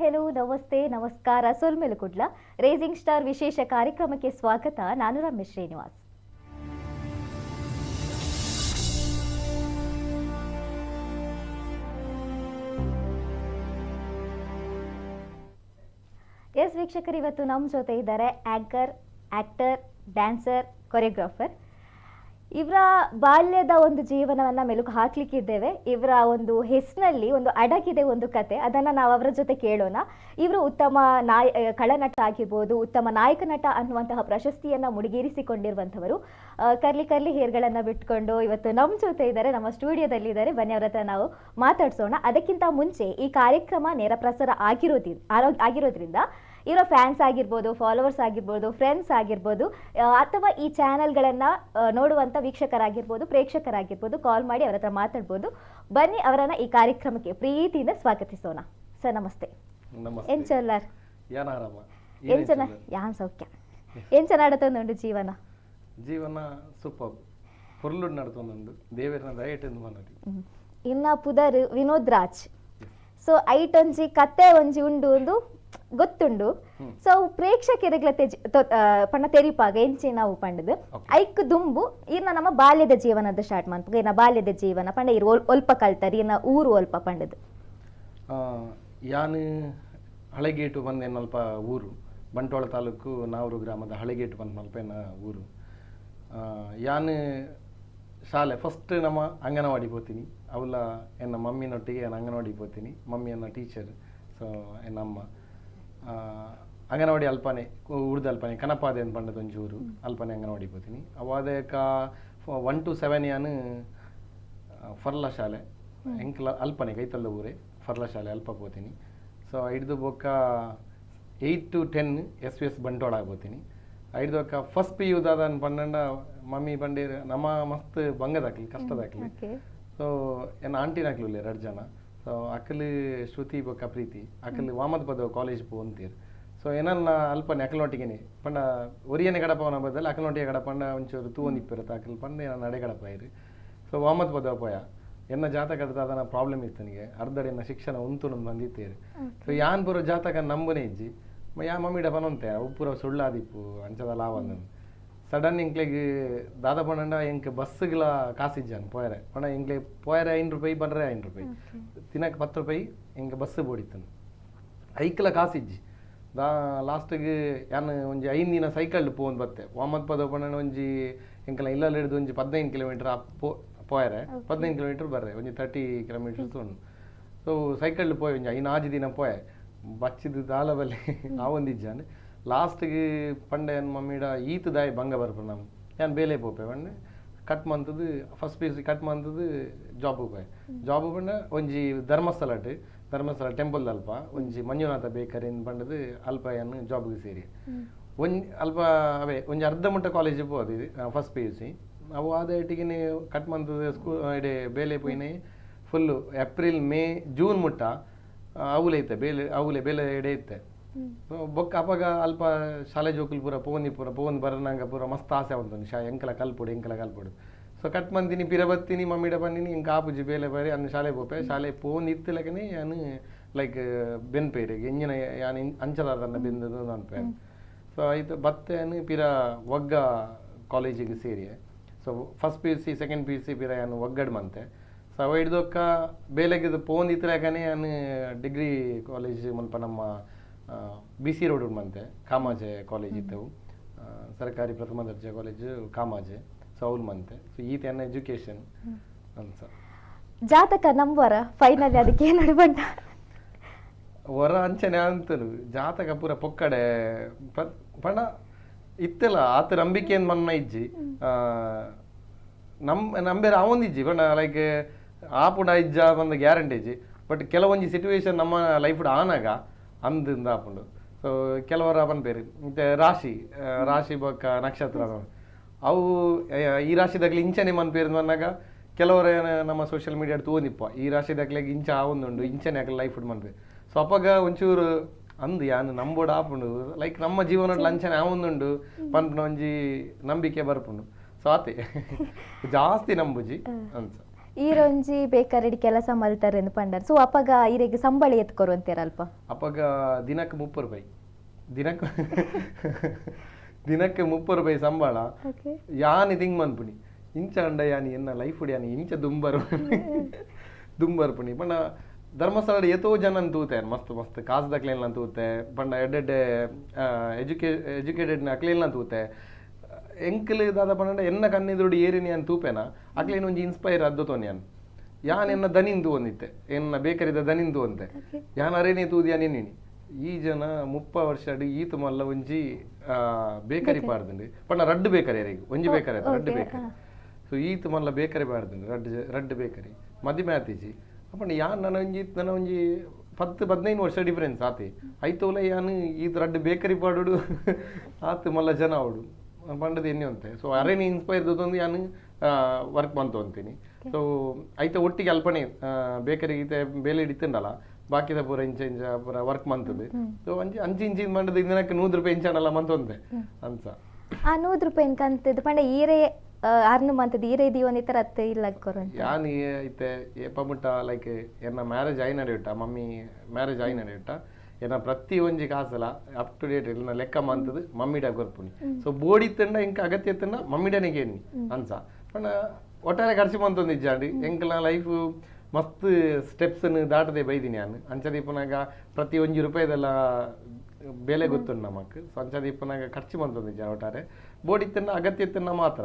Hello, namaste, ನಮಸ್ಕಾರ. ಸೊಲ್ಮೆಲು Kudla rising star ವಿಶೇಷ ಕಾರ್ಯಕ್ರಮಕ್ಕೆ ಸ್ವಾಗತ. ನಾನು ರಮೇಶ್ ಶ್ರೀನಿವಾಸ್. ಎಸ್ ವೀಕ್ಷಕರು, ಇವತ್ತು ನಮ್ಮ ಜೊತೆ ಇದ್ದಾರೆ ಆ್ಯಂಕರ್, ಆ್ಯಕ್ಟರ್, ಡ್ಯಾನ್ಸರ್, ಕೊರಿಯೋಗ್ರಾಫರ್. ಇವರ ಬಾಲ್ಯದ ಒಂದು ಜೀವನವನ್ನು ಮೆಲುಕು ಹಾಕ್ಲಿಕ್ಕಿದ್ದೇವೆ. ಇವರ ಒಂದು ಹೆಸರಿನಲ್ಲಿ ಒಂದು ಅಡಗಿದೆ ಒಂದು ಕತೆ, ಅದನ್ನು ನಾವು ಅವರ ಜೊತೆ ಕೇಳೋಣ. ಇವರು ಉತ್ತಮ ಖಳನಟ ಆಗಿರ್ಬೋದು, ಉತ್ತಮ ನಾಯಕ ನಟ ಅನ್ನುವಂತಹ ಪ್ರಶಸ್ತಿಯನ್ನು ಮುಡಿಗೇರಿಸಿಕೊಂಡಿರುವಂಥವರು. ಕರ್ಲಿ ಕರ್ಲಿ ಹೇರ್ಗಳನ್ನು ಬಿಟ್ಕೊಂಡು ಇವತ್ತು ನಮ್ಮ ಜೊತೆ ಇದ್ದಾರೆ, ನಮ್ಮ ಸ್ಟುಡಿಯೋದಲ್ಲಿ ಇದ್ದಾರೆ. ಬನ್ನಿ, ಅವರ ಹತ್ರ ನಾವು ಮಾತಾಡ್ಸೋಣ. ಅದಕ್ಕಿಂತ ಮುಂಚೆ ಈ ಕಾರ್ಯಕ್ರಮ ನೇರ ಪ್ರಸಾರ ಆಗಿರೋದ್ರಿಂದ ಇವರ ಫ್ಯಾನ್ಸ್ ಆಗಿರ್ಬೋದು, ಫಾಲೋವರ್ಸ್ ಆಗಿರ್ಬೋದು, ಫ್ರೆಂಡ್ಸ್ ಆಗಿರ್ಬೋದು, ಅಥವಾ ಈ ಚಾನೆಲ್ಗಳನ್ನು ನೋಡುವಂಥ ವೀಕ್ಷಕರಾಗಿರ್ಬೋದು, ಪ್ರೇಕ್ಷಕರಾಗಿರ್ಬೋದು, ಕಾಲ್ ಮಾಡಿ ಅವರ ಹತ್ರ ಮಾತಾಡ್ಬೋದು. ಬನ್ನಿ, ಅವರನ್ನು ಈ ಕಾರ್ಯಕ್ರಮಕ್ಕೆ ಪ್ರೀತಿಯಿಂದ ಸ್ವಾಗತಿಸೋಣ. ಸರ್, ನಮಸ್ತೆ. ನಮಸ್ತೆ. ಎಂಚೊಲ್ಲಾರ್? ಏನ್ ಆರಾಮ. ಎಂಚನ? ಯಾನ್ ಸೌಖ್ಯ. ಎಂಚ ನಡತೊಂದುಂಡು ಜೀವನ? ಜೀವನ ಸೂಪರ್, ಪೊರ್ಲುಡ್ ನಡ್ತೊಂದುಂಡು, ದೇವೆರ್ನ ದಯಟ್ ಎಂದು ಮನದಿ. ಇನ್ನ ಪುದರ್ ವಿನೋದ್ ರಾಜ್. ಸೊ ಐಟೊಂಜಿ ಕತೆ ಒಂಜಿ ಉಂಡು ಒಂದು ಗೊತ್ತುಂಡು. ಸೊ ಪ್ರೇಕ್ಷಕರಿಗ್ಲ ತೆಜ್ ಪಂಡ ತೆರಿಪಾಗ ಎಂಚಿನವು ಪಂಡದು. ಐಕ್ ದುಂಬು ಇರ್ನ ನಮ್ಮ ಬಾಲ್ಯದ ಜೀವನದ ಸ್ಟಾರ್ಟ್ ಮನ್ಪುಗ. ಇರ್ನ ಬಾಲ್ಯದ ಜೀವನ ಪಂಡ ಇರ್ ಒಲ್ಪ ಕಲ್ತರ್, ಇರ್ನ ಊರು ಒಲ್ಪ ಪಂಡದು. ಯಾನ್ ಹಳೆಗೇಟು ಬಂದ ಎನ್ನಲ್ಪ ಊರು, ಬಂಟ್ವಾಳ ತಾಲೂಕು ನಾವೂರು ಗ್ರಾಮದ ಹಳೆಗೇಟು ಬಂದ ಮಲ್ಪ ಎನ್ನ ಊರು. ಯಾನ್ ಶಾಲೆ ಫಸ್ಟ್ ನಮ್ಮ ಅಂಗನವಾಡಿ ಪೋತೀನಿ. ಅವಲ ಎನ್ನ ಮಮ್ಮಿನೊಟ್ಟಿಗೆ ನಾನು ಅಂಗನವಾಡಿ ಪೋತೀನಿ. ಮಮ್ಮಿ ಎನ್ನ ಟೀಚರ್, ಸೊ ಎನ್ನ ಅಮ್ಮ. ಅಂಗನವಾಡಿ ಅಲ್ಪನೆ ಉರ್ದು ಅಲ್ಪನೆ ಕನಪಾದೆ ಅಂತ ಪಂಡದ ಒಂಜಿ ಊರು, ಅಲ್ಪನೆ ಅಂಗನವಾಡಿ ಪೋತೀನಿ. ಅವಾದಕ 1 ಟು 7 ಯಾನ್ ಫರ್ಲ ಶಾಲೆ, ಎಂಕ್ಲ ಅಲ್ಪನೆ ಕೈತಲ್ದ ಊರೇ ಫರ್ಲ ಶಾಲೆ, ಅಲ್ಪ ಪೋತೀನಿ. ಸೊ ಐಡ್ದು ಬೊಕ್ಕ 8 ಟು 10 ಎಸ್ ವಿ ಎಸ್ ಬಂಟ್ವಾಳ ಪೋತೀನಿ. ಐಡ್ದು ಬೊಕ್ಕ ಫಸ್ಟ್ ಪಿ ಯು ದಾದನ್ ಪಂಡಂಡ ಮಮ್ಮಿ ಪಂಡೇರ್ ನಮ್ಮ ಮಸ್ತ್ ಬಂಗದಾಕ್ಲಿ, ಕಷ್ಟದಾಕ್ಲಿ. ಸೊ ಎನ್ನ ಆಂಟಿನಕ್ಲು ಉಲ್ಲೆರ್ ರಡ್ಡ್ ಜನ. ಸೊ ಅಕಲ್ ಶ್ರುತಿ ಬೊಕ್ಕ ಪ್ರೀತಿ, ಅಕಲ್ ವಾಮದ್ ಪದವು ಕಾಲೇಜ್ ಪೋಂತೀರ್. ಸೊ ಏನನ್ನ ಅಲ್ಪನೆ ಅಕಲ್ನೊಟ್ಟಿಗೆನೆ ಪಂಡ ಒರಿಯನೆ ಗಡಪವನ ಬದಲು ಅಕಲ್ನೊಟ್ಟಿಗೆ ಗಡಪಂಡ ಒಂಚೂರು ತೂವೊಂದಿಪ್ಪೆರ್ ಅಕಲ್ ಪಂಡ ಏನ ನಡೆ ಗಡಪಾಯಿರು. ಸೊ ವಾಮದ್ ಪದವು ಪೋಯ. ಎನ್ನ ಜಾತಕದ ದಾದನ ಪ್ರಾಬ್ಲಮ್ ಇತ್ತು ನನಗೆ, ಅರ್ಧಡೆ ಎನ್ನ ಶಿಕ್ಷಣ ಉಂತುನು ಬಂದಿತ್ತೇರು. ಸೊ ಯಾನ್ ಪೂರ ಜಾತಕ ನಂಬುನೇ ಇಜ್ಜಿ. ಯಾ ಮಮ್ಮಿಡ ಪನೊಂತೆ, ಅವು ಪೂರ ಸುಳ್ಳಾದಿಪ್ಪು, ಅಂಚದ ಲಾವಂದನ್. ಸಡನ್ ಎಂಕ್ಲೆಗ್ ದಾದ ಪಂಡ ಎಂಕ್ ಬಸ್ಸುಗಳ ಕಾಸಿಜ್ಜಾನ್ ಪೋಯರೆ. ಪಂಡ ಎಂಕ್ಲೆ ಪೋಯರೆ 5 ರೂಪಾಯಿ, ಬಂದ್ರೆ 5 ರೂಪಾಯಿ, ತಿನ್ನಕ್ಕೆ 10 ರೂಪಾಯಿ, ಎಂಕ್ ಬಸ್ ಬೋಡಿತ್ತನು, ಐಕ್ಲ ಕಾಸಿಜ್ಜಿ. ದಾ ಲಾಸ್ಟಿಗೆ ಯಾನ್ ಒಂಜಿ 5 ದಿನ ಸೈಕಲ್ ಪೋವೊಂದು ಬತ್ತೆ. ವಾಮದ್ ಪದ ಪಂಡ ಒಂಜಿ ಎಂಕಲ ಇಲ್ಲಲ್ ಹಿಡ್ದು ಒಂಜಿ 15 ಕಿಲೋಮೀಟರ್ ಪೋಯರೆ, 15 ಕಿಲೋಮೀಟರ್ ಬರ್ರೆ, ಒಂಜಿ 30 ಕಿಲೋಮೀಟರ್ಸ್ ಉಂಡು. ಸೊ ಸೈಕಲ್ ಪೋಯೆ, ಒಂಜಿ 5 6 ದಿನ ಪೋಯೆ, ಬಚ್ಚಿದ ದಾಲ ಬಲ್ಲೆ ಆವೊಂದಿಜ್ಜಾನ್. ಲಾಸ್ಟ್ಗೆ ಪಂಡೆ ಮಮ್ಮಿಡ, ಈತ್ ದಾಯಿ ಬಂಗ ಬರ್ಪು ನಮ್, ಯಾನ್ ಬೇಲೆ ಪೋಪೆ ಪಂಡೆ. ಕಟ್ ಮಂತದ್ದು ಫಸ್ಟ್ ಪಿ ಯು ಸಿ ಕಟ್ ಮಂತದ್ದು ಜಾಬ್ ಪೋಯೆ. ಜಾಬ್ ಪಂಡ ಒಂಜಿ ಧರ್ಮಸ್ಥಳ, ಧರ್ಮಸ್ಥಳ ಟೆಂಪಲ್ ಅಲ್ಪ ಒಂಜಿ ಮಂಜುನಾಥ ಬೇಕರಿ ಪಂಡದು, ಅಲ್ಪ ಯಾನ್ ಜಾಬ್ಗೆ ಸೇರಿ. ಒಂಜಿ ಅಲ್ಪ ಅವೇ ಒಂಜಿ ಅರ್ಧ ಮುಟ್ಟ ಕಾಲೇಜ್ ಪೋದು ಫಸ್ಟ್ ಪಿ ಯು ಸಿ. ಅವು ಆದ ಇಟ್ಟಿಗೆ ಕಟ್ ಮಂತದ್ದು ಸ್ಕೂಲ್ ಇಡೆ ಬೇಲೆ ಪೋಯಿನೆ. ಫುಲ್ಲು ಏಪ್ರಿಲ್, ಮೇ, ಜೂನ್ ಮುಟ್ಟ ಅವುಲೆ ಇತ್ತೆ ಬೇಲೆ, ಅವುಲೆ ಬೇಲೆ ಎಡೆ ಇತ್ತೆ. ಸೊ ಬೊಕ್ಕ ಅಪಗ ಅಲ್ಪ ಶಾಲೆ ಜೋಕುಲು ಪೂರ ಪೋಂದಿ ಪೂರ ಪೋಂದು ಬರನಾಗ ಪೂರ ಮಸ್ತ್ ಆಸೆ ಉಂಟು, ಶಾ ಎಂಕಲ ಕಲ್ಪೊಡು, ಎಂಕಲ ಕಲ್ಪೊಡು. ಸೊ ಕಟ್ ಮಂದಿನಿ ಪಿರ ಬತ್ತೀನಿ, ಮಮ್ಮಿಡ ಬಂದಿನಿ, ಎಂಕ ಆಪುಜಿ ಬೇಲೆ ಬರಿ ಅನ್ನ ಶಾಲೆ ಪೋಪೆ. ಶಾಲೆ ಪೋಂದು ಇತ್ತಲಕನೆ ಯಾನ್ ಲೈಕ್ ಬೆನ್ಪೇರು ಎಂಜಿನ ಯಾನ್ ಅಂಚದಾದನ್ನ ಬೆಂದದು ಅನ್ಪೇರು. ಸೊ ಆಯ್ತು ಬತ್ತೇನು ಪಿರ ವಗ್ಗ ಕಾಲೇಜಿಗೆ ಸೇರಿ. So first PUC, second PUC ಪಿರ ಯಾನ್ ಒಗ್ಗಡ್ ಮಂತೆ. ಸೊ ಅವ ಹಿಡ್ದೊಕ್ಕ ಬೇಲೆಗೆ ಪೋಂದು ಇತ್ತಲಕನೆ ಯಾನ್ ಡಿಗ್ರಿ ಕಾಲೇಜ್ ಮುಲ್ಪ ನಮ್ಮ ಬಿ ಸಿ ರೋಡ್ ಮಂತೆ, ಕಾಮಾಜೆ ಕಾಲೇಜ್ ಇದ್ದವು, ಸರ್ಕಾರಿ ಪ್ರಥಮ ದರ್ಜೆ ಕಾಲೇಜು ಕಾಮಾಜೆ. ಸೊ ಅವ್ಲು ಮಂತೆ. ಸೊ ಈತ ಎನ್ನ ಎಜುಕೇಶನ್ ಅನ್ಸ. ಜಾತಕ ನಂಬರ ಫೈನಲ್ ಅದಕ್ಕೆ ಏನು ಬಂಡ? ವರ ಅಂಚನೆ ಅಂತನು ಜಾತಕ ಪೂರ ಪೊಕ್ಕಡೆ ಪಂಡ ಇತ್ತೆಲ್ಲ ಆತ ನಂಬಿಕೆ ಮನ್ನ ಇಜ್ಜಿ. ನಮ್ ನಂಬೇರ ಆವೊಂದಿಜ್ಜಿ. ಪಂಡ ಲೈಕ್ ಆಪುಂಡ ಇಜ್ಜ ಬಂದ ಗ್ಯಾರಂಟಿ ಇಜ್ಜಿ. ಬಟ್ ಕೆಲವೊಂಜಿ ಸಿಟುವೇಶನ್ ನಮ್ಮ ಲೈಫ್ ಆನಾಗ ಅಂದಿಂದ ಆಪುಂಡು. ಸೊ ಕೆಲವರ ಪನ್ಪೇರು ಮತ್ತೆ ರಾಶಿ ರಾಶಿ ಬೊಕ್ಕ ನಕ್ಷತ್ರ ಅವು ಈ ರಾಶಿದಾಗ್ಲಿ ಇಂಚನೆ ಮನ್ಪೇರು ಮನ್ನಾಗ, ಕೆಲವರ ನಮ್ಮ ಸೋಷಿಯಲ್ ಮೀಡಿಯಾ ತೂವೊಂದಿಪ್ಪ, ಈ ರಾಶಿದಾಗ್ಲಿಗ್ ಇಂಚ ಆವೊಂದುಂಡು, ಇಂಚನೆ ಅಕಲ್ ಲೈಫ್ ಮನ್ಪೇರು. ಸೊ ಅಪಗ ಒಂಚೂರು ಅಂದು ಯಾನ್ ನಂಬೋಡು ಆಪುಂಡು, ಲೈಕ್ ನಮ್ಮ ಜೀವನ ಅಂಚನೆ ಆವೊಂದುಂಡು ಪನ್ಪುನ ಒಂಜಿ ನಂಬಿಕೆ ಬರ್ಪುಂಡು. ಸೊ ಆತೆ, ಜಾಸ್ತಿ ನಂಬುಜಿ ಅನ್ಸ. ಈರೊಂಜಿ ಬೇಕರಿಡ್ ಕೆಲಸ ಮಲ್ತಾರೆ ಪಂಡರ್. ಸೊ ಅಪಗ ಇರೆಗ್ ಸಂಬಳ ಏತ್ ಕೊರುವಂತೇರ್ ಅಲ್ಪ? ಅಪಗ ದಿನಕ್ಕೆ 30 ರೂಪಾಯಿ, ದಿನಕ್ಕೆ ದಿನಕ್ಕೆ 30 ರೂಪಾಯಿ ಸಂಬಳ. ಯಾನ್ ತಿಂಗ್ ಮನ್ಪುನಿ ಇಂಚ ಅಂಡ ಯಾನ್ ಎನ್ನ ಲೈಫ್ ಯಾನ್ ಇಂಚ ದುಂಬರ್ ದುಂಬರ್ಪುನಿ ಪಂಡ ಧರ್ಮಸ್ಥಳ ಏತೋ ಜನ ತೂತೆ, ಮಸ್ತ್ ಮಸ್ತ್ ಕಾಸ್ದಕ್ಲೆಲ್ಲ ತೂತೆ, ಪಂಡ ಎಡ್ಡೆಡ್ಡೆ ಎಜುಕೇಟೆಡ್ ಅಕ್ಲೆಲ್ಲ ತೂತೆ. ಎಂಕಲ್ ದಾದ ಪಂಡ ಎನ್ನ ಕಣ್ಣೆದುರುಡು ಏರಿನಿ ಯಾನ್ ತೂಪೆನ ಅಕ್ಲೇನ ಒಂಜಿ ಇನ್ಸ್ಪೈರ್ ಅದ್ದತೋನಿ ಯಾನ್. ಯಾನ್ ಎನ್ನ ದನಿಂದು ಒಂದಿತ್ತೆ, ಎನ್ನ ಬೇಕರಿದ ದನಿಂದು ಅಂತೆ ಯಾನ್ ಅರೇನೆ ತೂದು ಯಾನ್ ಎನ್ನಿನಿ ಈ ಜನ 30 ವರ್ಷಡ್ ಈತ ಮಲ್ಲ ಒಂಜಿ ಬೇಕರಿ ಪಾಡ್ದಂಡು ಪಂಡ ರಡ್ಡ್ ಬೇಕರಿ ಅರೆಗ್ ಒಂಜಿ ಬೇಕರಿ ಅತ್ತ ರಡ್ಡ್ ಬೇಕರಿ. ಸೊ ಈತ ಮಲ್ಲ ಬೇಕರಿ ಪಾಡ್ದಂಡು ರಡ್ಡ್ ಬೇಕರಿ ಮದಿಮೆ ಆತಿಜಿ. ಅಪ್ಪಂಡ ಯಾನ್ ನನ ಒಂಜಿ ನನ ಒಂಜಿ 10-15 ವರ್ಷ ಡಿಫರೆನ್ಸ್ ಆತಿ ಐತೋಲ ಯಾನ್ ಈತ ರಡ್ಡ್ ಬೇಕರಿ ಪಾಡುಡು ಆತ್ ಮಲ್ಲ ಜನ ಅವಡು ಪಂಡದ ಎಣ್ಣೆ ಅಂತೆ. ಸೊ ಅರೇನೆ ಇನ್ಸ್ಪೈರ್ ದೊಂದು ಯಾನ್ ವರ್ಕ್ ಬಂತು ಅಂತೀನಿ. ಸೊ ಐತ ಒಟ್ಟಿಗೆ ಅಲ್ಪನೆ ಬೇಕರಿ ಗೀತೆ ಬೇಲೆ ಹಿಡಿತಂಡಲ್ಲ ಬಾಕಿದ ಪೂರ ಇಂಚ ಇಂಚ ಪೂರ ವರ್ಕ್ ಮಂತದ್ದು. ಸೊ ಅಂಚಿ ಅಂಚಿ ಇಂಚಿ ಮಂಡದ ದಿನಕ್ಕೆ 100 ರೂಪಾಯಿ ಇಂಚಾಣಲ್ಲ ಮಂತೊಂತೆ ಅನ್ಸ. ಆ 100 ರೂಪಾಯಿ ಕಂತದ್ದು ಪಂಡ ಈರೇ ಅರ್ನು ಮಂತದ್ದು ಈರೇ ದೀವೊಂದಿತ್ತರ ಅತ್ತೆ ಇಲ್ಲ ಕೊರಂತ? ಯಾನ್ ಇತ್ತೆ ಏಪ ಮುಟ್ಟ ಲೈಕ್ ಎನ್ನ ಮ್ಯಾರೇಜ್ ಆಯಿ ನಡೆಯುಟ್ಟ ಮಮ್ಮಿ ಮ್ಯಾರೇಜ್ ಆಯಿ ನಡೆಯುಟ್ಟ ಎನ್ನ ಪ್ರತಿ ಒಂಜಿ ಕಾಸಲ ಅಪ್ ಟು ಡೇಟ್ ಇಲ್ಲ ಲೆಕ್ಕ ಮಂತದ್ದು ಮಮ್ಮಿಡ ಕೊರ್ಪುನಿ. ಸೊ ಬೋಡಿ ತಂಡ ಇಂಕ ಅಗತ್ಯ ತಂಡ ಮಮ್ಮಿಡನಿಗೆ ಎನ್ನಿ ಅನ್ಸ. ಪಂಡ ಒಟ್ಟಾರೆ ಖರ್ಚು ಮಂತೊಂದು ಇಜ್ಜಾಂಡಿ ಎಂಕಲ್ನ ಲೈಫ್ ಮಸ್ತ್ ಸ್ಟೆಪ್ಸ್ ದಾಟದೆ ಬೈದಿನಿ ನಾನು. ಅಂಚದೀಪನಾಗ ಪ್ರತಿ ಒಂಜಿ ರೂಪಾಯಿದೆಲ್ಲ ಬೆಲೆ ಗೊತ್ತುಂಡು ನಮಕ್. ಸೊ ಅಂಚದೀಪನಾಗ ಖರ್ಚು ಮಂತೊಂದು ಇಜ್ಜ ಒಟ್ಟಾರೆ ಬೋಡಿ ತಿನ್ನ ಅಗತ್ಯ ತಿನ್ನ ಮಾತ್ರ.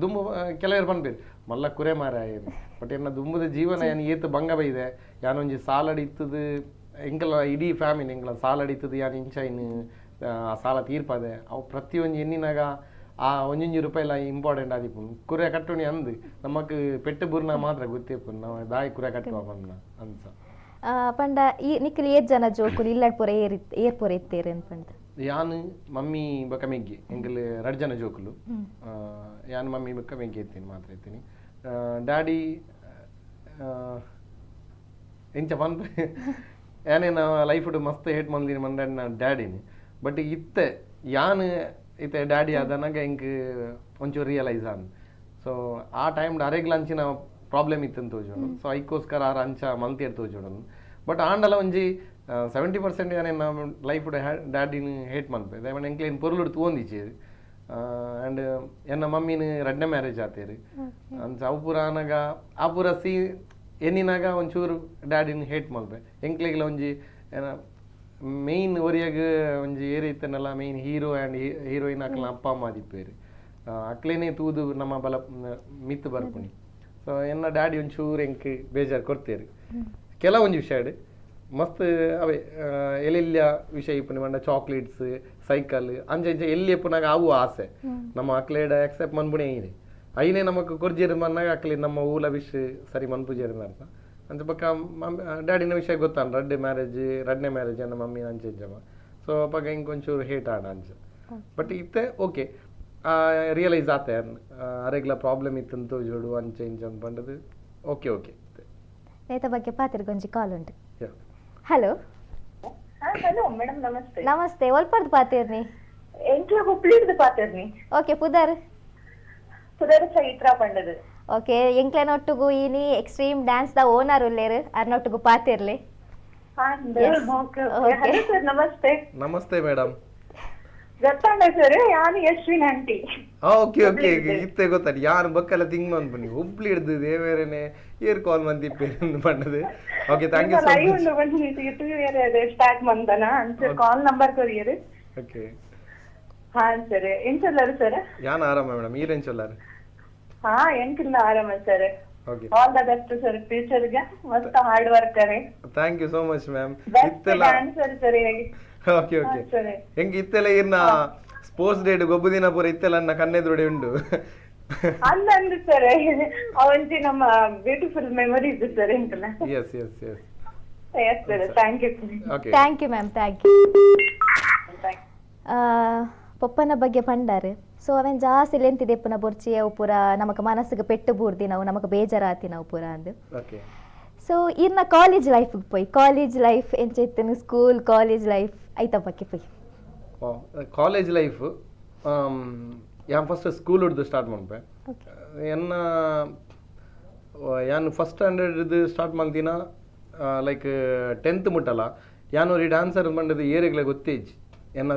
ದುಂಬು ಕೆಲವರು ಪನ್ಪೇರು ಮಲ್ಲ ಕುರೆ ಮಾರ ಬಟ್ ಎನ್ನ ದುಂಬುದ ಜೀವನ ಏನು ಏತು ಭಂಗ ಬೈದೆ. ಯಾನೊಂಜಿ ಸಾಲಡಿ ಇತ್ತದು ಎಂಕಲ ಇಡೀ ಫ್ಯಾಮಿಲಿ ಎಂಕಲ ಸಾಲಡಿ ಇತ್ತದು ಯಾನ್ ಇಂಚ ಇನ್ನು ಆ ಸಾಲ ತೀರ್ಪದೆ ಅವು ಪ್ರತಿಯೊಂಜಿ ಎನ್ನಿನಾಗ ಆ ಒಂಜೊಂಜಿ ರೂಪಾಯಿಲ ಇಂಪಾರ್ಟೆಂಟ್ ಆದಿಪ್ಪುಂಡು. ಕುರೆ ಕಟ್ಟುನಿ ಅಂದು ನಮಕ್ ಪೆಟ್ಟು ಬುರ್ನ ಮಾತ್ರ ಗೊತ್ತಿಪ್ಪುಂಡು ನಾವು ದಾಯಿ ಕುರೆ ಕಟ್ಟುವ ಪನ್ನ ಅನ್ಸ. ಪಂಡ ಈ ನಿಕ್ಲ್ ಏತ್ ಜನ ಜೋಕುಲು ಇಲ್ಲಡ್ ಪೂರ ಏರ್ ಏರ್ ಪೂರ ಇತ್ತೇರ್ ಪಂಡ? ಯಾನ್ ಮಮ್ಮಿ ಬೊಕ ಮೆಗ್ಗಿ ಎಂಕಲ್ ರಡ್ಡ್ ಜನ ಜೋಕುಲು. ಯಾನ್ ಮಮ್ಮಿ ಬೊಕ ಮೆಗ್ಗಿ ಇತ್ತೀನಿ ಮಾತ್ರ ಇತ್ತೀನಿ. ಡ್ಯಾಡಿ ಎಂಚ ಪನ್ಪೆ ಯಾನೇನ ಲೈಫ್ ಮಸ್ತ್ ಹೇಟ್ ಮಂದಿನಿ ಮಂದ ಡ್ಯಾಡಿನಿ. ಬಟ್ ಇತ್ತೆ ಯಾನ್ ಇತ್ತೆ ಡ್ಯಾಡಿ ಆದನಾಗ ಎಂಕ್ ಒಂಚೂರು ರಿಯಲೈಸ್ ಆನ್. ಸೊ ಆ ಟೈಮ್ ಅರೆಗ್ಲ ಅಂಚಿನ ಪ್ರಾಬ್ಲಮ್ ಇತ್ತಂತ ತೋಜೋಡು. ಸೊ ಐಕ್ಕೋಸ್ಕರ ಆರ್ ಅಂಚ ಮಲ್ತಿಯರ್ ತೋಜೋಡು. ಬಟ್ ಆಂಡಲ ಒಂಜಿ 70% ಯಾನೇನ ಲೈಫ್ ಡ್ಯಾಡಿನ ಹೇಟ್ ಮನ್ಪೆ ದಾಯೆ ಎಂಕ್ಲೇನ್ ಪೊರ್ಲುಡು ತೂವೊಂದಿಚ್ಚೇರು. ಆ್ಯಂಡ್ ಎನ್ನ ಮಮ್ಮಿನ ರಡ್ಡನೇ ಮ್ಯಾರೇಜ್ ಆತೇರು ಅಂಚ ಅವು ಪೂರ ಆನಗ ಆ ಪೂರ ಸೀ ಎನ್ನಿನಾಗ ಒಂಚೂರು ಡ್ಯಾಡಿನ ಹೇಟ್ ಮಲ್ಪೆ. ಎಂಕ್ಲೆಗ್ಲ ಒಂಜಿ ಏನ ಮೇಯ್ನ್ ಒರಿಯಾಗ ಒಂಜಿ ಏರ್ ಇತ್ತನಲ್ಲ ಮೇಯ್ನ್ ಹೀರೋ ಆ್ಯಂಡ್ ಹೀರೋಯಿನ್ ಅಕ್ಲೆನ ಅಪ್ಪ ಅಮ್ಮ ಆದಿಪ್ಪೇರು ಅಕ್ಲೇನೆ ತೂದು ನಮ್ಮ ಬಲ ಮಿತ್ತು ಬರ್ಪುನಿ. ಸೊ ಎನ್ನ ಡ್ಯಾಡಿ ಒಂಚೂರು ಎಂಕ್ ಬೇಜಾರು ಕೊಡ್ತೇರು ಕೆಲವೊಂಜಿ ವಿಷಯ ಮಸ್ತ್ ಅವೇ ಎಲ್ಲೆಲ್ಲ ವಿಷಯ ಇಪ್ಪುನಿ ಪಂಡ ಚಾಕ್ಲೇಟ್ಸ್ ಸೈಕಲ್ ಅಂಚ ಇಂಚ ಎಲ್ಲಿ ಎಪ್ಪುನಾಗ ಅವು ಆಸೆ ನಮ್ಮ ಅಕ್ಲೇಡ ಆಕ್ಸೆಪ್ಟ್ ಮನ್ಪುಣೆ ಐನೆ ಐನೇ ನಮಕ್ ಕೊರ್ಜೇರು ಮನ್ನಾಗ ಅಕ್ಲೆ ನಮ್ಮ ಊಲ ವಿಶ್ ಸರಿ ಮನ್ಪುಜೇರು ಅರ್ಥ. ಅಂಚ ಬೊಕ್ಕ ಮಮ್ಮಿ ಡ್ಯಾಡಿನ ವಿಷಯ ಗೊತ್ತಾನ ರಡ್ಡೆ ಮ್ಯಾರೇಜ್ ರಡ್ಡನೇ ಮ್ಯಾರೇಜ್ ಅನ್ನ ಮಮ್ಮಿ ಅಂಚ ಇಂಚಮ. ಸೊ ಅಪಗ ಇಂಕ್ ಒಂಚೂರು ಹೇಟ್ ಆಡ ಅಂಚ. ಬಟ್ ಇತ್ತೆ ಓಕೆ ರಿಯಲೈಸ್ ಆತೆ ಅರೆಗ್ಲ ಪ್ರಾಬ್ಲಮ್ ಇತ್ತಂತ ತೋಜೋಡು ಅಂಚ ಇಂಚ ಅಂತ ಪಂಡದು ಓಕೆ ಓಕೆ. ನೇತ ಬಗ್ಗೆ ಪಾತಿರ್ಗೊಂಜಿ ಕಾಲ್ ಉಂಟು. ಹಲೋ ಹಲೋ ಮೇಡಮ್ ನಮಸ್ತೆ. ನಮಸ್ತೆ ಒಲ್ಪರ್ದು ಪಾತಿರ್ನಿ? ಎಂಕ್ಲ ಹುಬ್ಳಿಡ್ದು ಪಾತಿರ್ನಿ. ಓಕೆ ಪುದರ್? ಪುದರ್ ಚೈತ್ರ ಪಂಡದು. ಓಕೆ ಎಂಕ್ಲೆನೊಟ್ಟುಗು ಈನಿ ಎಕ್ಸ್ಟ್ರೀಮ್ ಡ್ಯಾನ್ಸ್ the owner ಉಲ್ಲೇರು ಅರ್ನೊಟ್ಟುಗು ಪಾತಿರ್ಲಿ. ಓಕೆ ಹಲೋ ಸರ್ ನಮಸ್ತೆ. ನಮಸ್ತೆ ಮೇಡಮ್. ಗೊತ್ತಾಂಡ ಸರ್ ಯಾನ್ ಯಶ್ವಿನ್ ಆಂಟಿ. ಓಕೆ ಓಕೆ ಇತ್ತೆ ಗೊತ್ತಾಡ ಯಾನ್ ಬೊಕ್ಕಲ ತಿಂಗ್ ಮನ್ಪುನಿ ಹುಬ್ಳಿ ಹಿಡ್ದು ದೇವೇರನೆ ಏರ್ ಕಾಲ್ ಮಂದಿಪ್ಪೇರು ಪಂಡದು. Okay thank you so live much. ಉಂಡು ಬಂದು ಸ್ಟಾರ್ಟ್ ಮಂದನ ಅಂಚ ಕಾಲ್ ನಂಬರ್ ಕೊರಿಯರ್. ಓಕೆ ಹಾ ಸರ್ ಎಂಚೊಲ್ಲರು ಸರ್? ಯಾನ್ ಆರಾಮ ಮೇಡಮ್ ಈರೆನ್ ಚೊಲ್ಲಾರು? ಹಾ ಎಂಕಿಲ್ಲ ಆರಾಮ sir. Okay all the best sir future ಗೆ ಮಸ್ತ್ hard worker. Thank you so much ma'am. Best ಇತ್ತೆಲ್ಲ ಡ್ಯಾನ್ಸರ್ ಸರ್. ಓಕೆ ಓಕೆ ಸರಿ. ಹೆಂಗೆ ಇತ್ತೆಲ್ಲ ಇರ್ನ ಸ್ಪೋರ್ಟ್ಸ್ ಡೇಟ್ ಗೊಬ್ಬು ದಿನ ಪೂರ ಇತ್ತೆಲ್ಲ ನನ್ನ ಕಣ್ಣೆದುರುಡೆ ಉಂಡು. ಅಂದಂದು ಸರ್ ಅವಂಜಿ ನಮ್ಮ ಬ್ಯೂಟಿಫುಲ್ ಮೆಮೊರೀಸ್ ಸರ್ ಎಂಕಲ್ಲ. Yes yes yes yes sir thank you. Okay thank you ma'am thank you. ಪೊಪ್ಪನ ಬಗ್ಗೆ ಪಂಡಾರು. ಸೊ ಅವೇನ್ ಜಾಸ್ತಿ ಲೆಂತಿದೆ ಪುನ ಬೊರ್ಚಿ ಅವು ಪೂರ ನಮಕ್ ಮನಸ್ಸಿಗೆ ಪೆಟ್ಟು ಬೂರ್ದಿ ನಾವು ನಮಕ್ ಬೇಜಾರಾತಿ ನಾವು ಪೂರ ಅಂದು. ಓಕೆ ಸೊ ಇರ್ನ ಕಾಲೇಜ್ ಲೈಫ್ ಪೋಯ್ ಕಾಲೇಜ್ ಲೈಫ್ ಎಂಚ ಇತ್ತನು ಸ್ಕೂಲ್ ಕಾಲೇಜ್ ಲೈಫ್ ಐತ ಬಗ್ಗೆ ಪೋಯ್. ಕಾಲೇಜ್ ಲೈಫ್ ಯಾನ್ ಫಸ್ಟ್ ಸ್ಕೂಲ್ ಹಿಡ್ದು ಸ್ಟಾರ್ಟ್ ಮನ್ಪೆ. ಎನ್ನ ಯಾನ್ ಫಸ್ಟ್ ಸ್ಟ್ಯಾಂಡರ್ಡ್ ಸ್ಟಾರ್ಟ್ ಮಲ್ತಿನ ಲೈಕ್ 10th ಮುಟ್ಟಲ ಯಾನ್ ಒರಿ ಡ್ಯಾನ್ಸರ್ ಪಂಡದು ಏರೆಗ್ಲ ಗೊತ್ತೇಜ್. ಎನ್ನ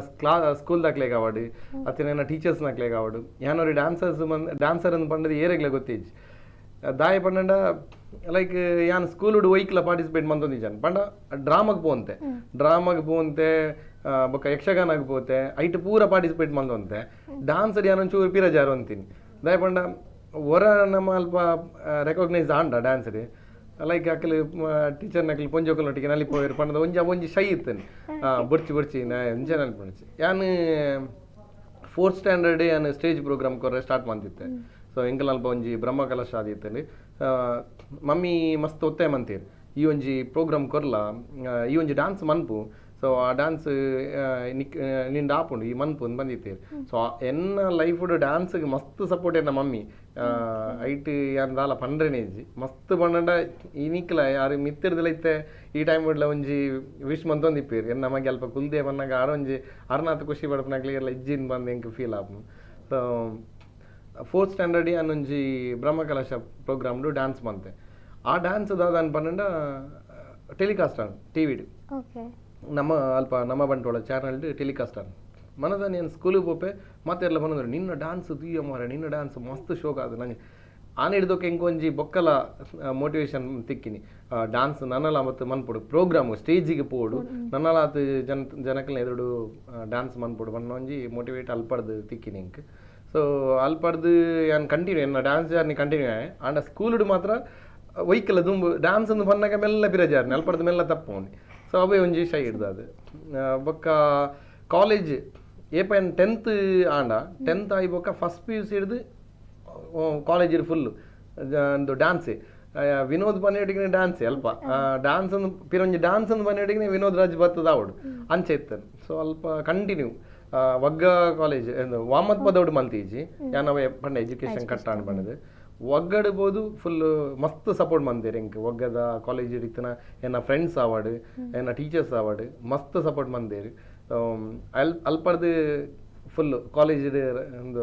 ಸ್ಕೂಲ್ ದಾಕ್ಲೆಗ್ ಆವಡ್ ಅತ್ತಿನ ಎನ್ನ ಟೀಚರ್ಸ್ ನಕ್ಲೆಗ್ ಆವಡ್ ಯಾನ್ ಒರಿ ಡ್ಯಾನ್ಸರ್ಸ್ ಡ್ಯಾನ್ಸರ್ ಅಂದ್ ಪಂಡದು ಏರೆಗ್ಲ ಗೊತ್ತೇಜ್. ದಾಯೆ ಪಂಡಂಡ ಲೈಕ್ ಯಾನ್ ಸ್ಕೂಲ್ ಒಯ್ಕ್ಲ ಪಾರ್ಟಿಸಿಪೇಟ್ ಮಂತೊಂದಿಜ್ಜಾನ್ ಪಂಡ ಡ್ರಾಮಾಗ್ ಪೋಂತೆ, ಡ್ರಾಮಾಗ್ ಪೋಂತೆ, ಬೊಕ್ಕ ಯಕ್ಷಗಾನಗ್ ಪೋತೆ, ಐಟ್ ಪೂರ ಪಾರ್ಟಿಸಿಪೇಟ್ ಮಂತೊಂತೆ. ಡಾನ್ಸ್ ಯಾನ್ ಒಂಚೂರು ಪಿರ ಜಾರು ಅಂತೀನಿ. ದಾಯೆ ಪಂಡ ಒರ ನಮ್ಮ ಅಲ್ಪ ರೆಕಾಗ್ನೈಸ್ ಆಂಡ ಡ್ಯಾನ್ಸ್ ಲೈಕ್ ಅಕ್ಲು ಟೀಚರ್ ನಕ್ಲು ಪೊಂಜೋಕುಲ್ನೊಟ್ಟಿಗೆ ನಲಿಪೋಯೆರ್ ಪಂಡದ ಒಂಜಿ ಒಂಜಿ ಶೈ ಇತ್ತೇನೆ. ಬೊಡ್ಚಿ ಬೊಡ್ಚಿ ನಾ ಅಂಚೆ ನಲಿಪೊಡ್ಚಿ. ಯಾನ್ 4th standard ಯಾನ್ ಸ್ಟೇಜ್ ಪ್ರೋಗ್ರಾಮ್ ಕೊರ್ರೆ ಸ್ಟಾರ್ಟ್ ಮಂತಿತ್ತೆ. ಸೊ ಎಂಕಲ್ ಅಲ್ಪ ಒಂಜಿ ಬ್ರಹ್ಮ ಕಲಶ ಆದಿತ್ತಂಡ್. ಮಮ್ಮಿ ಮಸ್ತ್ ಒತ್ತಾಯ ಮಂತೀರ್, ಈ ಒಂಜಿ ಪ್ರೋಗ್ರಾಮ್ ಕೊರ್ಲ, ಈ ಒಂಜಿ ಡಾನ್ಸ್ ಮನ್ಪು, ಸೊ ಆ ಡಾನ್ಸ್ ನಿಕ್ ನಿಂಡ ಆಪುಂಡು ಈ ಮನ್ಪು ಅಂದ್ ಬಂದಿತ್ತೀರ್. ಸೊ ಎನ್ನ ಲೈಫ್ ಡ್ಯಾನ್ಸ್ಗೆ ಮಸ್ತ್ ಸಪೋರ್ಟ್ ಎನ್ನ ಮಮ್ಮಿ. ಐಟ್ ಯಾನ್ ದಾಲ ಪಂಡ್ರೆನೆ ಇಜ್ಜಿ ಮಸ್ತ್ ಪಂಡಂಡ ಇನಿಕ್ಲ ಯಾರು ಮಿತ್ತಿರ್ದಲ ಇತ್ತೆ ಈ ಟೈಮ್ ಇಡ್ಲ ಒಂಜಿ ವಿಶ್ ಮಂತೊಂದಿಪ್ಪೇರ್ ಎನ್ನ ಮಗೆ ಅಲ್ಪ ಕುಲ್ದೆ ಬನ್ನಗ ಆರ್ ಒಂಜಿ ಅರ್ನಾತ್ ಖುಷಿ ಪಡ್ಪುನಕ್ಲೆ ಎಲ್ಲ ಇಜ್ಜಿನ್ ಬಂದು ಎಂಕ್ ಫೀಲ್ ಆಪುಂಡು. ಸೊ 4th standard ಯಾನ್ ಒಂಜಿ ಬ್ರಹ್ಮಕಲಶ ಪ್ರೋಗ್ರಾಮ್ಡು ಡ್ಯಾನ್ಸ್ ಮಂತೆ. ಆ ಡ್ಯಾನ್ಸ್ ದಾದ ಪಂಡ ಟೆಲಿಕಾಸ್ಟ್ ಆನ್ ಟಿವಿಡ್. ನಮ್ಮ ಅಲ್ಪ ನಮ್ಮ ಬಂಟ್ವಾಳ ಚಾನಲ್ ಟೆಲಿಕಾಸ್ಟ್ ಆನ್ ಮನದ ನಾನು ಸ್ಕೂಲಿಗೆ ಪೋಪೆ ಮತ್ತೆ ಎಲ್ಲ ಬಂದ್ರೆ ನಿನ್ನ ಡ್ಯಾನ್ಸ್ ತೂಯ ಮಾರೆ, ನಿನ್ನ ಡ್ಯಾನ್ಸ್ ಮಸ್ತ್ ಶೋಕ್ ಆದ ನಂಗೆ. ಆನೆ ಹಿಡ್ದೋಕೆ ಎಂಕೊಂಜಿ ಬೊಕ್ಕಲ ಮೋಟಿವೇಶನ್ ತಿಕ್ಕಿನಿ, ಡ್ಯಾನ್ಸ್ ನನ್ನಲ ಮತ್ತು ಮನ್ಪೊಡು, ಪ್ರೋಗ್ರಾಮು ಸ್ಟೇಜಿಗೆ ಪೋಡು, ನನ್ನಲ ಆತ್ ಜನಕಲ್ನ ಎದುರು ಡ್ಯಾನ್ಸ್ ಮನ್ಪೊಡು ಪನ್ನ ಒಂಜಿ ಮೋಟಿವೇಟ್ ಅಲ್ಪಡ್ದು ತಿಕ್ಕಿನಿ ಎಂಕ್. ಸೊ ಅಲ್ಪಡ್ದು ಯಾನ್ ಕಂಟಿನ್ಯೂ ಎನ್ನ ಡ್ಯಾನ್ಸ್ ಜರ್ನಿ ಕಂಟಿನ್ಯೂ ಆಯೆ. ಆಂಡ ಸ್ಕೂಲುಡು ಮಾತ್ರ ಒಯ್ಕಲ ದುಂಬು ಡ್ಯಾನ್ಸ್ ಅಂದು ಪನ್ನಗ ಮೆಲ್ಲ ಪಿರಜಾರ್ನಿ ಅಲ್ಪಡ್ದು ಮೆಲ್ಲ ತಪ್ಪೋನಿ. ಸೊ ಅವೇ ಒಂಜಿ ಶೈ ಹಿಡ್ದು ಅದು. ಬೊಕ್ಕ ಕಾಲೇಜ್ ಏಪ ಏನ್ 10th ಆಂಡ 10th ಆಯಿ ಬೊಕ್ಕ ಫಸ್ಟ್ ಪಿ ಯು ಸಿ ಹಿಡ್ದು ಕಾಲೇಜ್ ಫುಲ್ ಒಂದು ಡ್ಯಾನ್ಸೇ. ವಿನೋದ್ ಪನ್ನೇಟಿಗೆ ಡ್ಯಾನ್ಸ್ ಅಲ್ಪ ಡ್ಯಾನ್ಸ್ ಅಂದು ಪಿರೊಂಜಿ ಡ್ಯಾನ್ಸ್ ಅಂದು ಪನ್ನೇಟಿಗೆ ವಿನೋದ್ ರಾಜ್ ಬತ್ತದ ಆವಡು ಅಂಚೆ ಇತ್ತನು. ಸೊ ಅಲ್ಪ ಕಂಟಿನ್ಯೂ ವಗ್ಗ ಕಾಲೇಜ್ ವಾಮತ್ ಪದೋಡು ಮಂತೀಜಿ ಯಾನವೇ ಪಂಡ ಎಜುಕೇಶನ್ ಕಟ್ಟ ಪಂಡದು ಒಗ್ಗಡ್ಬೋದು ಫುಲ್ ಮಸ್ತ್ ಸಪೋರ್ಟ್ ಮಂದೇರ್ ಎಂಕ್. ಒಗ್ಗದ ಕಾಲೇಜ್ ಇತ್ತಿನ ಎನ್ನ ಫ್ರೆಂಡ್ಸ್ ಆವಡ್ ಎನ್ನ ಟೀಚರ್ಸ್ ಆವಡ್ ಮಸ್ತ್ ಸಪೋರ್ಟ್ ಮಂದೇರ್. ಅಲ್ಪಡ್ದು ಫುಲ್ ಕಾಲೇಜ್ ಒಂದು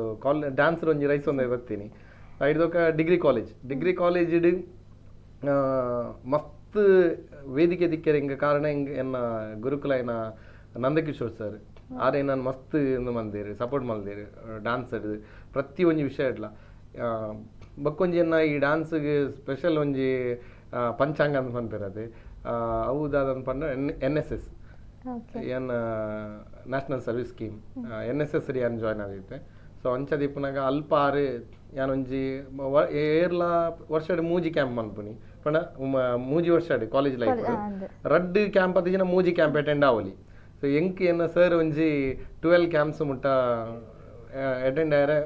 ಡ್ಯಾನ್ಸ್ ಒಂಜಿ ರೈಸ್ ಒಂದೇ ಬರ್ತೀನಿ. ಐಡ್ದೊಕ ಡಿಗ್ರಿ ಕಾಲೇಜ್, ಡಿಗ್ರಿ ಕಾಲೇಜ್ ಮಸ್ತ್ ವೇದಿಕೆ ದಿಕ್ಕರೆ ಹಿಂಗೆ ಕಾರಣ ಹಿಂಗೆ ಎನ್ನ ಗುರುಕುಲ ಏನ ನಂದಕಿಶೋರ್ ಸರ್ ಆರೆ ನಾನು ಮಸ್ತ್ ಇಂದು ಮಂದೇರು ಸಪೋರ್ಟ್ ಮಲ್ದೇರು ಡ್ಯಾನ್ಸರ್ ಪ್ರತಿ ಒಂಜಿ ವಿಷಯ ಇಡ್ಲ. ಬೊಕ್ಕೊಂಜಿ ಎನ್ನ ಈ ಡ್ಯಾನ್ಸ್ಗೆ ಸ್ಪೆಷಲ್ ಒಂಜಿ ಪಂಚಾಂಗ ಅಂತ ಪನ್ಪೆರ್ ಅವು ದಾದ ಪಂಡ ಎನ್ ಎಸ್ ಎಸ್ ಏನ್ national service scheme N S S ಯಾನ್ ಜಾಯ್ನ್ ಆದಿತ್ತೆ. ಸೊ ಅಂಚ ದಿಪ್ಪುನಗ ಅಲ್ಪ ಆರು ಯಾನ್ ಒಂಜಿ ಏರ್ಲ ವರ್ಷಡ್ ಮೂಜಿ ಕ್ಯಾಂಪ್ ಮನ್ಪುನಿ ಪಂಡ ಮೂಜಿ ವರ್ಷಡ್ ಕಾಲೇಜ್ ಲೈಫ್ ರಡ್ಡ್ ಕ್ಯಾಂಪ್ ಅದಿಜಿನ ಮೂಜಿ ಕ್ಯಾಂಪ್ ಅಟೆಂಡ್ ಆವಲಿ. ಸೊ ಎಂಕ್ ಎನ್ನ ಸರ್ ಒಂಜಿ 12 ಕ್ಯಾಂಪ್ಸ್ ಮುಟ್ಟ ಅಟೆಂಡ್ ಆಯರೆ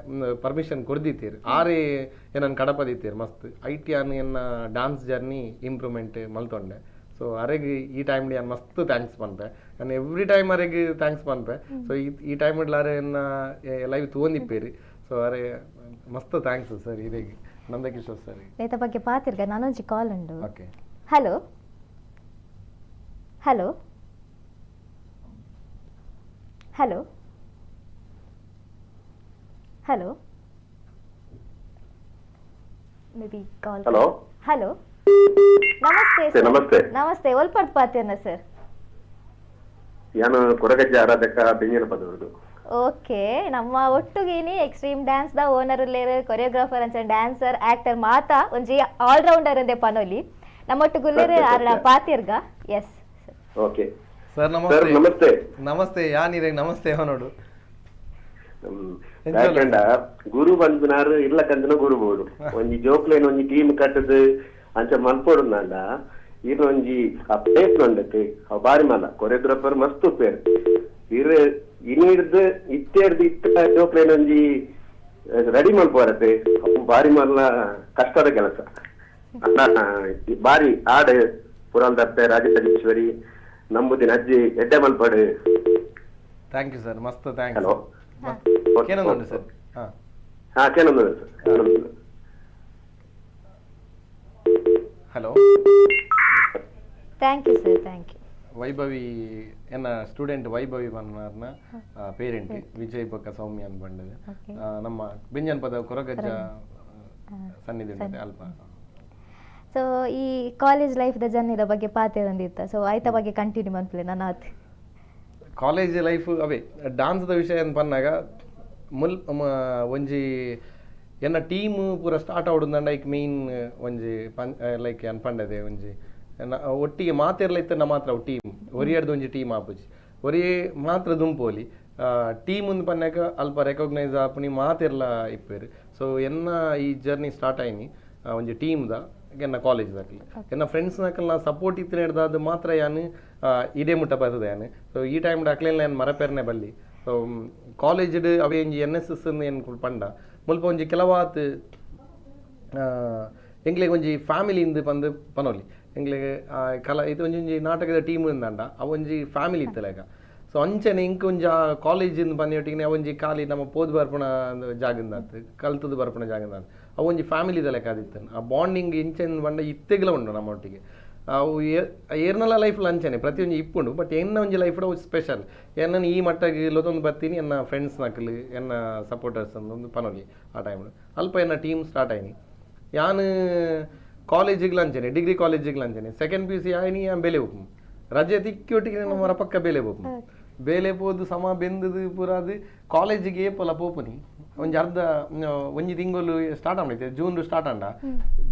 ಪರ್ಮಿಷನ್ ಕೊರ್ದಿತ್ತೀರ್. ಆರೇ ಏನನ್ನು ಕಡಪದಿತ್ತೀರ್ ಮಸ್ತ್ I T ಆನ್ ಎನ್ನ ಡ್ಯಾನ್ಸ್ ಜರ್ನಿ ಇಂಪ್ರೂವ್ಮೆಂಟ್ ಮಲ್ತೊಂಡೆ. ಸೊ ಅರೆಗ್ ಈ ಟೈಮ್ ಯಾನ್ ಮಸ್ತ್ thanks ಪನ್ಪೆ, ಯಾನ್ ಎವ್ರಿ ಟೈಮ್ ಅರೆಗ್ thanks ಪನ್ಪೆ. ಸೊ ಈ ಟೈಮ್ ಅರೆ ಎನ್ನ ಲೈವ್ ತೂವೊಂದಿಪ್ಪೇರು. ಸೊ ಅರೆ ಮಸ್ತ್ thanks sir ಇರೆಗ್ ನಂದಕಿಶೋರ್ ಸರ್. ನೇತ ಬಗ್ಗೆ ಪಾತಿರ್ಗ ನಾನೊಂಜಿ ಕಾಲ್ ಉಂಡು. Okay. Hello hello hello hello maybe call. Hello hello ನಮಸ್ತೆ ಸರ್. ನಮಸ್ತೆ. ನಮಸ್ತೆ, ಒಲ್ಪರ್ದು ಪಾತಿರ್ನ ಸರ್? ಯಾನು ಕೊರಗಜ್ಜ ಆರಾಧಕ ಬೆಂಜಿನ ಪದವರದು. ಓಕೆ, ನಮ್ಮ ಒಟ್ಟುಗೇನಿ ಎಕ್ಸ್ಟ್ರೀಮ್ ಡ್ಯಾನ್ಸ್ the owner ಉಲ್ಲೇರು, ಕೊರಿಯೋಗ್ರಾಫರ್ ಅಂಚ ಡ್ಯಾನ್ಸರ್ ಆಕ್ಟರ್ ಮಾತಾ ಒಂಜಿ ಆಲ್ರೌಂಡರ್ ಅಂದೆ ಪನೊಲಿ ನಮ್ಮೊಟ್ಟುಗುಲ್ಲೇರು ಆರ್ಡ ಪಾತಿರ್ಗ. ಎಸ್ ಓಕೆ ಸರ್ ಸರ್ ನಮಸ್ತೆ. ನಮಸ್ತೆ. ನಮಸ್ತೆ ಯಾನಿರೆ ನಮಸ್ತೆ ಅವನೋಡು. ಯಾಕಂಡ ಗುರು ಬಂದ್ನಾರು ಇಲ್ಲ ಕಂದನ ಗುರು ಬೋಡು ಒಂಜಿ ಜೋಕ್ಲೇನ್ ಒಂಜಿ ಟೀಮ್ ಕಟ್ಟದು ಅಂಚ ಮಲ್ಪೋಡು ನಾಂಡ ಒಂಜಿ ಆ ಪ್ಲೇಸ್ ಉಂಡತೆ ಅವ್ ಬಾರಿ ಮಲ್ಲ ಕೊರಿಯೋಗ್ರಾಫರ್ ಮಸ್ತ್ ಉಪ್ಪೇರು ಇರ್ ಇನಿರ್ದು ಇತ್ತೇರ್ದು ಇತ್ತ ಜೋಕ್ಲೇನ್ ಒಂಜಿ ರೆಡಿ ಮಲ್ಪೋರತೆ ಅವು ಬಾರಿ ಮಲ್ಲ ಕಷ್ಟದ ಕೆಲಸ. ಅಣ್ಣ ಬಾರಿ ಆಡ್ ಪುರಾಲ್ ದಪ್ಪೆ ರಾಜರಾಜೇಶ್ವರಿ ನಂಬುದಿನ ಅಜ್ಜಿ ಎಡ್ಡೆ ಮಲ್ಪಡು. Thank you sir, ಮಸ್ತ್ thanks. Hello ಕೇನೊಂದುಂಡು ಸರ್? ಹಾ ಹಾ ಕೇನೊಂದು sir. Hello thank you sir, thank you. Vaibhavi ಎನ್ನ ಸ್ಟೂಡೆಂಟ್ ವೈಭವಿ ಬನ್ನಾರ್ನ ಪೇರೆಂಟ್ ವಿಜಯ್ ಬೊಕ್ಕ ಸೌಮ್ಯ ಅಂತ ಬಂಡದೆ. ನಮ್ಮ ಬೆಂಜನ್ ಪದ ಕೊರಗಜ್ಜ ಸನ್ನಿಧಿ ಉಂಟು ಅಲ್ಪ. ಸೊ ಈ ಕಾಲೇಜ್ ಲೈಫ್ ದ ಜರ್ನಿದ ಬಗ್ಗೆ ಪಾತೆರೊಂದಿತ್ತ, ಸೊ ಐತ ಬಗ್ಗೆ ಕಂಟಿನ್ಯೂ ಮನ್ಪುಲೆ ನನಾತ್. ಕಾಲೇಜ್ ಲೈಫ್ ಅವೇ ಡಾನ್ಸ್ದ ವಿಷಯ ಅಂತ ಪನ್ನಾಗ ಮುಲ್ ಒಂಜಿ ಎನ್ನ ಟೀಮ್ ಪೂರ ಸ್ಟಾರ್ಟ್ ಆವಡುಂದಂಡ ಐಕ್ ಮೇನ್ ಒಂಜಿ ಪನ್ ಲೈಕ್ ಅನ್ ಪಂಡದೆ ಒಂಜಿ ಎನ್ನ ಒಟ್ಟಿಗೆ ಮಾತೆರ್ಲ ಇತ್ತಂಡ ಮಾತ್ರ ಅವು ಟೀಮ್. ಒರಿಯಡ್ದು ಒಂಜಿ ಟೀಮ್ ಆಪುಜಿ, ಒರಿಯೇ ಮಾತ್ರ ದುಂಪೋಲಿ. ಟೀಮ್ ಒಂದು ಪನ್ನಾಗ ಅಲ್ಪ ರೆಕಗ್ನೈಸ್ ಆಪುನಿ ಮಾತೆರ್ಲ ಇಪ್ಪೆರ್. ಸೊ ಎನ್ನ ಈ ಜರ್ನಿ ಸ್ಟಾರ್ಟ್ ಆಯ್ನಿ ಒಂಜಿ ಟೀಮ್ದ ಎನ್ನ ಕಾಲೇಜ್ ದಾಕಲಿ ಎನ್ನ ಫ್ರೆಂಡ್ಸ್ ನಕಲ್ನ ಸಪೋರ್ಟ್ ಇತ್ತಿನ ಹಿಡ್ದು ಮಾತ್ರ ಯಾನ್ ಇದೇ ಮುಟ್ಟ ಬರ್ತದೆ ಯಾನ್. ಸೊ ಈ ಟೈಮ್ ಅಕ್ಲೆಲ್ಲ ಯಾನ್ ಮರಪೆರ್ನೆ ಬಲ್ಲಿ. ಸೊ ಕಾಲೇಜ್ಡ್ ಅವೇ ಒಂಜಿ ಎನ್ ಎಸ್ ಎಸ್ ಏನು ಪಂಡ ಮುಲ್ಪ ಒಂಜಿ ಕೆಲವಾತ್ ಎಂಕ್ಲೆಗ್ ಒಂಜಿ ಫ್ಯಾಮಿಲಿ ಇಂದು ಪಂದ್ ಪನೊಲಿ. ಎಂಕ್ಲೆಗ್ ಕಲ ಇದು ಒಂಜಿ ಒಂಜಿ ನಾಟಕದ ಟೀಮ್ ಇಂದಂಡ ಅವು ಒಂಜಿ ಫ್ಯಾಮಿಲಿ ಇತ್ತಲೇಕ. ಸೊ ಅಂಚನೆ ಇಂಕ್ ಒಂಜಿ ಆ ಕಾಲೇಜಿಂದ ಬಂದಿಟ್ಟಿಗೆ ಒಂಜಿ ಖಾಲಿ ನಮ್ಮ ಪೋದು ಬರ್ಪುನ ಜಾಗಂದಾತ್, ಕಲ್ತದ್ದು ಬರ್ಪುನ ಜಾಗಂದಾತ್, ಅವು ಒಂಜಿ ಫ್ಯಾಮಿಲಿ ಲೆಕ್ಕ ಆದಿತ್ತು. ಆ ಬಾಂಡಿಂಗ್ ಇಂಚೆನ್ ಬಂಡ ಇತ್ತೆಗ್ಲ ಉಂಡು ನಮ್ಮ ಒಟ್ಟಿಗೆ. ಅವು ಏರ್ನಲ ಲೈಫ್ ಅಂಚನೆ ಪ್ರತಿಯೊಂಜಿ ಇಪ್ಪುಂಡು, ಬಟ್ ಎನ್ನ ಒಂಜಿ ಲೈಫ್ ಅವು ಸ್ಪೆಷಲ್. ಎನ್ನ ಈ ಮಟ್ಟಗೆ ಲೊತೊಂದು ಬರ್ತೀನಿ ಎನ್ನ ಫ್ರೆಂಡ್ಸ್ ನಕಲು ಎನ್ನ ಸಪೋರ್ಟರ್ಸ್ ಒಂದು ಪನೊಲಿ. ಆ ಟೈಮ್ ಅಲ್ಪ ಎನ್ನ ಟೀಮ್ ಸ್ಟಾರ್ಟ್ ಆಯ್ನಿ. ಯಾನ್ ಕಾಲೇಜಿಗೆ ಅಂಚನೆ, ಡಿಗ್ರಿ ಕಾಲೇಜಿಗೆ ಅಂಚನೆ ಸೆಕೆಂಡ್ ಪಿ ಯು ಸಿ ಆಯ್ನಿ. ಯಾನ್ ಬೇಲೆ ಹೋಪು, ರಜೆ ತಿಕ್ಕಿ ಒಟ್ಟಿಗೆ ನಮ್ಮ ಪಕ್ಕ ಬೇಲೆ ಹೋಪು. ಬೇಲೆ ಪೋದು ಸಮ ಬೆಂದದು ಪೂರ ಅದು ಕಾಲೇಜಿಗೆ ಏಪಲ ಪೋಪುನಿ. ಒಂಜಿ ಅರ್ಧ ಒಂಜಿ ತಿಂಗಳು ಸ್ಟಾರ್ಟ್ ಆಂಡೈತೆ, ಜೂನ್ ಸ್ಟಾರ್ಟ್ ಆಂಡ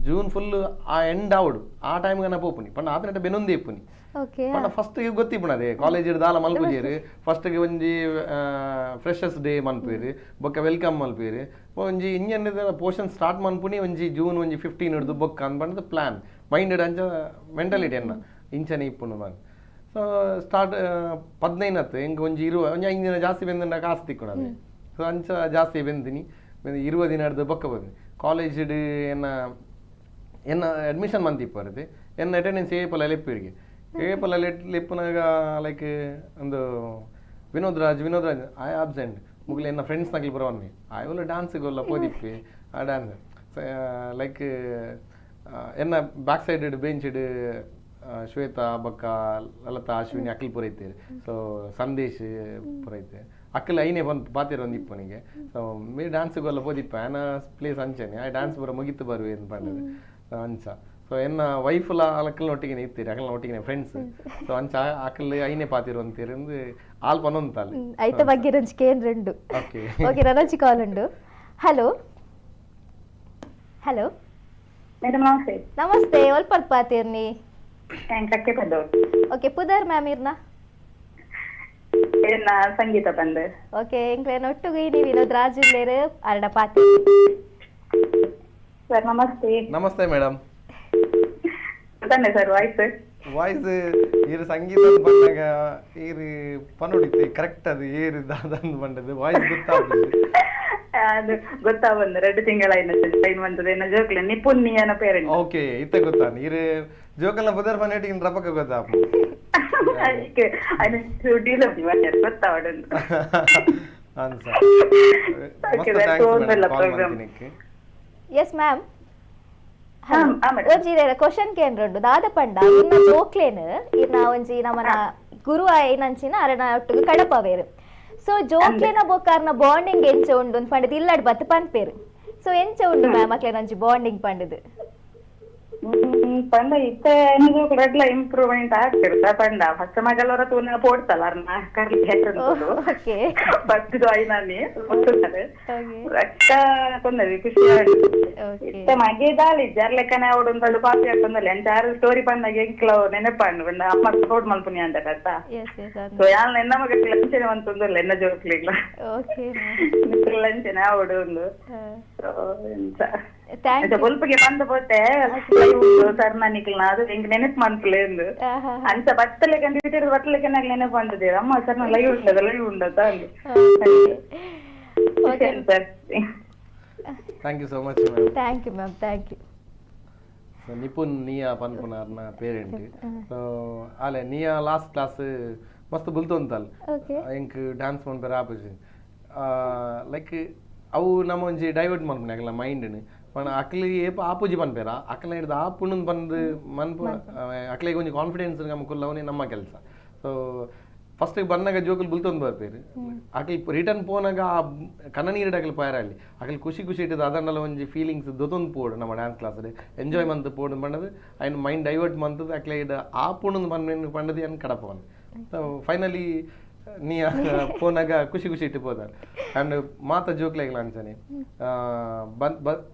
ಜೂನ್ ಫುಲ್ ಆ ಎಂಡ್ ಆವಡು ಆ ಟೈಮ್ ನಾ ಪೋಪುನಿ. ಪಂಡ ಆತನಟ ಬೆನೊಂದೇ ಇಪ್ಪುನಿ. ಪಂಡ ಫಸ್ಟ್ ಗೊತ್ತಿಪ್ಪುನದೆ ಕಾಲೇಜ್ ದಾಲ ಮಲ್ಪುಜೇರು. ಫಸ್ಟ್ ಒಂಜಿ ಫ್ರೆಶರ್ಸ್ ಡೇ ಮನ್ಪೇರು, ಬೊಕ್ಕ welcome ಮಲ್ಪೇರು, ಒಂಜಿ ಇಂಜನ್ ಪೋರ್ಷನ್ ಸ್ಟಾರ್ಟ್ ಮನ್ಪುನಿ ಒಂಜಿ ಜೂನ್ ಒಂಜಿ 15 ಹಿಡ್ದು ಬೊಕ್ಕ ಅಂದ್ ಪ್ಲಾನ್ ಮೈಂಡ್ ಅಂಚ ಮೆಂಟಾಲಿಟಿ ಎನ್ನ ಇಂಚನೆ ಇಪ್ಪುನು man. ಸೊ ಸ್ಟಾರ್ಟ್ 15 ಹತ್ತು ಎಂಕ್ ಒಂಜಿ ಇರುವ ಒಂಜಿ 5 ದಿನ ಜಾಸ್ತಿ ಬೆಂದಂಡ ಕಾಸು ತಿಕ್ಕೊಣದೆ. ಸೊ ಅಂಚ ಜಾಸ್ತಿ ಬೆಂದಿನಿ, 20 ದಿನ ಹಿಡ್ದು ಬೊಕ್ಕ ಬಂದು ಕಾಲೇಜ್ ಎನ್ನ ಎನ್ನ ಅಡ್ಮಿಷನ್ ಮಂತಿಪ್ಪರತೆ ಎನ್ನ ಅಟೆಂಡೆನ್ಸ್ ಏಪಲ ಲೆಪ್ಪಿರಿಗೆ ಏಪಲ ಲೆಪ್ಪುನಾಗ ಲೈಕ್ ಒಂದು ವಿನೋದ್ ರಾಜ್ ವಿನೋದ್ ರಾಜ್ I absent ಮುಗಿಲೆ ಎನ್ನ ಫ್ರೆಂಡ್ಸ್ ನಕಲಿ ಬರವನ್ನಿ ಆಯ್ ಡ್ಯಾನ್ಸ್ಗೊಲ್ಲ ಪೋದಿಪ್ಪಿ ಆ ಡ್ಯಾನ್ಸ್ ಲೈಕ್ ಎನ್ನ ಬ್ಯಾಕ್ ಸೈಡ್ ಬೆಂಚ್ ಶ್ವೇತಾ ಬೊಕ್ಕ ಲತಾ ಅಶ್ವಿನಿ ಅಖಿಲ್ ಪೂರ ಇತ್ತೇರು. ಸೊ ಸಂದೇಶ್ ಪೂರ ಇತ್ತೆ ಅಕ್ಕಲ್ ಐನೇ ಬಂದು ಪಾತಿರ ಒಂದು ಇಪ್ಪನಿಗೆ. ಸೊ ಮೇ ಡ್ಯಾನ್ಸ್ಗೊಲ್ಲ ಪೋದಿಪ್ಪ ಆನ ಪ್ಲೇಸ್ ಅಂಚನೆ ಆ ಡ್ಯಾನ್ಸ್ ಪೂರ ಮುಗಿತು ಬರುವೆ ಅಂತ ಪಂಡದು ಅಂಚ. ಸೊ ಎನ್ನ ವೈಫ್ಲ ಅಲಕ್ಕಲ್ನ ಒಟ್ಟಿಗೆ ಇತ್ತೀರಿ, ಅಕಲ್ನ ಒಟ್ಟಿಗೆ ಫ್ರೆಂಡ್ಸ್. ಸೊ ಅಂಚ ಅಕಲ್ ಐನೇ ಪಾತಿರು ಅಂತೀರಿಂದು ಆಲ್ ಪನೊಂತಾಲೆ. ಐತ ಬಗ್ಗೆ ರಂಜಿ ಕೇಂದ್ರ ಉಂಡು. ಓಕೆ ಓಕೆ, ನನಂಚಿ ಕಾಲ್ ಉಂಡು. ಹಲೋ ಹಲೋ ಮೇಡಮ್ ನಮಸ್ತೆ. ನಮಸ್ತೆ, ಒಲ್ಪರ್ತ್ ಪಾತಿರ್ನಿ? ಕಕ್ಕೆ ಬಂದವರು. ಓಕೆ, ಪುದರ್ ಮ್ಯಾಮ್ ಇರ್ನ? ಎನ್ನ ಸಂಗೀತ ಬಂದು. ಓಕೆ, ಎಂಕ್ಲೆನ ಒಟ್ಟುಗು ಇನಿ ವಿನೋದ್ ರಾಜ್ ಉಲ್ಲೇರು, ಅರಡ ಪಾತಿ. ಸರ್ ನಮಸ್ತೆ. ನಮಸ್ತೆ ಮೇಡಮ್. ತಾನೆ ಸರ್ ವಾಯ್ಸ್? ವಾಯ್ಸ್ ಈರು ಸಂಗೀತ ಬಂದಾಗ ಈರು ಪನುಡಿತ್ತೆ ಕರೆಕ್ಟ್, ಅದು ಏರು ದಾದಂದು ಬಂದದ್ದು ವಾಯ್ಸ್ ಗೊತ್ತಾಗ್ತದೆ. ಅದು ಗೊತ್ತಾ ಬಂದು 2 ತಿಂಗಳ ಟೈಮ್ ಬಂದದ ಎನ್ನ ಜೋಕ್ಲೆ ನಿಪುಣ್ ನಿಯನ ಪೇರೆಂಟ್. ಓಕೆ, ಇತ್ತೆ ಗೊತ್ತಾ ಈರು ಜೋಕಲ್ನ ಬದರ್ ಪನ್ನೆಟ್ಟಿಗೆ ರಪಕ್ಕ ಗೊತ್ತಾ. ಅದಕ್ಕೆ ಅದು ಗೊತ್ತಾವಡೊಂದು. ಆನ್ಸರ್ Okay, ಮಸ್ತ್ that's thanks all madam the call program. ಮಾಡ್ತೀನಿಕ್ಕೆ. Yes ma'am. ಹಾ, ಹಾ, madam. ಒಂಜಿ ಕ್ವಶನ್ ಕೇಂದ್ರ ಉಂಡು. ದಾದ ಪಂಡ ಇನ್ನ ಜೋಕ್ಲೇನ್ ಇರ್ನ ಒಂಜಿ ನಮನ ಗುರು ಆಯ್ನಂಚಿನ ಅರಣ ಒಟ್ಟುಗು ಕಡಪವೇರು. ಸೊ ಜೋಕ್ಲೇನ ಬೊಕ್ಕಾರ್ನ ಬಾಂಡಿಂಗ್ ಎಂಚ ಉಂಡು ಅಂದ್ ಪಂಡದು ಇಲ್ಲಡ್ ಬತ್ತು ಪನ್ಪೇರು. ಸೊ ಎಂಚ ಉಂಡು ಮ್ಯಾಮ್ ಅಕ್ಲೇನ ಒಂಜಿ ಬಾಂಡಿಂಗ್ ಪಂಡದು? ಪಂಡ ಇತ್ತೆ ರೆಡ್ಲ ಇಂಪ್ರೂವ್ಮೆಂಟ್ ಆಗ್ತಿರ್ತ ಪಂಡ ಫಸ್ಟ್ ಮಗಲವರ ತೂನ ಪೋಡ್ತಲ್ಲ ಅರ್ನ ಕರ್ಲಿ ಓಕೆ ಫಸ್ಟ್ ಜಾಯಿನ್ ಆನಿ ರಕ್ಕ ತೊಂದರೆ ಖುಷಿ. ಓಕೆ ಇತ್ತೆ ಮಗೆ ದಾಳಿ ಜರ್ಲೆಕ್ಕನೆ ಅವಡೊಂದು ಕಾಪಿ ಹಾಕೊಂದಲ್ಲಿ ಅಂಚಾರು ಸ್ಟೋರಿ ಪಂದಾಗ ಎಂಕ್ಲ ನೆನಪಾಂಡು ಪಂಡ ಅಮ್ಮ ಸಪೋರ್ಟ್ ಮಲ್ಪುನಿ ಅಂತ ಕತ್ತ. ಎಸ್ ಎಸ್ ಸೊ ಯಾನ್ ಎನ್ನ ಮಗ ಲಂಚನೆ ಮಂತೊಂದುಲ್ಲ ಎನ್ನ ಜೋಕ್ಲಿಗ್ಲ ಓಕೆ ಲಂಚನೆ ಅವಡು ಒಂದು. ಸೊ ಎಂತ thank ಅಂಚ ಬೊಲ್ಪುಗೆ ಬಂದು ಪೋತೆ ಸರ್ ನಿಕ್ಲ ಅದು ಎಂಕ್ ನೆನಪು ಮನ್ಪುಲೆ ಎಂದು. ಅಂಚ ಬತ್ತಲೆ ಕಂಡು ಬತ್ತಲೆ ನೆನಪು ಬಂದದೆ ಅಮ್ಮ ಸರ್ ಲೈವ್ ಉಂಡದ ಲೈವ್ ಉಂಡದ ಅಂದು. Okay sir, thank you so much ma'am. Thank you ma'am, thank you. So Nipun Niya ಪನ್ಪುನಾರ್ನ ಪೇರೆಂಟ್. ಸೊ ಆಲೆ ನಿಯಾ ಲಾಸ್ಟ್ ಕ್ಲಾಸ್ ಮಸ್ತ್ ಬುಲ್ತೊಂತಲ್. ಓಕೆ ಎಂಕ್ ಡ್ಯಾನ್ಸ್ ಮನ್ಪೆರ ಆಪುಜಿ ಲೈಕ್ ಅವು ನಮ್ಮ ಒಂಜಿ ಡೈವರ್ಟ್ ಮನ್ಪುನೆ ಅಕಲ್ನ ಮೈಂಡ್ನ್. ಪಂಡ ಅಕ್ಲಿ ಏಪ ಆಪುಜಿ ಪನ್ಪೆರ ಅಕ್ಲ ಹಿಡ್ದು ಆಪುಂಡು ಬಂದು ಮನ್ಪು ಅಕ್ಲಿಗೆ ಒಂಜಿ ಕಾನ್ಫಿಡೆನ್ಸ್ ನಮ್ಮ ಕುಲ್ಲವನೇ ನಮ್ಮ ಕೆಲಸ. ಸೊ ಫಸ್ಟ್ ಬನ್ನಗ ಜೋಕುಲು ಬುಲ್ತೊಂದು ಬರ್ಪೇರು ಅಕಲ್ ರಿಟರ್ನ್ ಪೋನಾಗ ಆ ಕಣ್ಣನೀರು ಅಕಲ್ ಪಾಯರಲ್ಲಿ ಅಕಲ್ ಖುಷಿ ಖುಷಿ ಇಟ್ಟದ ಅದಂಡಲ ಒಂಜಿ ಫೀಲಿಂಗ್ಸ್ ದೊತೊಂದು ಪೋಡು ನಮ್ಮ ಡ್ಯಾನ್ಸ್ ಕ್ಲಾಸ್ ಎಂಜಾಯ್ ಮಂತ್ ಪೋಡು ಪಂಡದು ಐನ್ ಮೈಂಡ್ ಡೈವರ್ಟ್ ಮಂತದ ಅಕ್ಲೆ ಇಡ ಆ ಪುಣಂದು ಪನ್ನೇನು ಪಂಡದು ಏನು ಕಡಪವನ್. ಸೊ ಫೈನಲಿ ನೀ ಪೋನಾಗ ಖುಷಿ ಖುಷಿ ಇಟ್ಟು ಪೋದಾರ. ಆ್ಯಂಡ್ ಮಾತ ಜೋಕ್ಲೆಗ್ಲ ಅಂಚನೆ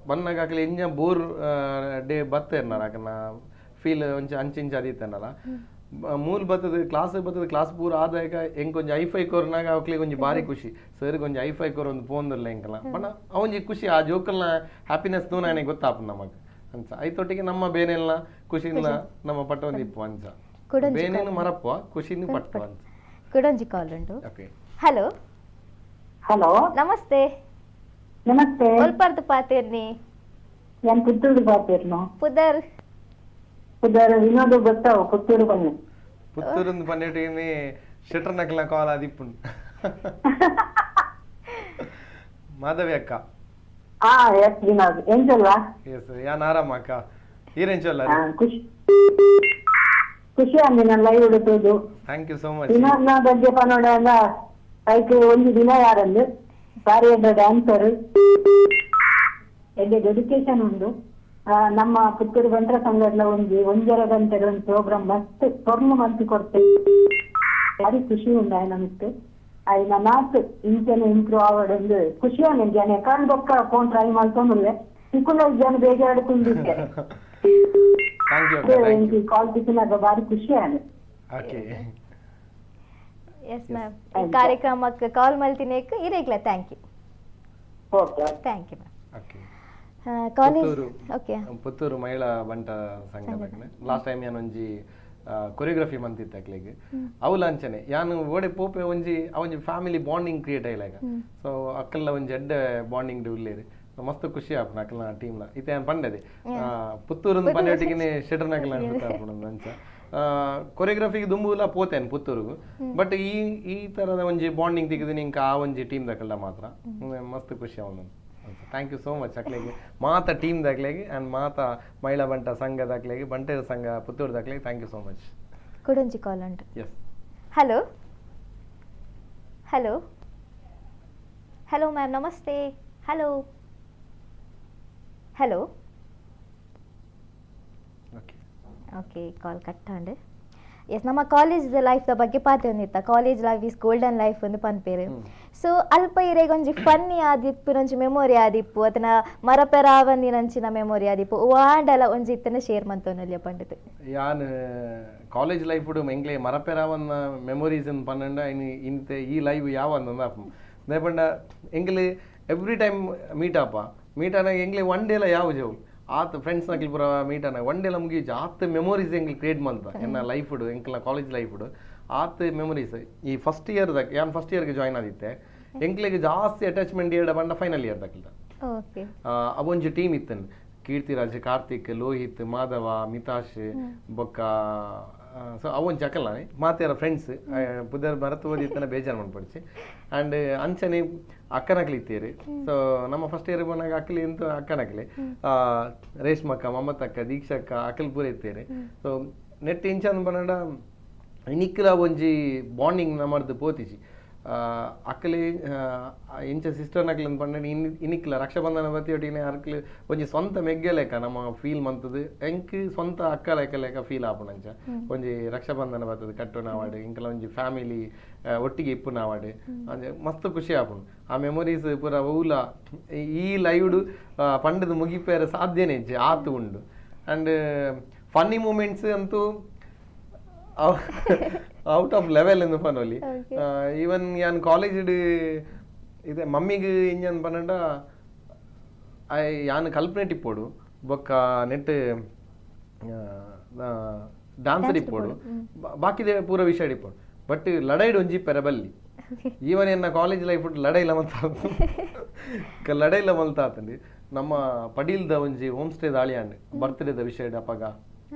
ಬನ್ನಾಗ ಅಕಲ್ ಎಂಜ ಬೋರ್ ಡೇ ಬತ್ತೇರ್ನಾರ ಅಕಲ್ನ ಫೀಲ್ ಒಂಚ ಅಂಚಿಂಚ ಅದಿತ್ತನಲ್ಲ ಮೂಲ ಬತ್ತದ ಕ್ಲಾಸ್ ಬತ್ತದ ಕ್ಲಾಸ್ ಪೂರ ಆದಾಯಕ ಎಂಕ್ ಒಂಜಿ ಐಫೈ ಕೊರ್ನಾಗ ಅವಕ್ಲಿಗೆ ಒಂಜಿ ಬಾರಿ ಖುಷಿ ಸರ್ ಒಂಜಿ ಐಫೈ ಕೊರ್ ಒಂದು ಪೋಂದಿಲ್ಲ ಎಂಕಲ್ಲ ಬಟ್ ಅವೊಂಜಿ ಖುಷಿ ಆ ಜೋಕಲ್ನ ಹ್ಯಾಪಿನೆಸ್ ತೂ ನನಗೆ ಗೊತ್ತಾಪ ನಮಗ್ ಅಂಚ ಐತೊಟ್ಟಿಗೆ ನಮ್ಮ ಬೇನೆಲ್ಲ ಖುಷಿನ ನಮ್ಮ ಪಟ್ಟೊಂದು ಇಪ್ಪು ಅಂಚ ಬೇನೇನು ಮರಪ್ಪ ಖುಷಿನ ಪಟ್ಟು ಅಂಚ. ಕುಡೊಂಜಿ ಕಾಲ್ ಉಂಟು. ಹಲೋ ಹಲೋ ನಮಸ್ತೆ. ನಮಸ್ತೆ. ಒಲ್ಪರ್ದು ಪಾತೇರ್ನಿ? ನಾನು ಪುತ್ತೂರು ಪಾತೇರ್ನು. ಪುದರ್? ಪುದರ್ ವಿನೋದ್ ಗೊತ್ತಾವು ಪುತ್ತೂರು ಬನ್ನಿ. ಪುತ್ತೂರು ಪನ್ನೆಟ್ಟಿಗೆ ಶೆಟ್ರ್ ನಕಲ ಕಾಲ್ ಆದಿಪ್ಪುಂಡು. ಮಾಧವಿ ಅಕ್ಕ. ಹಾ ಎಸ್ ವಿನೋದ್ ಎಂಚಲ್ಲ? ಎಸ್ ಯಾನ್ ಆರಾಮ ಅಕ್ಕ, ಈರೆಂಚಲ್ಲ? ಖುಷಿ ಖುಷಿ ಅಂದೆ ನಾನು ಲೈವ್ ಉಡುತ್ತೋದು. Thank you so much. ವಿನೋದ್ನ ಬಗ್ಗೆ ಪನೋಡ ಐಕ್ ಒಂದು ದಿನ ಯಾರಂದು ಬಾರಿ ಡ್ಯಾನ್ಸರ್ ಎಡ್ಡೆ ಡೆಡಿಕೇಶನ್ ಉಂಡು. ನಮ್ಮ ಪುತ್ತೂರು ಬಂಟರ ಸಂಘದ ಒಂದು ಒಂಜರ ಗಂಟೆ ಒಂದು ಪ್ರೋಗ್ರಾಮ್ ಮಸ್ತ್ ಪೊರ್ಲು ಮಂತ್ ಕೊಡ್ತೇವೆ. ಭಾರಿ ಖುಷಿ ಉಂಡು ನಮಿತ್ತು ಆಯ್ನ ನಾತ್ ಇಂಚನೆ ಇಂಪ್ರೂವ್ ಆವಡೊಂದು ಖುಷಿ ಆನೆ ಜನ ಕಾಣ್ ಬೊಕ್ಕ ಫೋನ್ ಟ್ರೈ ಮಾಡ್ಕೊಂಡ್ರೆ ತಿಕ್ಕುನ ಜನ ಬೇಜಾಡ್ಕೊಂಡಿದ್ದೆ. ಕಾಲ್ ತಿಕ್ಕಿನಾಗ ಭಾರಿ ಖುಷಿ ಆನೆ. ಓಕೆ ಎಸ್ ಮ್ಯಾಮ್, ಕಾರ್ಯಕ್ರಮಕ್ಕೆ ಕಾಲ್ ಮಲ್ತಿನೇಕ್ ಇರೇಗ್ಲ thank you. Okay thank you ma'am. Okay college okay Puttur Mahila Banta Sangha last time ಯಾನ್ ಒಂಜಿ ಕೊರಿಯೋಗ್ರಫಿ ಮಂತಿತ್ತು ಅಕ್ಲೆಗ್ ಅವು ಅಂಚನೆ ಯಾನು ಓಡೆ ಪೋಪೆ ಒಂಜಿ ಅವೊಂಜಿ ಫ್ಯಾಮಿಲಿ ಬಾಂಡಿಂಗ್ ಕ್ರಿಯೇಟ್ ಆಯ್ಲಾಗ. ಸೊ ಅಕ್ಕಲ್ಲ ಒಂಜಿ ಎಡ್ಡೆ ಬಾಂಡಿಂಗ್ ಉಲ್ಲೇರು ಮಸ್ತ್ ಖುಷಿ ಆಪುಂಡು ಅಕ್ಕಲ್ನ ಟೀಮ್ನ. ಇತ್ತೆ ಯಾನ್ ಪಂಡದೆ ಪುತ್ತೂರು ಪಂಡೆಟಿಗೆ ಶೆಟರ್ ನಕಲ್ನ ಆಪುಂಡು ಅಂಚ ಕೊರಿಯೋಗ್ರಫಿಗೆ ದುಂಬುಲ ಪೋತೇನೆ ಪುತ್ತೂರುಗು. ಬಟ್ ಈ ಈ ತರದ ಒಂಜಿ ಬಾಂಡಿಂಗ್ ತಿಕ್ಕಿದ್ ನಿಂಕ ಆ ಒಂಜಿ ಟೀಮ್ ದಕಲ್ಡ ಮಾತ್ರ ಮಸ್ತ್ ಖುಷಿ ಅವನು. Thank you so much ಅಕ್ಲೆಗೆ, ಮಾತ ಟೀಮ್ ದಾಕ್ಲೆಗೆ ಆ್ಯಂಡ್ ಮಾತ ಮಹಿಳಾ ಬಂಟ ಸಂಘ ದಾಕ್ಲೆಗೆ, ಬಂಟೆರ ಸಂಘ Puttur ದಾಕ್ಲೆಗೆ thank you so much. ಕುಡೊಂಜಿ ಕಾಲ್ ಉಂಟು. Yes hello hello hello ma'am ನಮಸ್ತೆ. Hello hello okay okay call cut and. Yes ನಮ್ಮ ಕಾಲೇಜ್ ಲೈಫ್ದ ಬಗ್ಗೆ ಪಾತೆಂದಿತ್ತ college life is golden life ಒಂದು ಪನ್ಪೇರು. ಸೊ ಅಲ್ಪ ಇರೆಗ್ ಒಂಜಿ ಫನ್ನಿ ಆದಿಪ್ಪು ಒಂಜಿ ಮೆಮೊರಿ ಆದಿಪ್ಪು ಅತನ ಮರಪೆರಾವಂದಿನಂಚಿನ ಮೆಮೊರಿ ಆದಿಪ್ಪು ವಾಂಡಲ ಒಂಜಿ ಇತ್ತನ ಶೇರ್ ಮಂತೊನಲ್ಯ ಪಂಡಿತು. ಯಾನ್ ಕಾಲೇಜ್ ಲೈಫ್ ಎಂಗ್ಲೆ ಮರಪೆರಾವನ್ನ ಮೆಮೊರೀಸ್ ಪನ್ನಂಡ ಇಂತೆ ಈ ಲೈಫ್ ಯಾವ ಅಂದ ಪಂಡ ಎಂಗ್ಲೆ ಎವ್ರಿ ಟೈಮ್ ಮೀಟ್ ಆಪ ಮೀಟ್ ಆನಾಗ ಎಂಗ್ಲೆ ಒನ್ ಡೇಲ ಯಾವ ಜವು ಆತ ಫ್ರೆಂಡ್ಸ್ ನಕಲ್ ಪೂರ ಮೀಟ್ ಆನಾಗ ಒನ್ ಡೇಲ ಮುಗಿಜು ಆತ ಮೆಮೊರೀಸ್ ಎಂಗ್ಲಿ ಕ್ರಿಯೇಟ್ ಮಂತ ಎನ್ನ ಲೈಫ್ ಎಂಕ್ಲ ಕಾಲೇಜ್ ಲೈಫ್ ಆತ ಮೆಮೊರೀಸ್. ಈ ಫಸ್ಟ್ ಇಯರ್ದಾಗ ಯಾನ್ ಫಸ್ಟ್ ಇಯರ್ಗೆ ಜಾಯ್ನ್ ಆದಿತ್ತೆ ಎಂಕ್ಲೆಗ್ ಜಾಸ್ತಿ ಅಟ್ಯಾಚ್ಮೆಂಟ್ ಇಯರ್ ಬಂಡ ಫೈನಲ್ ಇಯರ್ ದಾಕಲ್ದ. ಅವೊಂಜಿ ಟೀಮ್ ಇತ್ತನ್ ಕೀರ್ತಿರಾಜ್, ಕಾರ್ತಿಕ್, ಲೋಹಿತ್, ಮಾಧವ, ಮಿತಾಶ್ ಬೊಕ್ಕ ಸೊ ಅವೊಂಜಿ ಅಕಲ್ಲ ಮಾತೆರ ಫ್ರೆಂಡ್ಸ್ ಪುದರ್ ಭರತ್ ಓದಿತ್ತನ ಬೇಜಾರು ಮಾಡ್ಪಡಿಸಿ ಆ್ಯಂಡ್ ಅಂಚನೆ ಅಕ್ಕನಕ್ಲಿ ಇತ್ತೀರಿ. ಸೊ ನಮ್ಮ ಫಸ್ಟ್ ಇಯರ್ ಬಂದಾಗ ಅಕ್ಕಲಿ ಎಂತ ಅಕ್ಕನಕ್ಲಿ ರೇಷ್ಮಕ್ಕ, ಮಮತಕ್ಕ, ದೀಕ್ಷಕ್ಕ ಅಕ್ಕಲ್ ಪೂರ ಇತ್ತೀರಿ. ಸೊ ನೆಟ್ ಇಂಚನ್ ಬಂಡ ಇನಿಕ್ಲ ಒಂಜಿ ಬಾಂಡಿಂಗ್ ನಮ್ಮರ್ದು ಪೋತಿಜಿ ಅಕ್ಕಲಿ ಇಂಚ ಸಿಸ್ಟರ್ ನಕ್ಲು ಪಂಡ ಇನಿಕ್ಲ ರಕ್ಷಾಬಂಧನ ಬತ್ತಿಯೊಟ್ಟಿಗೆ ಅರ್ಕ್ಲು ಒಂಜಿ ಸ್ವಂತ ಮೆಗ್ಗೆ ಲೆಕ್ಕ ನಮ್ಮ ಫೀಲ್ ಮಂತದು ಎಂಕ್ ಸ್ವಂತ ಅಕ್ಕ ಲೆಕ್ಕ ಲೆಕ್ಕ ಫೀಲ್ ಆಪುಂಡು ಅಂಚ ಒಂಜಿ ರಕ್ಷಾಬಂಧನ ಬರ್ತದೆ ಕಟ್ಟುನ ಆವಾಡು ಇಂಕಲ ಒಂಜಿ ಫ್ಯಾಮಿಲಿ ಒಟ್ಟಿಗೆ ಇಪ್ಪುನ ಆವಾಡು ಅಂಚ ಮಸ್ತ್ ಖುಷಿ ಆಪುಂಡು. ಆ ಮೆಮೊರೀಸ್ ಪೂರ ಓಲ ಈ ಲೈವ್ಡು ಪಂಡದ ಮುಗಿಪೇರ ಸಾಧ್ಯನೇ ಇಜ್ಜಿ ಆತು ಉಂಡು. ಆ್ಯಂಡ್ ಫನ್ನಿ ಮೂಮೆಂಟ್ಸ್ ಅಂತೂ ಔಟ್ ಆಫ್ ಲೆವೆಲ್ ಎಂದು ಪನೊಲಿ. ಈವನ್ ಯಾನ್ ಕಾಲೇಜ್ ಇದೆ ಮಮ್ಮಿಗೆ ಇಂಜನ್ ಪನ್ನಂಡ ಯಾನ್ ಕಲ್ಪನೆ ಟಿಪ್ಪೋಡು ಬೊಕ್ಕ ನೆಟ್ ಡಾನ್ಸ್ ಇಪ್ಪೋಡು ಬಾಕಿದೆ ಪೂರ ವಿಷಯ ಇಪ್ಪೋಡು ಬಟ್ ಲಡೈಡ್ ಒಂಜಿ ಪೆರಬಲ್ಲಿ. ಈವನ್ ಎನ್ನ ಕಾಲೇಜ್ ಲೈಫ್ ಲಡೈಲ ಮಲ್ತ ಲಡೈಲ ಮಲ್ತಾತಂడి. ನಮ್ಮ ಪಡೀಲ್ದ ಒಂಜಿ ಹೋಮ್ ಸ್ಟೇ ದಾಳಿ ಆಂಡ್ ಬರ್ತ್ಡೇದ ವಿಷಯ ಅಪ್ಪಗ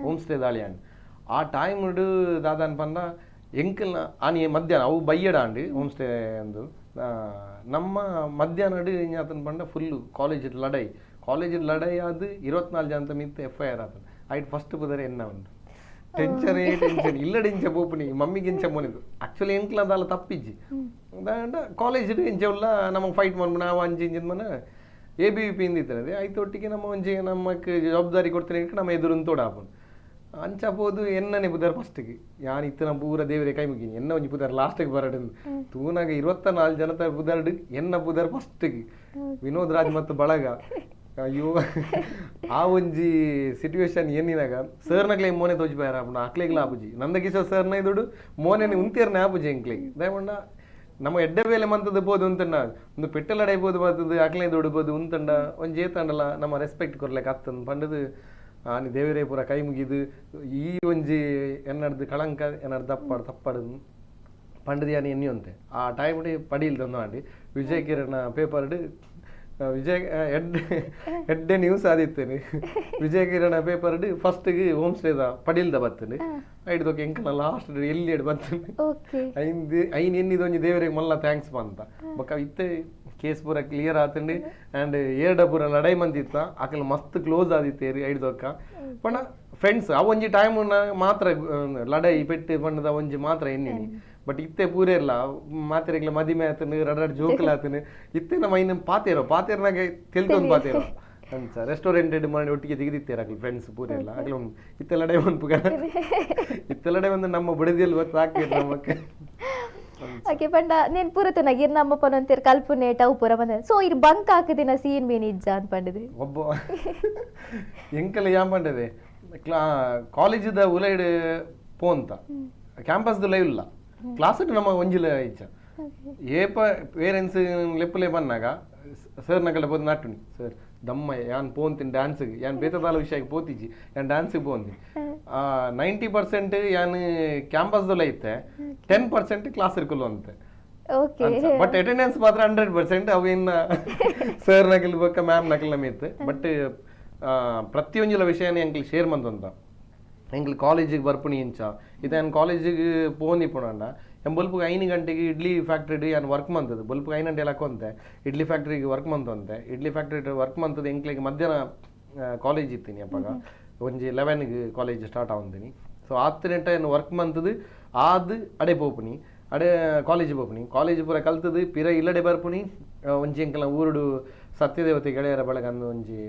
ಹೋಮ್ ಸ್ಟೇ ದಾಳಿ ಆಂಡ್ ಆ ಟೈಮ್ ದಾದಾನ್ ಪಂಡ ಎಂಕಲ್ನ ಆನಿ ಮಧ್ಯಾಹ್ನ ಅವು ಬಯ್ಯಡಾಂಡ್ ಹೋಮ್ ಸ್ಟೇ ಅಂದು ನಮ್ಮ ಮಧ್ಯಾಹ್ನ ಇಂಜಾತನ್ ಪಂಡ ಫುಲ್ಲು ಕಾಲೇಜ್ ಲಡೈ ಕಾಲೇಜ್ ಲಡೈ ಆದ್ 24 ಜನ ಮಿತ್ತ ಎಫ್ I R ಆತನ ಐಟ್ ಫಸ್ಟ್ ಬುದರೆ ಎನ್ನ ಉಂಡು. ಟೆನ್ಷನ್ ಟೆನ್ಷನ್ ಇಲ್ಲಡೆ ಇಂಚ ಪೋಪುನಿ ಮಮ್ಮಿಗೆ ಇಂಚ ಮೋನಿದು. ಆಕ್ಚುಲಿ ಎಂಕ್ಲ ದಾಲ ತಪ್ಪಿಜ್ಜಿ. ಕಾಲೇಜ್ ಇಂಚ ಉಲ್ಲ ನಮಗೆ ಫೈಟ್ ಮನ್ಪು ನಾವು ಅಂಚಿ ಇಂಚಿನ ಮನ ಎ ಬಿ ವಿ ಪಿ ಇಂದಿತ್ತನದೆ ಐತ ಒಟ್ಟಿಗೆ ನಮ್ಮ ಒಂಜಿ ನಮ್ಮಕ್ ಜವಾಬ್ದಾರಿ ಕೊಡ್ತೀನಿ ನಮ್ಮ ಎದುರು ತೋಡ ಆಪುನು. ಅಂಚ ಪೋದು ಎನ್ನನೆ ಪುದರ್ ಫಸ್ಟ್ಗೆ ಯಾನ್ ಇತ್ತನ ಪೂರ ದೇವರೇ ಕೈ ಮುಗಿನಿ ಎನ್ನ ಒಂಜಿ ಪುದರ್ ಲಾಸ್ಟ್ಗೆ ಬರಡು. ತೂನಾಗ 24 ಜನತ ಪುದರ್ಡು ಎನ್ನ ಪುದರ್ ಫಸ್ಟ್ಗೆ ವಿನೋದ್ ರಾಜ್ ಮತ್ತು ಬಳಗ. ಅಯ್ಯೋ ಆ ಒಂಜಿ ಸಿಟ್ಯುಯೇಷನ್ ಏನಿನಾಗ ಸರ್ನಗ್ಲೆ ಮೋನೆ ತೋಜಿಪಾಯರ ಆಪುಂಡು ಅಕ್ಲೆಗ್ಲ ಆಪುಜಿ. ನಂದಕಿಶೋರ್ ಸರ್ನ ಇದುಡು ಮೋನೆ ಉಂತೇರ್ನೆ ಆಪುಜಿ ಎಂಕ್ಲೆಗ್. ದಯಮಂಡ ನಮ್ಮ ಎಡ್ಡೆ ಬೇಲೆ ಮಂತದ ಪೋದು ಉಂತಂಡ ಒಂದು ಪೆಟ್ಟಲಡೈ ಪೋದು ಬರ್ತದೆ ಅಕ್ಲೆ ದುಡು ಪೋದು ಉಂತಂಡ ಒಂಜಿ ಏತಂಡಲ ನಮ್ಮ ರೆಸ್ಪೆಕ್ಟ್ ಕೊರ್ಲೆಕ್ ಅತ್ತಂದು ಪಂಡದು ಆನಿ ದೇವರೇ ಪೂರ ಕೈ ಮುಗಿದು ಈ ಒಂಜಿ ಎನ್ನಡ್ದು ಕಳಂಕ ಎನ್ನಡ್ದು ತಪ್ಪಾಡು ತಪ್ಪಾಡು ಪಂಡದು ಯಾನಿ ಎನ್ನಿ ಆ ಟೈಮ್ ಪಡೀಲ್ ತಂದು ಆಂಡಿ ವಿಜಯ್ ಕಿರಣ ಪೇಪರ್ಡ್ ವಿಜಯ್ ಎಡ್ಡೆ ನ್ಯೂಸ್ ಆದಿತ್ತೇನೆ. ವಿಜಯ್ ಕಿರಣ ಪೇಪರ್ಡ್ ಫಸ್ಟ್ಗೆ ಹೋಮ್ ಸ್ಟೇದ ಪಡೀಲ್ದ ಬರ್ತೇನೆ ಐಡ್ದೊಕೆ ಎಂಕಲ ಲಾಸ್ಟ್ ಎಲ್ಲಿ ಎಡ್ ಬರ್ತೇನೆ ಐಂದು ಐನ್ ಎನ್ನಿದ ಒಂಜಿ ದೇವರಿಗೆ ಮಲ್ಲ thanks ಬಂತ. ಬೊಕ್ಕ ಇತ್ತೆ ಕೇಸ್ ಪೂರ ಕ್ಲಿಯರ್ ಆತಂಡಿ ಆ್ಯಂಡ್ ಏರ್ಡ ಪೂರ ಲಡೈ ಮಂದಿತ್ತ ಅಕಲ್ ಮಸ್ತ್ ಕ್ಲೋಸ್ ಆದಿತ್ತೇರಿ ಐಡ್ದೊಕ್ಕ. ಪಂಡ ಫ್ರೆಂಡ್ಸ್ ಅವ ಒಂಜಿ ಟೈಮ್ ಮಾತ್ರ ಲಡೈ ಪೆಟ್ಟು ಪಂಡದ ಒಂಜಿ ಮಾತ್ರ ಎನ್ನಿನಿ. ಬಟ್ ಇತ್ತೆ ಪೂರ ಇರ್ಲ ಮಾತೆರೆಗ್ಲ ಮದಿಮೆ ಆತನು ರಡ ಜೋಕುಲ ಆತನು ಇತ್ತೆ ನಮ್ಮ ಐನ ಪಾತೇರೋ ಪಾತೇರ್ನಾಗ ತೆಲ್ತೊಂದು ಪಾತೇರೋ ಅಂಚ ರೆಸ್ಟೋರೆಂಟ್ ಮಾಡಿ ಒಟ್ಟಿಗೆ ತೆಗೆದಿತ್ತೇರ ಅಕಲ್ ಫ್ರೆಂಡ್ಸ್ ಪೂರ ಇಲ್ಲ ಅಕಲ್ ಇತ್ತೆ ಲಡೈ ಮನ್ಪುಗ ಇತ್ತೆ ಲಡೈ ಒಂದು ನಮ್ಮ ಬುಡದಿಯಲ್ಲಿ ಗೊತ್ತು ಹಾಕಿರ್ ನಮ್ಮಕ್ಕೆ. ಓಕೆ ಪಂಡ ನೀನ್ ಪೂರ ತುನಾಗ ಇರ್ ನಮ್ಮ ಪನೊಂತಿರ್ ಕಲ್ಪುನೆ ಟವು ಪೂರ ಬಂದ ಸೊ ಇರ್ ಬಂಕ್ ಹಾಕದಿನ ಸೀನ್ ಮೀನ್ ಇಜ್ಜ ಅಂತ ಪಂಡದೆ. ಒಬ್ಬ ಎಂಕಲ ಯಾನ್ ಪಂಡದೆ ಕಾಲೇಜದ ಉಲೈಡ್ ಪೋಂತ ಕ್ಯಾಂಪಸ್ದ ಲೈವ್ ಇಲ್ಲ ಕ್ಲಾಸ್ ನಮ್ಮ ಒಂಜಿಲ ಇಚ್ಚ ಏಪ ಪೇರೆಂಟ್ಸ್ ಲೆಪ್ಪುಲೆ ಬಂದಾಗ ಸರ್ ನಗಲ ಪೋದು ನಾಟುನಿ ಸರ್ ದಮ್ಮ ಯಾನ್ ಪೋಂತೀನಿ ಡ್ಯಾನ್ಸ್ಗೆ ಯಾನ್ ಬೇತದಾಲ ವಿಷಯಕ್ಕೆ ಪೋತಿಜಿ ಯಾನ್ ಡ್ಯಾನ್ಸ್ಗೆ ಪೋಂತೀನಿ 90% ಯಾನ್ ಕ್ಯಾಂಪಸ್ದಲ್ಲ ಐತೆ 10% ಕ್ಲಾಸ್ ಇರ್ಕೊಲ್ಲ ಅಂತೆ. ಬಟ್ ಅಟೆಂಡೆನ್ಸ್ ಮಾತ್ರ 100% ಅವು ಇನ್ನ ಸರ್ ನಕಲ್ ಬೊಕ್ಕ ಮ್ಯಾಮ್ ನಕಲ್ ನಮ್ಮ ಇತ್ತು. ಬಟ್ ಪ್ರತಿಯೊಂಜಿಲ ವಿಷಯನೇ ಎಂಕ್ಲು ಶೇರ್ ಮಂತಂತ ಎಂಕ್ಲು ಕಾಲೇಜಿಗೆ ಬರ್ಪುಣಿ ಇಂಚ ಇದು ನಾನು ಕಾಲೇಜಿಗೆ ಪೋನಿ ಪೋಣಂಡ ಎಂ ಬೊಲ್ಪುಗೆ 5 ಗಂಟೆಗೆ ಇಡ್ಲಿ ಫ್ಯಾಕ್ಟ್ರಿ ಯಾನ್ ವರ್ಕ್ ಮಂತದ್ದು ಬೊಲ್ಪುಗೆ 5 ಗಂಟೆ ಹಾಕೊಂತೆ ಇಡ್ಲಿ ಫ್ಯಾಕ್ಟ್ರಿಗೆ ವರ್ಕ್ ಮಂತಂತೆ ಇಡ್ಲಿ ಫ್ಯಾಕ್ಟ್ರಿ ವರ್ಕ್ ಮಂತದ್ದು ಎಂಕ್ಲಿಗೆ ಮಧ್ಯಾಹ್ನ ಕಾಲೇಜ್ ಇತ್ತೀನಿ ಅಪ್ಪಾಗ ಒಂಜಿ 11ಗೆ ಕಾಲೇಜ್ ಸ್ಟಾರ್ಟ್ ಆವಂತೀನಿ. ಸೊ ಆತ್ತು ಗಂಟೆ ವರ್ಕ್ ಮಂತದ್ದು ಆದ್ ಅಡೆ ಪೋಪುನಿ ಅಡೆ ಕಾಲೇಜ್ ಪೋಪುನಿ ಕಾಲೇಜ್ ಪೂರ ಕಲ್ತದ್ದು ಪಿರ ಇಲ್ಲಡೆ ಬರ್ಪುನಿ ಒಂಜಿ ಎಂಕಲ್ನ ಊರುಡು ಸತ್ಯದೇವತೆ ಗೆಳೆಯರ ಬಳಗ ಅಂದು ಒಂಜಿ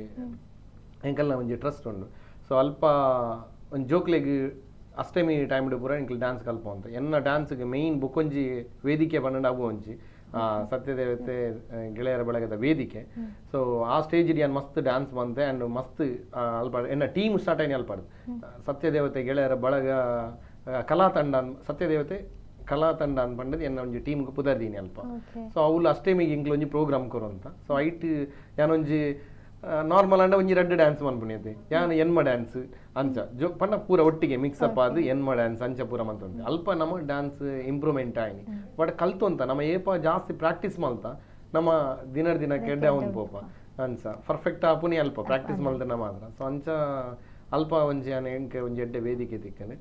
ಎಂಕಲ್ನ ಒಂಜಿ ಟ್ರಸ್ಟ್ ಉಂಡು. ಸೊ ಅಲ್ಪ ಒಂದು ಜೋಕ್ಲೆಗ್ ಅಷ್ಟಮಿ ಟೈಮ್ ಪೂರ ಎಂಕ್ಲು ಡ್ಯಾನ್ಸ್ ಕಲ್ಪ ಅಂತ ಎನ್ನ ಡ್ಯಾನ್ಸ್ಗೆ ಮೇಯ್ನ್ ಬುಕ್ಕೊಂಜಿ ವೇದಿಕೆ ಪನ್ನೊಂಡು ಅವು ಒಂಜಿ ಸತ್ಯದೇವತೆ ಗೆಳೆಯರ ಬಳಗದ ವೇದಿಕೆ. ಸೊ ಆ ಸ್ಟೇಜ್ ಯಾನ್ ಮಸ್ತ್ ಡ್ಯಾನ್ಸ್ ಬಂತೆ ಆ್ಯಂಡ್ ಮಸ್ತ್ ಅಲ್ಪ ಎನ್ನ ಟೀಮ್ ಸ್ಟಾರ್ಟ್ ಆಯ್ನಿ ಅಲ್ಪಾಡ್ದು ಸತ್ಯದೇವತೆ ಗೆಳೆಯರ ಬಳಗ ಕಲಾ ತಂಡ ಸತ್ಯದೇವತೆ ಕಲಾ ತಂಡ ಅನ್ಪಂಡದು ಎನ್ನ ಒಂಜಿ ಟೀಮ್ಗೆ ಪುದರ್ದೀನಿ ಅಲ್ಪ. ಸೊ ಅವ್ಲು ಅಷ್ಟಮಿಗೆ ಎಂಕ್ಲು ಒಂಜಿ ಪ್ರೋಗ್ರಾಮ್ ಕೊರು ಅಂತ. ಸೊ ಐಟ್ ಯಾನೊಂಜಿ ನಾರ್ಮಲ್ ಅಂಡ ಒಂಜಿ ರಡ್ಡು ಡ್ಯಾನ್ಸ್ ಮನ್ಪುನಿ ಯಾನ್ ಎನ್ಮ ಡ್ಯಾನ್ಸ್ ಅಂಚ ಜೋ ಪಂಡ ಪೂರ ಒಟ್ಟಿಗೆ ಮಿಕ್ಸ್ ಅಪ್ ಆದ್ ಎನ್ಮ ಡ್ಯಾನ್ಸ್ ಅಂಚ ಪೂರ ಮಂತುಂಟು ಅಲ್ಪ ನಮ್ಮ ಡ್ಯಾನ್ಸ್ ಇಂಪ್ರೂವ್ಮೆಂಟ್ ಆಯ್ನಿ. ಬಟ್ ಕಲ್ತು ಅಂತ ನಮ್ಮ ಏಪ ಜಾಸ್ತಿ ಪ್ರಾಕ್ಟೀಸ್ ಮಲ್ತ ನಮ್ಮ ದಿನ ದಿನ ಕೆಡ್ಡೆ ಅವನ್ ಪೋಪ ಅಂಚ ಪರ್ಫೆಕ್ಟ್ ಆಪುನಿ ಅಲ್ಪ ಪ್ರಾಕ್ಟೀಸ್ ಮಲ್ತನ ಮಾತ್ರ. ಸೊ ಅಂಚ ಅಲ್ಪ ಒಂಜಿ ಯಾನ್ ಎಂಕೆ ಒಂಜಿ ಎಡ್ಡೆ ವೇದಿಕೆ ತಿಕ್ಕನೆ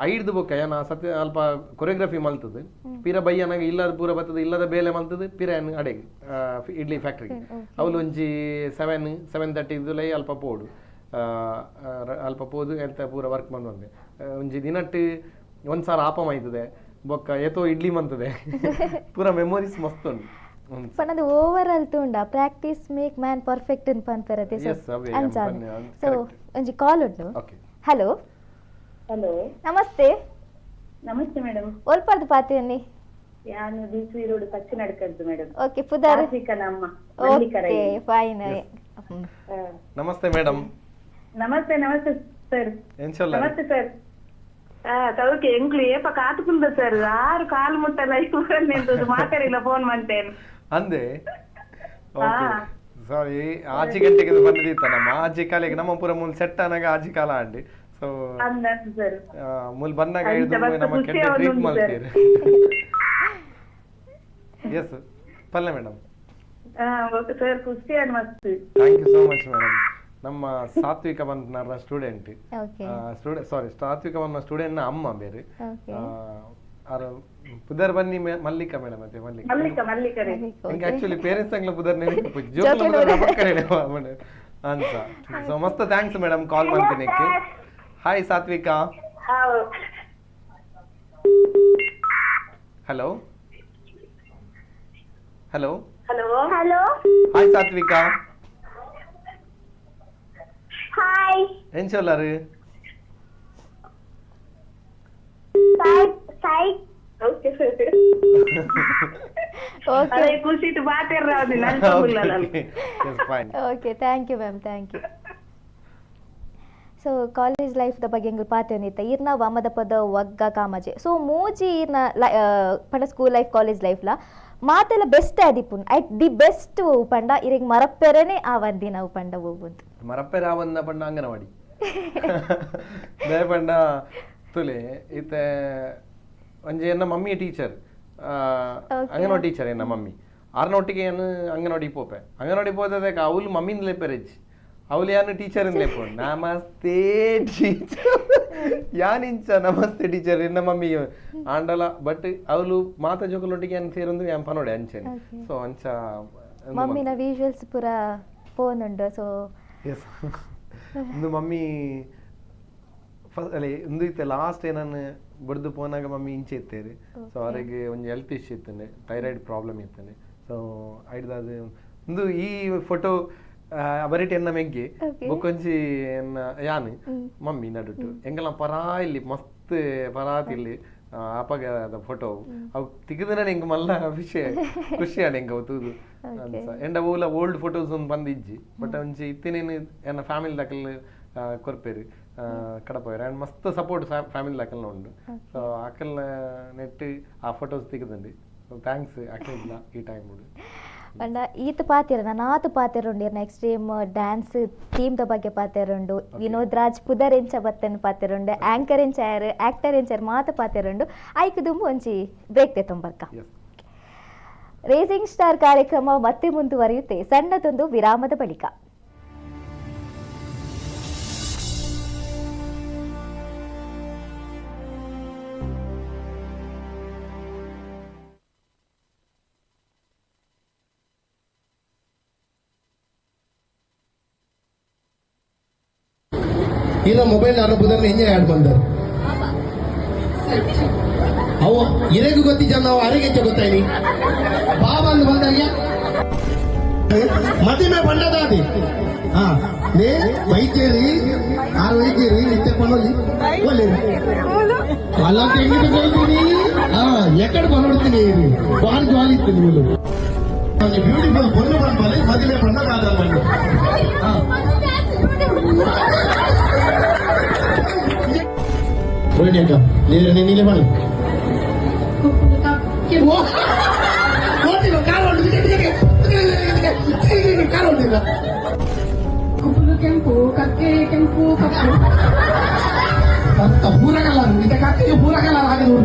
ಐಡ್ದು ಬೊಕ್ಕ ಯಾನ ಸತ್ಯ ಅಲ್ಪ ಕೊರಿಯೋಗ್ರಫಿ ಮಲ್ತದೆ ಪಿರ ಬಯ್ಯನಾಗ ಇಲ್ಲದ ಪೂರ ಬರ್ತದೆ ಇಲ್ಲದ ಬೇಲೆ ಮಲ್ತದೆ ಪಿರ ಅಡೆಗೆ ಇಡ್ಲಿ ಫ್ಯಾಕ್ಟ್ರಿಗೆ ಅವಳು ಒಂಜಿ 7 7:30 ಇದುಲೈ ಅಲ್ಪ ಪೋಡು ಅಲ್ಪ ಪೋದು ಎಂತ ಪೂರ ವರ್ಕ್ ಬಂದು ಬಂದೆ ಒಂಜಿ ದಿನಟ್ಟು ಒಂದು ಸಾರ ಆಪಮ ಆಯ್ತದೆ ಬೊಕ್ಕ ಏತೋ ಇಡ್ಲಿ ಮಂತದೆ ಪೂರ ಮೆಮೊರೀಸ್ ಮಸ್ತ್ ಉಂಟು. ಪಂಡದು ಓವರ್ ಆಲ್ ತೂಂಡ ಪ್ರಾಕ್ಟೀಸ್ ಮೇಕ್ ಮ್ಯಾನ್ ಪರ್ಫೆಕ್ಟ್ ಅಂತ ಪನ್ಪೆರತೆ. ಸೊ ಒಂಜಿ ಕಾಲ್ ಉಂಟು. ಹಲೋ ಹಲೋ ನಮಸ್ತೆ. ನಮಸ್ತೆ ಮೇಡಮ್. ಒಲ್ಪರ್ದು ಪಾತಿಯನ್ನಿ ಯಾನು ಬಿಸಿ ರೋಡ್ ಪಚ್ಚ ನಡ್ಕದ್ದು ಮೇಡಮ್. ಓಕೆ ಪುದಾರ್ ನಮ್ಮ ಓಕೆ ಫೈನ್. ನಮಸ್ತೆ ಮೇಡಮ್. ನಮಸ್ತೆ ನಮಸ್ತೆ ಸರ್. ನಮಸ್ತೆ ಸರ್. ತವಕೆ ಎಂಕ್ಲು ಏಪ ಕಾತುಕುಂದ ಸರ್ ಆರು ಕಾಲು ಮುಟ್ಟಲ್ಲ ಮಾತಾಡಿಲ್ಲ ಫೋನ್ ಮಾಡ್ತೇನೆ ಅಂದೆ. ಓಕೆ ಸಾರಿ ಆಚಿ ಗಂಟೆಗೆ ಬಂದಿತ್ತ ನಮ್ಮ ಆಚಿ ಕಾಲಿಗೆ ನಮ್ಮ ಪೂರ ಮೂಲ ಸೆಟ್ ಅನಾಗ ಆಚಿ ಕಾಲ ಅಂಡಿ. ಸೊ ಮೂಲ ಬಂದಾಗ ನಮ್ಮ ಕೆಟ್ಟ ಟ್ರೀಟ್ ಮಾಡ್ತೀರಿ. ಎಸ್ ಪಲ್ಲೆ ಮೇಡಮ್. ಓಕೆ ಸರ್ ಖುಷಿ ಮಸ್ತ್. Thank you so much madam. ನಮ್ಮ ಸಾತ್ವಿಕ ಬಂತನಾರ ಸ್ಟೂಡೆಂಟ್ ಸ್ಟೂಡೆಂಟ್ ಸಾರಿ ಸಾತ್ವಿಕ ಬಂದ ಸ್ಟೂಡೆಂಟ್ ನ ಅಮ್ಮ ಬೇರೆ ಆರ್ ಪುದರ್ ಬನ್ನಿ ಮಲ್ಲಿಕಾ ಮೇಡಮ್ ಅದೇ ಮಲ್ಲಿಕಾ ಮಲ್ಲಿಕಾ ಮಲ್ಲಿಕಾ ಇಂಕ ಆಕ್ಚುಲಿ ಪೇರೆಂಟ್ಸ್ ಅಂಗ್ಲ ಪುದರ್ ನೆನಪು ಜೋಕ್ಲ ಪುದರ್ ಪಕ್ಕನೆ ಅಂತ. ಸೊ ಮಸ್ತ್ thanks madam ಕಾಲ್ ಮಾಡ್ತೀನಿ. Hi Satvika. Hello hello hello hello. Hi Satvika. Hi. ಏನ್ ಚೊಲ್ಲಾರು? Sai Sai. Okay. ಖುಷಿ ಬಾತೆರ್ರ. Fine. Okay, thank you ma'am, thank you. So college life the ಬಗ್ಗೆ ಎಂಗ್ಲು ಪಾತೆ ಈರ್ನ ವಮದ ಪದ ವಗ್ಗ ಕಾಮಜೆ. ಸೊ ಮೂಜಿ ಈರ್ನ ಪಂಡ ಸ್ಕೂಲ್ ಲೈಫ್ ಕಾಲೇಜ್ ಲೈಫ್ಲ ಮಾತೆಲ್ಲ ಬೆಸ್ಟ್ ಆದಿಪ್ಪುನ್ ಐಟ್ the best ಪಂಡ ಇರೆಗ್ ಮರಪ್ಪೆರನೆ ಆ ಒಂದಿನ ಅವು ಪಂಡ ಹೋಗುಂತು. ಮರಪ್ಪೆರ ಆವಂದ ಪಂಡ ಅಂಗನವಾಡಿ ದೇ ಪಂಡ ತುಲೆ ಇತ್ತೆ ಒಂಜಿ ಎನ್ನ ಮಮ್ಮಿ ಟೀಚರ್, ಅಂಗನವಾಡಿ ಟೀಚರ್ ಎನ್ನ ಮಮ್ಮಿ. ಆರ್ನೊಟ್ಟಿಗೆ ಏನು ಅಂಗನವಾಡಿ ಪೋಪೆ. ಅಂಗನವಾಡಿ ಪೋದಕ್ಕೆ ಅವಳು ಮಮ್ಮಿಂದಲೇ ಪೆರೆಜ್ ಅವಳು ಯಾನು ಟೀಚರ್ ಇಂದಲೇ ಪೋ. ನಮಸ್ತೆ ಟೀಚರ್, ಯಾನಿಂಚ ನಮಸ್ತೆ ಟೀಚರ್ ಎನ್ನ ಮಮ್ಮಿ ಆಂಡಲ. ಬಟ್ ಅವಳು ಮಾತ ಜೋಕಲೊಟ್ಟಿಗೆ ಏನು ಸೇರೊಂದು ಯಾನ್ ಪನೋಡೆ ಅಂಚೆನೆ. ಸೊ ಅಂಚ ಮಮ್ಮಿನ ವಿಜುವಲ್ಸ್ ಪೂರ ಫೋನ್ ಉಂಡು. ಸೊ ಎಸ್ ಇಂದು ಮಮ್ಮಿ ಅಲ್ಲ ಇಂದು ಇತ್ತೆ ಲಾಸ್ಟ್ ಏನನ್ನು ಬಡ್ದು ಪೋನಾಗ ಮಮ್ಮಿ ಇಂಚೆ ಇತ್ತೇರಿ. ಸೊ ಅವರಿಗೆ ಒಂಜಿ ಹೆಲ್ತ್ ಇಶ್ಯೂ ಇತ್ತಂಡೆ, ಥೈರಾಯ್ಡ್ ಪ್ರಾಬ್ಲಮ್ ಇತ್ತಂಡೆ. ಸೊ ಐಡ್ದಾದ ಇಂದು ಈ ಫೋಟೋ ಬರಿಟ್ ಎನ್ನ ಮೆಗ್ಗಿ ಬೊಕ್ಕೊಂಜಿ ಎನ್ನ ಯಾನ್ ಮಮ್ಮಿ ನಡುಟು ಎಂಗಲ ಪರಾ ಇಲ್ಲಿ ಮಸ್ತ್ ಪರಾತ್ ಇಲ್ಲಿ ಅಪಗ ಫೋಟೋ ಅವು ತಿಗದನ ಎಂಗ್ ಮಲ್ಲ ವಿಷಯ ಖುಷಿ ಎಂಗ ಅವು ತೂದು ಅನ್ಸ. ಎಂಡ ಓಲ ಓಲ್ಡ್ ಫೋಟೋಸ್ ಒಂದು ಬಂದಿಜ್ಜಿ. ಬಟ್ ಒಂಜಿ ಇತ್ತಿನೇನು ಎನ್ನ ಫ್ಯಾಮಿಲಿ ದಕಲ್ ಕೊರ್ಪೇರು ಕಡಪೋಯರ್ ಆ್ಯಂಡ್ ಮಸ್ತ್ ಸಪೋರ್ಟ್ ಫ್ಯಾಮಿಲಿ ದಕಲ್ನ ಉಂಡು. ಸೊ ಅಕಲ್ನ ನೆಟ್ ಆ ಫೋಟೋಸ್ ತಿಗದಂడి. ಸೊ thanks ಅಕಲ್ ಈ ಟೈಮ್ ಉಂಡು. ಪಂಡ ಈತ ಪಾತೆರ ನಾನಾತು ಪಾತೆರ ಉಂಡು. Next time dance team the ಬಗ್ಗೆ ಪಾತೆರ ಉಂಡು, ವಿನೋದ್ ರಾಜ್ ಪುದರ್ ಎಂಚ ಬತ್ತನ್ ಪಾತೆರ ಉಂಡು, ಆಂಕರ್ ಎಂಚಾಯರ್ ಆಕ್ಟರ್ ಎಂಚಾಯರ್ ಮಾತ ಪಾತೆರ ಉಂಡು. ಐಕ್ ದುಂಬು ಒಂಜಿ ಬ್ರೇಕ್ ತೆತ್ತೊಂಬರ್ಕ. ರೇಸಿಂಗ್ ಸ್ಟಾರ್ ಕಾರ್ಯಕ್ರಮ ಮತ್ತೆ ಮುಂದುವರಿಯುತ್ತೆ ಸಣ್ಣದೊಂದು ವಿರಾಮದ ಬಳಿಕ. ಇಲ್ಲ ಮೊಬೈಲ್ ಅನುಭವದಲ್ಲಿ ಹೆಂಗೆ ಆ್ಯಡ್ ಬಂದರು ಅವು ಇರೆಗೂ ಗೊತ್ತಿದ್ದ ನಾವು ಅರಿಗೆ ಗೊತ್ತಾಯ್ನಿ ಬಾಬಾ ಅಂದ್ ಬಂದಾಗ ಮದಿಮೆ ಬಂಡದಾದಿ. ಹಾ ನೇ ವೈದ್ಯರಿ ಆರು ವೈದ್ಯರಿ ನಿತ್ಯ ಪನೋಲಿ ಒಳ್ಳೆ వాళ్ళంతా ఎంగిటి పోయింది. ఎక్కడ పనుడుతుంది బాగా జాలి ఇస్తుంది వీళ్ళు. బ్యూటిఫుల్ పొన్ను పంపాలి మదిమే పండ కాదన్నమాట. రోహిణి అక్క నేను నిలబడి ಕೆಂಪು ಕಕ್ಕೆ ಕೆಂಪು ಕಪ್ಪು అంత పూరగలరు ఇంత కక్కి పూరగలరు ఆగదు.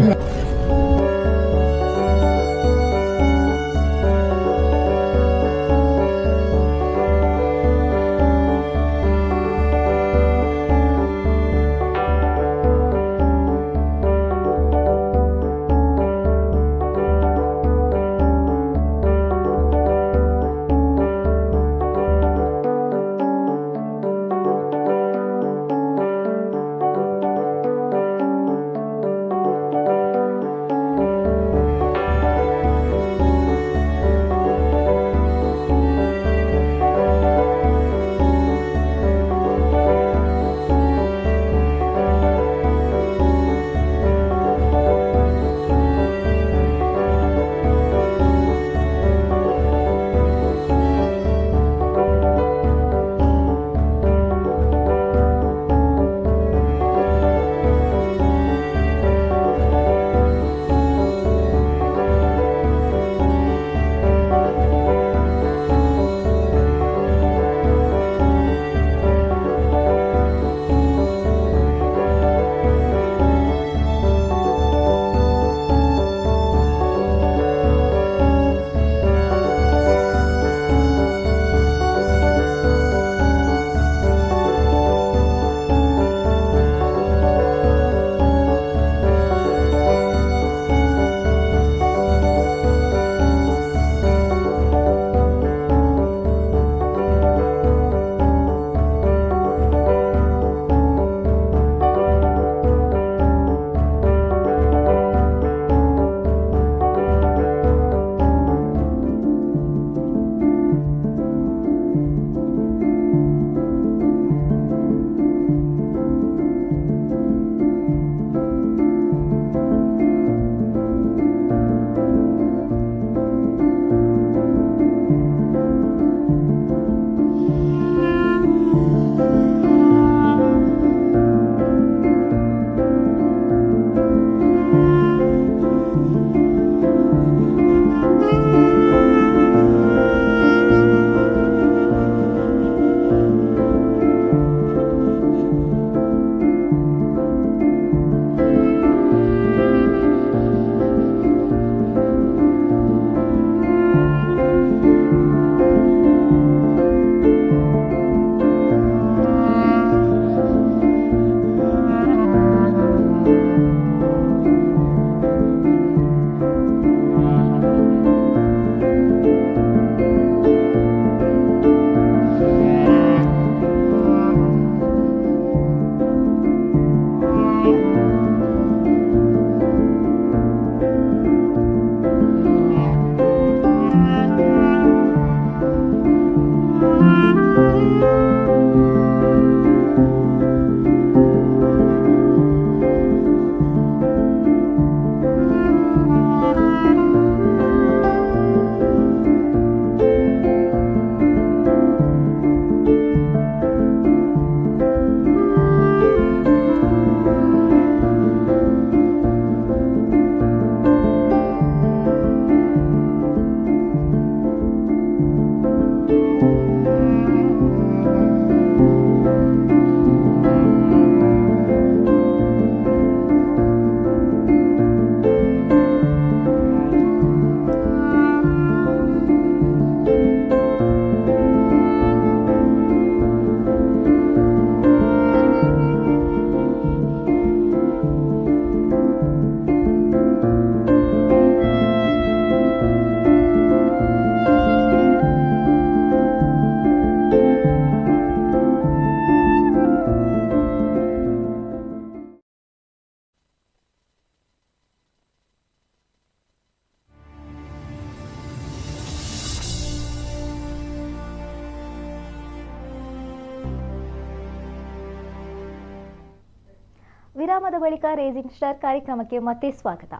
ವಿರಾಮದ ಬಳಿಕ ರೇಸಿಂಗ್ ಸ್ಟಾರ್ ಕಾರ್ಯಕ್ರಮಕ್ಕೆ ಮತ್ತೆ ಸ್ವಾಗತ.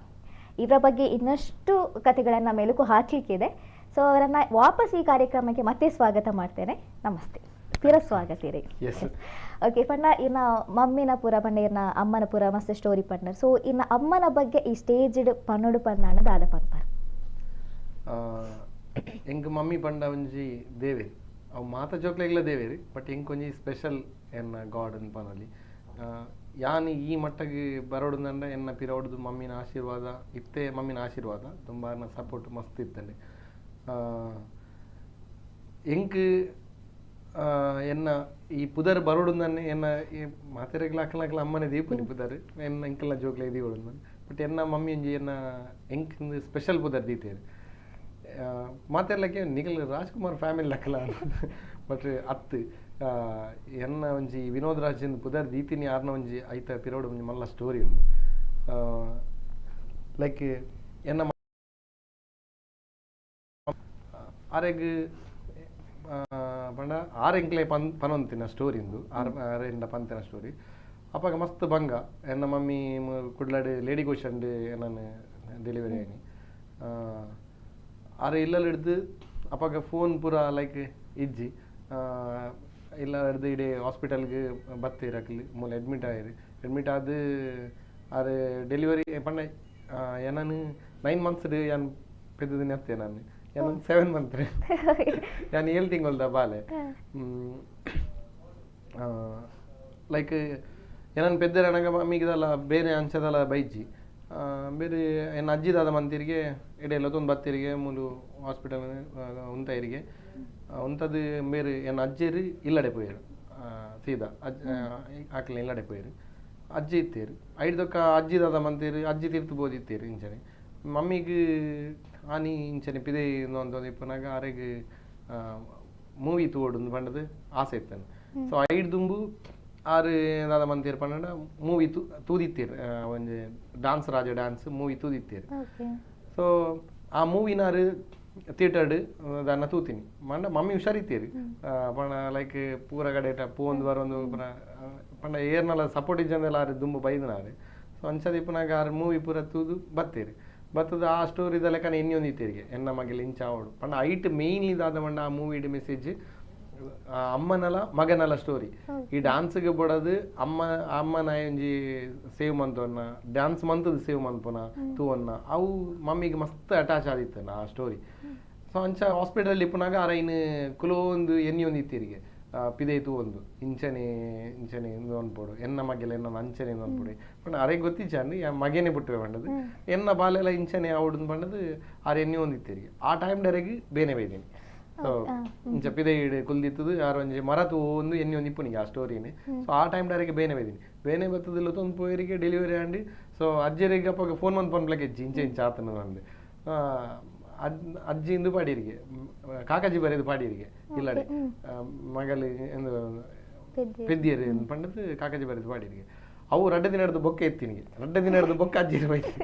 ಇವರ ಬಗ್ಗೆ ಇನ್ನಷ್ಟು ಕಥೆಗಳನ್ನು ಮೆಲುಕು ಹಾಕಲಿಕ್ಕಿದೆ. ಸೊ ಅವರನ್ನು ವಾಪಸ್ ಈ ಕಾರ್ಯಕ್ರಮಕ್ಕೆ ಮತ್ತೆ ಸ್ವಾಗತ ಮಾಡ್ತೇನೆ. ನಮಸ್ತೆ, ಪಿರ ಸ್ವಾಗತ ರೀ. ಎಸ್. ಓಕೆ, ಪಂಡ ಇನ್ನ ಮಮ್ಮಿನ ಪೂರ ಪಂಡ ಇನ್ನ ಅಮ್ಮನ ಪೂರ ಮಸ್ತ್ ಸ್ಟೋರಿ ಪಂಡರ್. ಸೊ ಇನ್ನ ಅಮ್ಮನ ಬಗ್ಗೆ ಈ ಸ್ಟೇಜ್ ಪನ್ನೊಡು ಪನ್ನಾಣ ದಾದ ಪನ್ಪರ್? ಎಂಕ್ ಮಮ್ಮಿ ಪಂಡ ಒಂಜಿ ದೇವೇರ್. ಅವು ಮಾತ ಜೋಕ್ಲೆಗ್ಲ ದೇವೇರ್, ಬಟ್ ಎಂಕ್ ಒಂಜಿ ಸ್ಪೆಷಲ್ ಎನ್ನ ಗಾಡ್ ಅಂದ್ ಪನೊಲಿ. ಯಾನ್ ಈ ಮಟ್ಟಗ್ ಬರೋಡುಂದಂಡ ಎನ್ನ ಪಿರವಡ್ದು ಮಮ್ಮಿನ ಆಶೀರ್ವಾದ ಇತ್ತೆ, ಮಮ್ಮಿನ ಆಶೀರ್ವಾದ ದುಂಬಾರ್ನ ಸಪೋರ್ಟ್ ಮಸ್ತ್ ಇತ್ತಂಡೆ. ಎಂಕ್ ಎನ್ನ ಈ ಪುದರ್ ಬರೋಡುಂದನ್ನೆ ಎನ್ನ ಈ ಮಾತೆರೆಗ್ಲ ಅಕ್ಕಲಕ್ಲ ಅಮ್ಮನೆ ದೀಪುನಿ ಪುದರ್, ಎನ್ನ ಎಂಕಲ್ನ ಜೋಕ್ಲೆ ದೀವೊಡು. ಬಟ್ ಎನ್ನ ಮಮ್ಮಿ ಒಂಜಿ ಎನ್ನ ಎಂಕ್ ಸ್ಪೆಷಲ್ ಪುದರ್ ದೀತೇರ್. ಮಾತೆರ್ಲಕ್ಕೆ ನಿಕಲ್ ರಾಜ್ಕುಮಾರ್ ಫ್ಯಾಮಿಲಿ ಲಕ್ಕಲ, ಬಟ್ ಅತ್ತು ಎನ್ನ ಒಂಜಿ ವಿನೋದ್ ರಾಜಿಂದ ಪುದರ್ ದೀತಿನಿ ಆರ್ನ ಒಂಜಿ ಐತ ಪಿರೋಡು ಒಂಜಿ ಮಲ್ಲ ಸ್ಟೋರಿ ಉಂಡು. ಲೈಕ್ ಎನ್ನ ಆರೆಗ್ ಪಂಡ ಆರ್ ಎಂಕ್ಲೆ ಪನೊಂತಿನ ಸ್ಟೋರಿ ಇಂದು, ಆರ್ ಆರೆಂಡ ಪಂತಿನ ಸ್ಟೋರಿ. ಅಪಗ ಮಸ್ತ್ ಬಂಗ ಎನ್ನ ಮಮ್ಮಿ ಕುಡ್ಲಾಡ್ ಲೇಡಿ ಗೋಶಂಡ್ ಎನ್ನನ್ ಡೆಲಿವರಿ ಆಯ್ನಿ. ಆರ್ ಇಲ್ಲಲ್ ಹಿಡ್ದು ಅಪಗ ಫೋನ್ ಪೂರ ಲೈಕ್ ಇಜ್ಜಿ. ಇಲ್ಲ ಹಿಡ್ದು ಇಡೀ ಹಾಸ್ಪಿಟಲ್ಗೆ ಬತ್ತೀರ್ ಅಕ್ಲು ಮೂಲ ಅಡ್ಮಿಟ್ ಆಯಿರು. ಅಡ್ಮಿಟ್ ಆದ್ ಆರ್ ಡೆಲಿವರಿ ಪಂಡ ಎನನ್ 9 ಮಂತ್ಸ್ ಯಾನ್ ಪೆದ್ದುದು ನೆತ್ತೆ ನಾನು ಯಾನ್ 7 ಮಂತ್, ಯಾನ್ 7 ತಿಂಗಳ್ದ ಬಾಲೆ. ಲೈಕ್ ಎನನ್ ಪೆದ್ದೆರ್ ಅನಗ ಮಮ್ಮಿಗಿದಲ್ಲ ಬೇರೆ ಅಂಚದಲ್ಲ ಬೈಜಿ. ಬೇರೆ ಎನ್ನ ಅಜ್ಜಿ ದಾದ ಮಂತಿರಿಗೆ ಎಡೆಲ್ಲ ತೊಂದು ಬತ್ತಿರಿಗೆ ಮೂಲು ಹಾಸ್ಪಿಟಲ್ ಉಂತಾಯಿರಿಗೆ ಉಂತದು. ಬೇರೆ ಎನ್ನ ಅಜ್ಜೆರು ಇಲ್ಲಡೆ ಪೋಯೆರು ಸೀದಾ ಅಜ್ಜ ಆಕ್ಲೆ ಇಲ್ಲಡೆ ಪೋಯೆರು. ಅಜ್ಜಿ ಇತ್ತೇರು ಐಡ್ದೊಕ್ಕ ಅಜ್ಜಿ ದಾದ ಮಂತೇರು ಅಜ್ಜಿ ತೀರ್ತು ಬೋದಿತ್ತೇರು. ಇಂಚನೆ ಮಮ್ಮಿಗ್ ಆನಿ ಇಂಚನೆ ಪಿದೆ ಒಂದು ಇಪ್ಪುನಗ ಆರೆಗ್ ಮೂವಿ ತೂವೊಡು ಪಂಡದು ಆಸೆ ಇತ್ತನು. ಸೊ ಐಡ್ ದುಂಬು ಆರ್ ದಾದ ಮಂತೇರು ಪಂಡ ಮೂವಿ ತೂದಿತ್ತೇರು, ಒಂಜಿ ಡಾನ್ಸ್ ರಾಜ ಡ್ಯಾನ್ಸ್ ಮೂವಿ ತೂದಿತ್ತೇರು. ಸೊ ಆ ಮೂವಿನಾರು ಥಿಯೇಟರ್ಡ್ ದಾನ್ನ ತೂತೀನಿ ಮಂಡ ಮಮ್ಮಿ ಹುಷಾರಿತ್ತೀರಿ ಪಂಡ ಲೈಕ್ ಪೂರ ಕಡೆಟ ಪೋಂದು ಬರೊಂದು ಪೂರ ಪಂಡ ಏರ್ನಲ ಸಪೋರ್ಟ್ ಇಜ್ಜಂದೆಲ್ಲ ಆರು ದುಂಬು ಬೈದನಾರು. ಸೊ ಅಂಚದ ಇಪ್ಪುನಾಗ ಆರು ಮೂವಿ ಪೂರ ತೂದು ಬತ್ತೀರಿ. ಬತ್ತದ ಆ ಸ್ಟೋರಿದ ಲೆಕ್ಕನ ಎಣ್ಣೆ ಇತ್ತೀರಿಗೆ ಎನ್ನ ಮಗಲ್ ಇಂಚ ಆವೊಡು ಪಂಡ ಐಟ್ ಮೇಯ್ನ್ಲಿ ದಾದ ಪಂಡ ಆ ಮೂವಿಡ್ ಮೆಸೇಜ್ ಅಮ್ಮನಲ ಮಗನಲ ಸ್ಟೋರಿ. ಈ ಡಾನ್ಸ್ಗೆ ಬಡದು ಅಮ್ಮ ಅಮ್ಮನ ಒಂಜಿ ಸೇವ್ ಮಂತವನ್ನ ಡ್ಯಾನ್ಸ್ ಮಂತದ ಸೇವ್ ಮನ್ಪುನ ತೂವನ್ನ ಅವು ಮಮ್ಮಿಗೆ ಮಸ್ತ್ ಅಟ್ಯಾಚ್ ಆದಿತ್ತು ಆ ಸ್ಟೋರಿ. ಸೊ ಅಂಚ ಹಾಸ್ಪಿಟಲ್ ಇಪ್ಪುನಾಗ ಆರೈನ್ ಕುಲೋಂದು ಎಣ್ಣೆ ಒಂದು ಇತ್ತೀರಿಗೆ ಪಿದೆ ತೂವೊಂದು ಇಂಚನೆ ಇಂಚನೆ ಇಂದು ಅನ್ಪೋಡು ಎನ್ನ ಮಗೆಲ ಎನ್ನ ಅಂಚನೆ ಇಂದು ಅನ್ಪೋಡು ಪಂಡ ಅರೆಗೆ ಗೊತ್ತಿಚ್ಚಾಂಡ್ ಮಗೇನೆ ಪುಟ್ಟುವೆ ಪಂಡದು ಎನ್ನ ಬಾಲೆಲ್ಲ ಇಂಚನೆ ಆವಡು ಪಂಡದು ಆರ್ ಎಣ್ಣೆ ಒಂದು ಇತ್ತೀರಿಗೆ. ಆ ಟೈಮ್ ಡರೆಗ್ ಬೇನೆ ಬೈದೀನಿ. ಸೊ ಇಂಚ ಪಿದೆ ಇಡು ಕುಲ್ದಿತ್ತದು ಯಾರು ಒಂಜಿ ಮರ ಒಂದು ಎಣ್ಣೆ ಒಂದು ಇಪ್ಪುನಿಗೆ ಆ ಸ್ಟೋರಿನೇ. ಸೊ ಆ ಟೈಮ್ ಡರೆಗೆ ಬೇನೆ ಬೈದೀನಿ. ಬೇನೆ ಬತ್ತದಿಲ್ಲ ತೊಂದು ಪೋಯರಿಗೆ ಡೆಲಿವರಿ ಆಂಡಿ. ಸೊ ಅಜ್ಜರಿಗೆ ಅಪ್ಪಗ ಫೋನ್ ಬಂದು ಪನ್ಪ್ಲಕ್ಕೆ ಹೆಜ್ಜಿ ಇಂಚೆ ಇಂಚ ಆತನ ಅಂದು ಅಜ್ಜಿ ಇಂದು ಪಾಡಿರಿಗೆ ಕಾಕಾಜಿ ಬರೆದು ಪಾಡಿರಿಗೆ ಇಲ್ಲಡೆ ಮಗಲಿ ಎಂದು ಪೆದ್ದಿಯರು ಪಂಡದು ಕಾಕಾಜಿ ಬರೆದು ಪಾಡಿರಿಗೆ. ಅವು ರಡ್ಡೆ ದಿನ ಹಿಡ್ದು ಬೊಕ್ಕೆ ಎತ್ತಿನಿಗೆ ರಡ್ಡೆ ದಿನ ಹಿಡ್ದು ಬೊಕ್ಕ ಅಜ್ಜಿ ಬೈತಿ.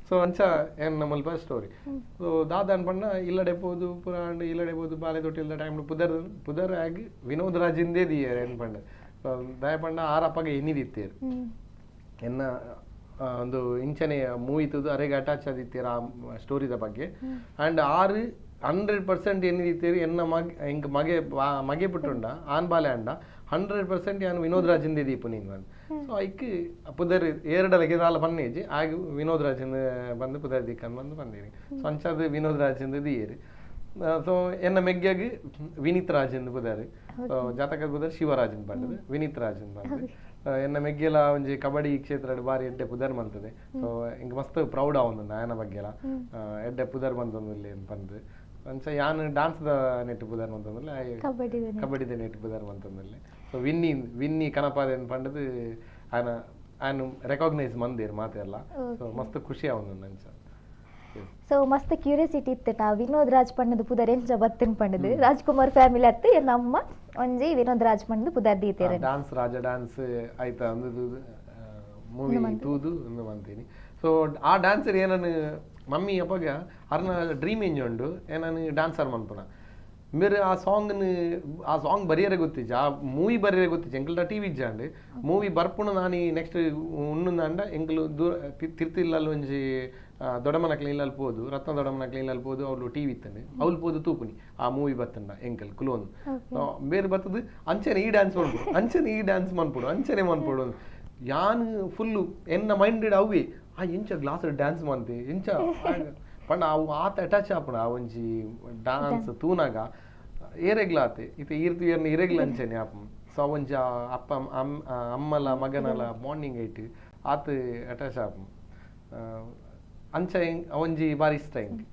ಸೊ ಅಂಚ ಏನ್ ನಮ್ಮಲ್ಪ ಸ್ಟೋರಿ. ಸೊ ದಾದ ಅನ್ಪಂಡ ಇಲ್ಲಡೆ ಪೋದು ಪುರ ಅಂಡ್ ಇಲ್ಲಡೆ ಪೋದು ಬಾಲೆ ತೊಟ್ಟಿಲ್ದ ಟೈಮ್ ಪುದರ್ ಪುದರ್ ಆಗಿ ವಿನೋದ್ ರಾಜಿಂದೇ ದಿಯರ್ ಏನ್ ಪಂಡ. ಸೊ ದಯ ಪಂಡ ಆರಪ್ಪಗೆ ಎನ್ನಿದಿತ್ತೇರು ಎನ್ನ ಒಂದು ಇಂಚನೆ ಮೂವಿ ತೂದು ಅರೆಗೆ ಅಟ್ಯಾಚ್ ಆದಿತ್ತೀರ ಆ ಸ್ಟೋರಿದ ಬಗ್ಗೆ. ಆ್ಯಂಡ್ ಆರು 100% ಎನ್ನಿದಿತ್ತೀರಿ ಎನ್ನ ಮಗ ಎಂಕ್ ಮಗೆ ಮಗೆ ಪುಟ್ಟುಂಡ ಆನ್ ಬಾಲೆ ಅಂಡ 100% ಯಾನ್ ವಿನೋದ್ ರಾಜಿಂದೇ ದೀಪು ನೀನು ಬಂದು. ಸೊ ಐಕ್ ಪುದರ್ ಏರಡಲಗೆ ದಾಲ ಪನ್ನೇಜಿ ಆಗ ವಿನೋದ್ ರಾಜಿಂದ ಬಂದು ಪುದರ್ ದಿಕ್ಕನ್ ಬಂದು ಬಂದೀನಿ. ಸೊ ಅಂಚಾದ ವಿನೋದ್ ರಾಜಿಂದ ದಿಯೇರು. ಸೊ ಎನ್ನ ಮೆಗ್ಗ್ಯಾಗ ವಿನೀತ್ ರಾಜಿಂದ ಪುದರ್. ಸೊ ಜಾತಕದ ಪುದರ್ ಶಿವರಾಜನ್ ಬಂದದು ವಿನೀತ್ ರಾಜನ್ ಬಂದು. ಎನ್ನ ಮೆಗ್ಗೆಲ ಒಂಜಿ ಕಬಡ್ಡಿ ಕ್ಷೇತ್ರ ಬಾರಿ ಎಡ್ಡೆ ಪುದರ್ ಮಂತದೆ. ಸೊ ಇಂಕ್ ಮಸ್ತ್ ಪ್ರೌಡ್ ಆವೊಂದು ಆಯನ ಬಗ್ಗೆಲ ಎಡ್ಡೆ ಪುದರ್ ಬಂತೊಂದು ಇಲ್ಲಿ ಪಂದ್. ಅಂಚ ಯಾನ್ ಡಾನ್ಸ್ ದ ನೆಟ್ ಪುದರ್ ಮಂತೊಂದುಲ್ಲೆ, ಕಬಡ್ಡಿದ ನೆಟ್ ಪುದರ್ ಮಂತೊಂದುಲ್ಲೆ. ಸೊ ವಿನ್ನಿ ವಿನ್ನಿ ಕನಪಾದೆ ಪಂಡದು ಆಯನ ಆಯನ್ ರೆಕಾಗ್ನೈಸ್ ಮಂದೇರ್ ಮಾತೆಲ್ಲ. ಸೊ ಮಸ್ತ್ ಖುಷಿ ಆವೊಂದು ಅಂಚ. ಸೊ ಮಸ್ತ್ ಕ್ಯೂರಿಯಾಸಿಟಿ ಇತ್ತು ನಾ ವಿನೋದ್ ರಾಜ್ ಪಣ್ಣದ ಪುದರ್ ಎಂಚ ಬತ್ತಿನ ಪಂಡದು. ರಾಜ್ಕುಮಾರ್ ಫ್ಯಾಮಿಲಿ ಅತ್ತು ನಮ್ಮ ಒಂಜಿ ವಿನೋದ್ ರಾಜ್ ಪಣ್ಣದ ಪುದರ್ ದೀತೇರೆ. ಡಾನ್ಸ್ ರಾಜ ಡ್ಯಾನ್ಸ್ ಆಯ್ತಾ ಅಂದು ಮೂವಿ ತೂದು ಅಂದು ಮಂತೀನಿ. ಸೊ ಆ ಡ್ಯಾನ್ಸರ್ ಏನನು ಮಮ್ಮಿ ಅಪ್ಪಗ ಅರ್ನ ಡ್ರೀಮ್ ಎಂಜ ಉಂಡು ಏನನು ಡ್ಯಾನ್ಸರ್ ಮನ್ಪುನ. ಬೇರೆ ಆ ಸಾಂಗ್ನ ಆ ಸಾಂಗ್ ಬರಿಯರೆ ಗೊತ್ತಿಜ್ಜಿ, ಆ ಮೂವಿ ಬರಿಯರೆ ಗೊತ್ತಿಜ್ಜಿ. ಎಂಕಲ್ಟ ಟಿ ವಿ ಇಜ್ಜಾಂಡ್ ಮೂವಿ ಬರ್ಪುಣ ನಾನಿ ನೆಕ್ಸ್ಟ್ ಉಣ್ಣುಂದಾಂಡ ಎಂಕಲು ದೂರ ತಿರ್ತಿಲ್ಲಲ್ಲಿ ಒಂಜಿ ದೊಡಮನಕ್ಲೆ ಇಲ್ಲಲ್ಲಿ ಪೋದು, ರತ್ನ ದೊಡಮನಕ್ಲೆ ಇಲ್ಲಲ್ಲಿ ಪೋದು, ಅವಳು ಟಿ ವಿ ಇತ್ತಂಡೆ ಅವಳು ಪೋದು ತೂಪುನಿ ಆ ಮೂವಿ ಬತ್ತಂಡ ಎಂಕಲ್ ಕುಲೋನ್ ಬೇರೆ ಬತ್ತದು. ಅಂಚನೆ ಈ ಡ್ಯಾನ್ಸ್ ಮನ್ಪುಡು, ಅಂಚನೆ ಈ ಡ್ಯಾನ್ಸ್ ಮನ್ಪುಡು, ಅಂಚನೆ ಮನ್ಪುಡು. ಯಾನ್ ಫುಲ್ಲು ಎನ್ನ ಮೈಂಡೆಡ್ ಅವೇ ಆ ಎಂಚ ಗ್ಲಾಸ್ ಡ್ಯಾನ್ಸ್ ಮಂತೆ ಎಂಚ ಪಂಡ ಅವು ಆತ ಅಟ್ಯಾಚ್ ಆಪುಣ. ಆ ಒಂಜಿ ಡ್ಯಾನ್ಸ್ ತೂನಾಗ ಏರೆಗ್ಲ ಆತೆ ಇತ್ತೆ ಈರ್ತು ಏರ್ನ ಇರೆಗ್ಲ ಅಂಚನೆ ಆಪ. ಸೊ ಒಂಜಿ ಅಪ್ಪ ಅಮ್ಮಲ ಮಗನಲ ಬಾಂಡಿಂಗ್ ಐಟ್ ಆತ ಅಟ್ಯಾಚ್ ಆಪ. ಅಂಚ ಒಂಜಿ ಬಾರಿ ಇಷ್ಟ ಎಂಕ್.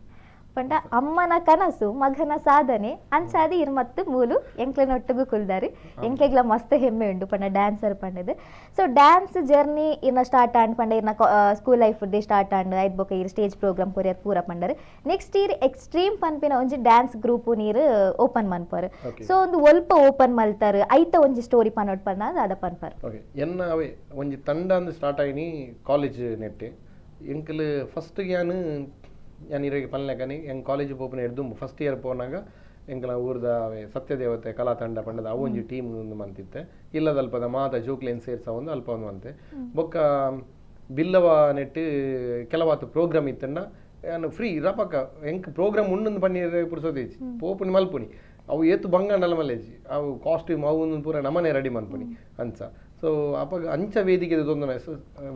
ಪಂಡ ಅಮ್ಮನ ಕನಸು ಮಗನ ಸಾಧನೆ ಅಂಚಾದಿ ಇರ್ ಮತ್ತು ಮೂಲು ಎಂಕ್ಲೆನೊಟ್ಟಿಗೂ ಕುಲ್ದಾರಿ. ಎಂಕ್ಲೆಗ್ಲ ಮಸ್ತ್ ಹೆಮ್ಮೆ ಉಂಡು ಪಂಡ ಡ್ಯಾನ್ಸರ್ ಪಂಡದು. ಸೊ ಡ್ಯಾನ್ಸ್ ಜರ್ನಿ ಇರ್ನ ಸ್ಟಾರ್ಟ್ ಆಂಡ್ ಪಂಡ ಇರ್ನ ಸ್ಕೂಲ್ ಲೈಫ್ ಸ್ಟಾರ್ಟ್ ಆಂಡ್ ಐದ್ ಬೊಕ ಇರ್ ಸ್ಟೇಜ್ ಪ್ರೋಗ್ರಾಮ್ ಕೊರಿಯರ್ ಪೂರ ಪಂಡರು. ನೆಕ್ಸ್ಟ್ ಇಯರ್ ಎಕ್ಸ್ಟ್ರೀಮ್ ಪನ್ಪಿನ ಒಂಜಿ ಡ್ಯಾನ್ಸ್ ಗ್ರೂಪ್ ನೀರು ಓಪನ್ ಮನ್ಪರು. ಸೊ ಒಂದು ಒಲ್ಪ ಓಪನ್ ಮಲ್ತಾರ, ಐತ ಒಂಜಿ ಸ್ಟೋರಿ ಪನೋಟ್ ಪಂಡ ಅದ ಪನ್ಪರ್. ಓಕೆ, ಎನ್ನ ಅವೇ ಒಂಜಿ ತಂಡ ಅಂದ್ ಸ್ಟಾರ್ಟ್ ಆಯಿನಿ ಕಾಲೇಜ್ ನೆಟ್ಟೆ. ಎಂಕಲ್ ಫಸ್ಟ್ ಯಾನ್ ಯಾನ್ ಇರೆಗ್ ಪನ್ಲೆಕನಿ ಎಂಕ್ ಕಾಲೇಜ್ ಪೋಪುನ ಎಡ್ದುಂಬು ಫಸ್ಟ್ ಇಯರ್ ಪೋನಾಗ ಎಂಕಲ ಊರ್ದ ಅವೇ ಸತ್ಯದೇವತೆ ಕಲಾ ತಂಡ ಪಂಡದ ಅವು ಒಂಜಿ ಟೀಮ್ ಒಂದು ಮಂತಿತ್ತೆ. ಇಲ್ಲದಲ್ಪದ ಮಾತ ಜೋಕ್ಲೆನ್ ಸೇರ್ಸ ಒಂದು ಅಲ್ಪ ಒಂದು ಮಂತೆ. ಬೊಕ್ಕ ಬಿಲ್ಲವ ನೆಟ್ ಕೆಲವಾತು ಪ್ರೋಗ್ರಾಮ್ ಇತ್ತಂಡ ಯಾನ್ ಫ್ರೀ ರಪಕ್ಕ ಎಂಕ್ ಪ್ರೋಗ್ರಾಮ್ ಉಂಡುಂದು ಪನ್ನೀರ್ ಪುರ್ಸೋದೇಜಿ ಪೋಪುನಿ ಮಲ್ಪುನಿ. ಅವು ಏತು ಬಂಗಾಂಡಲ ಮಲ್ಲೇಜಿ ಅವು ಕಾಸ್ಟ್ಯೂಮ್ ಅವು ಒಂದು ಪೂರ ನಮನೆ ರೆಡಿ ಮನ್ಪುನಿ ಅಂಚ. ಸೊ ಅಪಗ ಅಂಚ ವೇದಿಕೆ ತೊಂದರೆ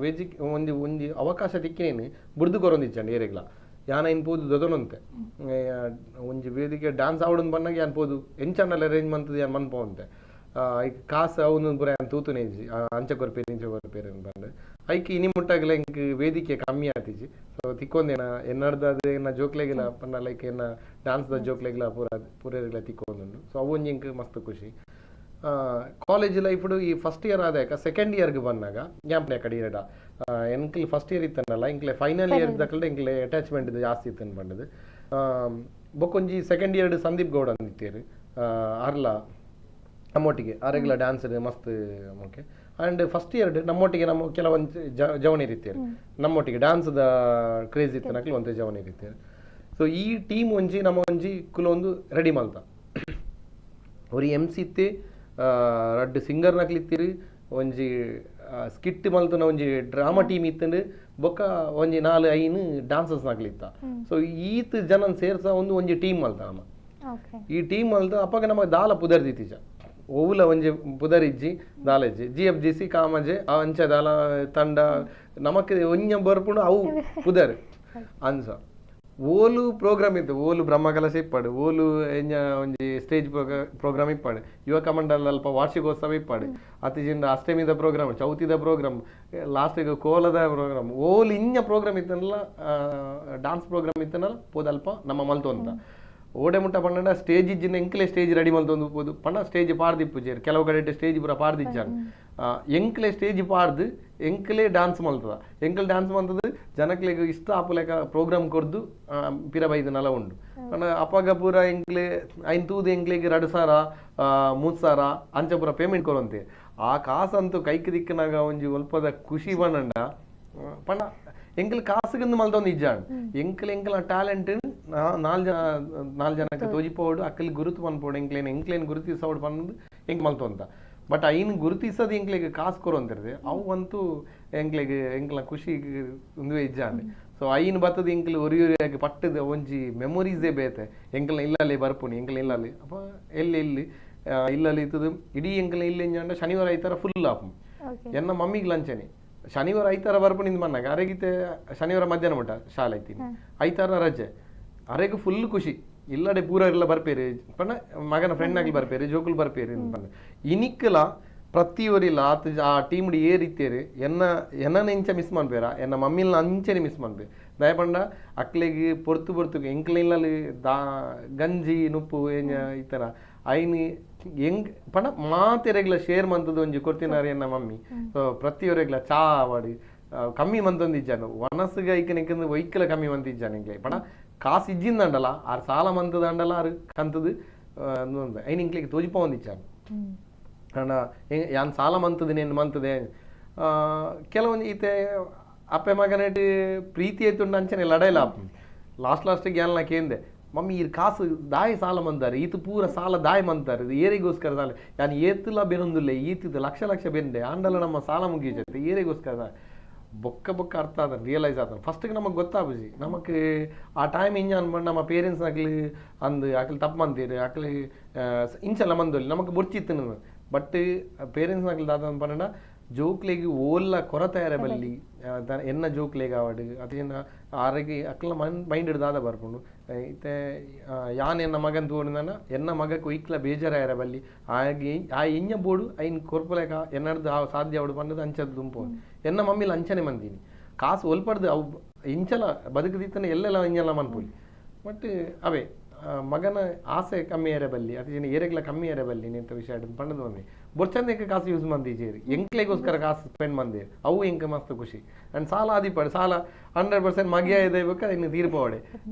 ವೇದಿಕೆ ಒಂಜಿ ಒಂಜಿ ಅವಕಾಶ ತಿಕ್ಕಿನೇನು ಬುಡ್ದು ಕೊರೊಂದಿಚ್ಚಂಡು ಏರೆಗ್ಲ. ಯಾನ ಇನ್ ಪೋದು ದೊದೊನಂತೆ ಒಂಜಿ ವೇದಿಕೆ ಡ್ಯಾನ್ಸ್ ಆವಡೊಂದು ಬನ್ನಾಗ ಯಾನ್ ಪೋದು ಎಂಚಂಡಲ ಅರೇಂಜ್ ಮಂತದ ಯಾನ್ ಮನ್ಪೋಂತೆ. ಐಕ್ ಕಾಸು ಅವನು ಪೂರ ಯಾನ್ ತೂತುನೇಜಿ ಅಂಚ ಕೊರ್ಪೇರು ಇಂಚ ಕೊರ್ಪೇರು ಪಂಡ್. ಐಕ್ ಇನಿ ಮುಟ್ಟಾಗಲ ಎಂಕ್ ವೇದಿಕೆ ಕಮ್ಮಿ ಆತಿಜಿ. ಸೊ ತಿಕ್ಕೊಂದೇನ ಎನ್ನರ್ದ ಅದು ಎನ್ನ ಜೋಕ್ಲೆಗಿಲ್ಲ ಪಂಡ ಲೈಕ್ ಎನ್ನ ಡ್ಯಾನ್ಸ್ದ ಜೋಕ್ಲೆಗಿಲ್ಲ ಪೂರ ಪೂರೆಗ್ಲ ತಿಕ್ಕೊಂದುಂಡು. ಸೊ ಅವು ಒಂಜಿ ಎಂಕ್ ಮಸ್ತ್ ಖುಷಿ. ಕಾಲೇಜ್ ಲೈಫ್ಡು ಈ ಫಸ್ಟ್ ಇಯರ್ ಆದಾಯಕ ಸೆಕೆಂಡ್ ಇಯರ್ಗೆ ಬಂದಾಗ ಜ್ಞಾಪನೆ ಕಡೆ ಇರಡ ಎಂಕ್ಲ್ ಫಸ್ಟ್ ಇಯರ್ ಇತ್ತನಲ್ಲ ಎಂಕ್ಲೆ ಫೈನಲ್ ಇಯರ್ ದಕ್ಕಲ್ಡೆ ಎಂಕ್ಲೆ ಅಟ್ಯಾಚ್ಮೆಂಟ್ ಜಾಸ್ತಿ ಇತ್ತು ಪಂಡದು. ಬೊಕ್ಕೊಂಜಿ ಸೆಕೆಂಡ್ ಇಯರ್ ಸಂದೀಪ್ ಗೌಡ ಅಂದಿತ್ತೇರು ಅರ್ಲ ನಮ್ಮೊಟ್ಟಿಗೆ ಆರೆಗ್ಲ ಡ್ಯಾನ್ಸ್ ಮಸ್ತ್ okay. ಆ್ಯಂಡ್ ಫಸ್ಟ್ ಇಯರ್ ನಮ್ಮೊಟ್ಟಿಗೆ ನಮ್ಮ ಕೆಲವೊಂದು ಜವನಿರು ಇತ್ತೇರು ನಮ್ಮೊಟ್ಟಿಗೆ ಡ್ಯಾನ್ಸ್ದ ಕ್ರೇಜ್ ಇತ್ತು ನಕ್ಲು ಒಂತೆ ಜವನಿರು ಇತ್ತೇರು. ಸೊ ಈ ಟೀಮ್ ಒಂಜಿ ನಮ್ಮ ಒಂಜಿ ಕುಲೊಂದು ರೆಡಿ ಮಲ್ತ. ಒರಿ ಎಮ್ ಸಿ ಇತ್ತೆ, ರಡ್ಡ್ ಸಿಂಗರ್ ನಕ್ಲಿತ್ತೀರಿ, ಒಂಜಿ ಸ್ಕಿಟ್ ಮಲ್ತನ ಒಂಜಿ ಡ್ರಾಮಾ ಟೀಮ್ ಇತ್ತಂಡು, ಬೊಕ್ಕ ಒಂಜಿ 4-5 ಡ್ಯಾನ್ಸರ್ಸ್ ನಕ್ಲಿತ್ತ. ಸೊ ಈತ್ ಜನನ್ ಸೇರ್ಸ ಒಂದು ಒಂಜಿ ಟೀಮ್ ಮಲ್ತ ನಮ್ಮ. ಈ ಟೀಮ್ ಮಲ್ತ ಅಪ್ಪಗ ನಮಗೆ ದಾಲ ಪುದರ್ದಿತ್ತೀಜ ಓವುಲ ಒಂಜಿ ಪುದರಿಜ್ಜಿ ದಾಲಜ್ಜಿ ಜಿ ಎಫ್ ಜಿ ಸಿ ಕಾಮಜೆ ಆ ಅಂಚೆ ದಾಲ ತಂಡ ನಮಕ್ ಒಂಜ ಬರ್ಪುಂಡು ಅವು ಪುದರ್ ಅನ್ಸ. ಓಲು ಪ್ರೋಗ್ರಾಮ್ ಇತ್ತು, ಓಲು ಬ್ರಹ್ಮಕಲಶ ಇಪ್ಪಾಡು, ಓಲು ಎಂಜ ಒಂಜಿ ಸ್ಟೇಜ್ ಪ್ರೋಗ್ರಾಮ್ ಇಪ್ಪಾಡು, ಯುವಕ ಮಂಡಲ ಅಲ್ಪ ವಾರ್ಷಿಕೋತ್ಸವ ಇಪ್ಪಾಡು, ಅತಿಜಿಂದ ಅಷ್ಟಮಿದ ಪ್ರೋಗ್ರಾಮ್, ಚೌತಿದ ಪ್ರೋಗ್ರಾಮ್, ಲಾಸ್ಟಿಗೆ ಕೋಲದ ಪ್ರೋಗ್ರಾಮ್, ಓಲು ಇಂಜ ಪ್ರೋಗ್ರಾಮ್ ಇತ್ತನಲ್ಲ ಡಾನ್ಸ್ ಪ್ರೋಗ್ರಾಮ್ ಇತ್ತನಲ್ಲ ಪೋದಲ್ಪ ನಮ್ಮ ಮಲ್ತೊಂತ. ಓಡೆ ಮುಟ್ಟ ಪಂಡ ಸ್ಟೇಜ್ ಇಜ್ಜಿನ ಎಂಕ್ಲೆ ಸ್ಟೇಜ್ ರೆಡಿ ಮಲ್ತೊಂದು ಪೋದು ಪಂಡ ಸ್ಟೇಜ್ ಪಾರ್ದಿಪ್ಪುಜೇರು ಕೆಲವು ಕಡೆ ಸ್ಟೇಜ್ ಪೂರ ಪಾರ್ದಿಜ್ಜಾನ್. ಎಂಕ್ಲೆ ಸ್ಟೇಜ್ ಪಾರ್ದು ಎಂಕ್ಲೆ ಡ್ಯಾನ್ಸ್ ಮಲ್ತದ, ಎಂಕಲ್ ಡ್ಯಾನ್ಸ್ ಮಲ್ತದ ಜನಕ್ಲೆಗ್ ಇಷ್ಟ ಆಪುಲೆಕ ಪ್ರೋಗ್ರಾಮ್ ಕೊರ್ದು ಪಿರ ಬೈದು ನಲ ಉಂಡು. ಪಂಡ ಅಪಗ ಪೂರ ಎಂಕ್ಲೆ ಐನ್ ತೂದು ಎಂಕ್ಲೆಗ್ 2,000 3,000 ಅಂಚ ಪೂರ ಪೇಮೆಂಟ್ ಕೊರಂತೆ. ಆ ಕಾಸಂತೂ ಕೈಕ್ ದಿಕ್ಕನಾಗ ಒಂಜಿ ಒಲ್ಪದ ಖುಷಿ ಪಂಡ ಪಂಡ ಎಂಕಲ್ ಕಾಸುಗಂದು ಮಲ್ತೊಂದು ಇಜ್ಜಾಂಡ್. ಎಂಕಲ್ ಎಂಕಲ ಟ್ಯಾಲೆಂಟ್ ನಾಲ್ ಜನಕ್ಕೆ ತೋಜಿಪೋಡು ಅಕ್ಕಲ್ ಗುರುತು ಪನ್ಪೋಡು ಎಂಕ್ಲೇನ್ ಎಂಕ್ಲೇನ್ ಗುರುತಿಸೋಡು ಪಂದು ಎಂಕ್ ಮಲ್ತೊಂತ. ಬಟ್ ಐನ್ ಗುರುತಿಸೋದು ಎಂಕ್ಲೆಗ್ ಕಾಸು ಕೊರೊಂತಿರ್ತದೆ ಅವು ಅಂತೂ ಎಂಕ್ಲೆಗ್ ಎಂಕ್ಲ ಖುಷಿ ಉಂದುವೇ ಇಜ್ಜಾಂಡ್. ಸೊ ಐನ್ ಬತ್ತದ ಎಂಕ್ಲು ಒರಿ ಒರಿಯಾಗಿ ಪಟ್ಟದ ಒಂಜಿ ಮೆಮೊರೀಸೇ ಬೇತೆ. ಎಂಕಲ್ನ ಇಲ್ಲಲ್ಲಿ ಬರ್ಪುನಿ ಎಂಕಲ್ನ ಇಲ್ಲಲ್ಲಿ ಅಪ್ಪ ಎಲ್ಲಿ ಎಲ್ಲಿ ಇಲ್ಲಲ್ಲಿ ಇತ್ತದು ಇಡೀ ಎಂಕಲ್ನ ಇಲ್ಲಿ ಎಂಜಾಂಡ ಶನಿವಾರ ಐತಾರ ಫುಲ್ ಆಪು. ಎನ್ನ ಮಮ್ಮಿಗೆ ಲಂಚನೆ ಶನಿವಾರ ಐತಾರ ಬರ್ಪುನಿಂದ ಮನ್ನಾಗ ಅರೆಗಿತೆ ಶನಿವಾರ ಮಧ್ಯಾಹ್ನ ಮುಟ್ಟ ಶಾಲೆ ಐತೀನಿ ಐತಾರ ರಜೆ ಅರೆಗೆ ಫುಲ್ ಖುಷಿ ಇಲ್ಲಡೆ ಪೂರ ಎಲ್ಲ ಬರ್ಪೇರಿ ಪಂಡ ಮಗನ ಫ್ರೆಂಡ್ ಆಗಲಿ ಬರ್ಪೇರಿ ಜೋಕುಲು ಬರ್ಪೇರಿ ಪಂಡ. ಇನಿಕ್ಕಲ ಪ್ರತಿಯೊರಿಲ್ಲ ಆತ ಆ ಟೀಮ್ ಏ ರೀತಿಯರು ಎನ್ನ ಎನ್ನ ಇಂಚ ಮಿಸ್ ಮನ್ಪೇರ ಎನ್ನ ಮಮ್ಮಿಲ್ನ ಅಂಚನೆ ಮಿಸ್ ಮನ್ಪೆ. ದಯಪಂಡ ಅಕ್ಲೆಗ್ ಪೊರ್ತು ಪೊರ್ತುಗು ಎಂಕ್ಲಿಲ್ಲಲ್ಲಿ ದಾ ಗಂಜಿ ನುಪ್ಪು ಏನ ಈ ಥರ ಐನ್ ಎಂಗ್ ಪಂಡ ಮಾತೆರೆಗ್ಲ ಶೇರ್ ಮಂತದ ಒಂಜಿ ಕೊರ್ತಿನಾರು ಎನ್ನ ಮಮ್ಮಿ. ಸೊ ಪ್ರತಿಯೊರೆಗ್ಲ ಚಾ ಆವಡ್ ಕಮ್ಮಿ ಮಂತೊಂದಿಜ್ಜಾನು ವನಸ್ಸುಗೆ ಐಕ್ ನಿಕ್ಕಂದು ಒಯ್ಕಲ ಕಮ್ಮಿ ಮಂತಿಜ್ಜಾನು ಎಂಕ್ಲೆ. ಪಂಡ ಕಾಸು ಇಜ್ಜಿಂದಂಡಲ ಆರು ಸಾಲ ಮಂತದಂಡಲ ಆರು ಕಂತದು ಐನ್ ಇಂಕ್ಲೆಗ್ ತೋಜಿಪೊಂದಿಜ್ಜಾನು. ಅಣ್ಣ ಯಾನ್ ಸಾಲ ಮಂತದ ನೇನು ಮಂತದೆ ಕೆಲವೊಂದು ಈತೆ ಅಪ್ಪೆ ಮಗನೇಟ್ ಪ್ರೀತಿ ಐತುಂಡು ಅಂಚನೆ ಲಡೈಲ ಲಾಸ್ಟ್ ಲಾಸ್ಟಿಗೆ ಯಾನ್ಲ ಕೇಂದೆ ಮಮ್ಮಿ ಈರ್ ಕಾಸು ದಾಯ ಸಾಲ ಮಂದಾರೆ, ಈತ ಪೂರ ಸಾಲ ದಾಯ ಮಂತಾರೆ, ಇದು ಏರಿಗೋಸ್ಕರ ಸಾಲ, ಯಾನ್ ಏತುಲ ಬೆನೊಂದುಲ್ಲೆ, ಈತಿದ ಲಕ್ಷ ಲಕ್ಷ ಬೆಂದೆ ಆಂಡಲ ನಮ್ಮ ಸಾಲ ಮುಗಿಯುತ್ತೆ, ಏರಿಗೋಸ್ಕರ ಸಾಲ. ಬೊಕ್ಕ ಬೊಕ್ಕ ಅರ್ಥ ಆದ, ರಿಯಲೈಸ್ ಆದ. ಫಸ್ಟ್ಗೆ ನಮಗೆ ಗೊತ್ತಾಪುಜಿ, ನಮಕ್ ಆ ಟೈಮ್ ಇಂಜ ಅನ್ಬಂಡು ನಮ್ಮ ಪೇರೆಂಟ್ಸ್ ಅಕ್ಲು ಅಂದ್ ಅಕ್ಲು ತಪ್ಪು ಮಂತೀರು, ಅಕ್ಲು ಇಂಚೆಲ್ಲ ಮಂದೊಲಿ ನಮಕ್ ಬೊರ್ಚಿತ್ತು. ಬಟ್ ಪೇರೆಂಟ್ಸ್ ಅಕ್ಲು ದಾದ ಪಂಡ ಜೋಕ್ಲೆಗ್ ಓಲ್ಲ ಕೊರತೆ ಆರೆ ಬಲ್ಲಿ, ಎನ್ನ ಜೋಕ್ಲೆಗ್ ಆವಡ್ ಅದೇನ ಆರೆಗ್ ಅಕ್ಲ ಮೈಂಡ್ ದಾದ ಬರ್ಪುಂಡು. ಇತ್ತೆ ಯಾನ್ ಎನ್ನ ಮಗನ್ ತೂವೊಂಡಾಂಡ ಎನ್ನ ಮಗಕ್ ಒಯ್ಕ್ಲ ಬೇಜಾರಾಯರ ಬಲ್ಲಿ, ಆಯಗ್ ಆ ಎಂಜ ಬೋಡು ಐನ್ ಕೊರ್ಪುಲೆಕ ಎನ್ನಡ್ದ್ ಆ ಸಾಧ್ಯ ಆವಡ್ ಪಂಡುದು ಅಂಚದ ದುಂಪು. ಎನ್ನ ಮಮ್ಮಿಲ ಅಂಚನೆ ಮಂದಿನಿ, ಕಾಸು ಒಲ್ಪಡ್ದು ಅವು ಇಂಚಲ ಬದುಕುದಿತ್ತನ ಎಲ್ಲೆಲ್ಲ ಇಂಜಲ ಮನ್ಪೊಲಿ. ಬಟ್ ಅವೇ ಮಗನ ಆಸೆ ಕಮ್ಮಿ ಆರೆ ಬಲ್ಲಿ, ಅತಿ ಏರೆಗ್ಲ ಕಮ್ಮಿ ಆರೆ ಬಲ್ಲಿ ನಿಂತ ವಿಷಯ ಪಂಡದು ಮಮ್ಮಿ ಬೊರ್ಚಂದೆಕ್ ಕಾಸು ಯೂಸ್ ಮಂದಿಜೇರಿ, ಎಂಕ್ಲೆಗೋಸ್ಕರ ಕಾಸು ಸ್ಪೆಂಡ್ ಮಂದೇರು, ಅವು ಎಂಕ್ ಮಸ್ತ್ ಖುಷಿ. ಅಂಡ್ ಸಾಲ ಆದಿಪಾಡು ಸಾಲ 100% ಮಗಿಯ ಬೇಕಾ ಇನ್ನು ತೀರ್ಪೋಡೆ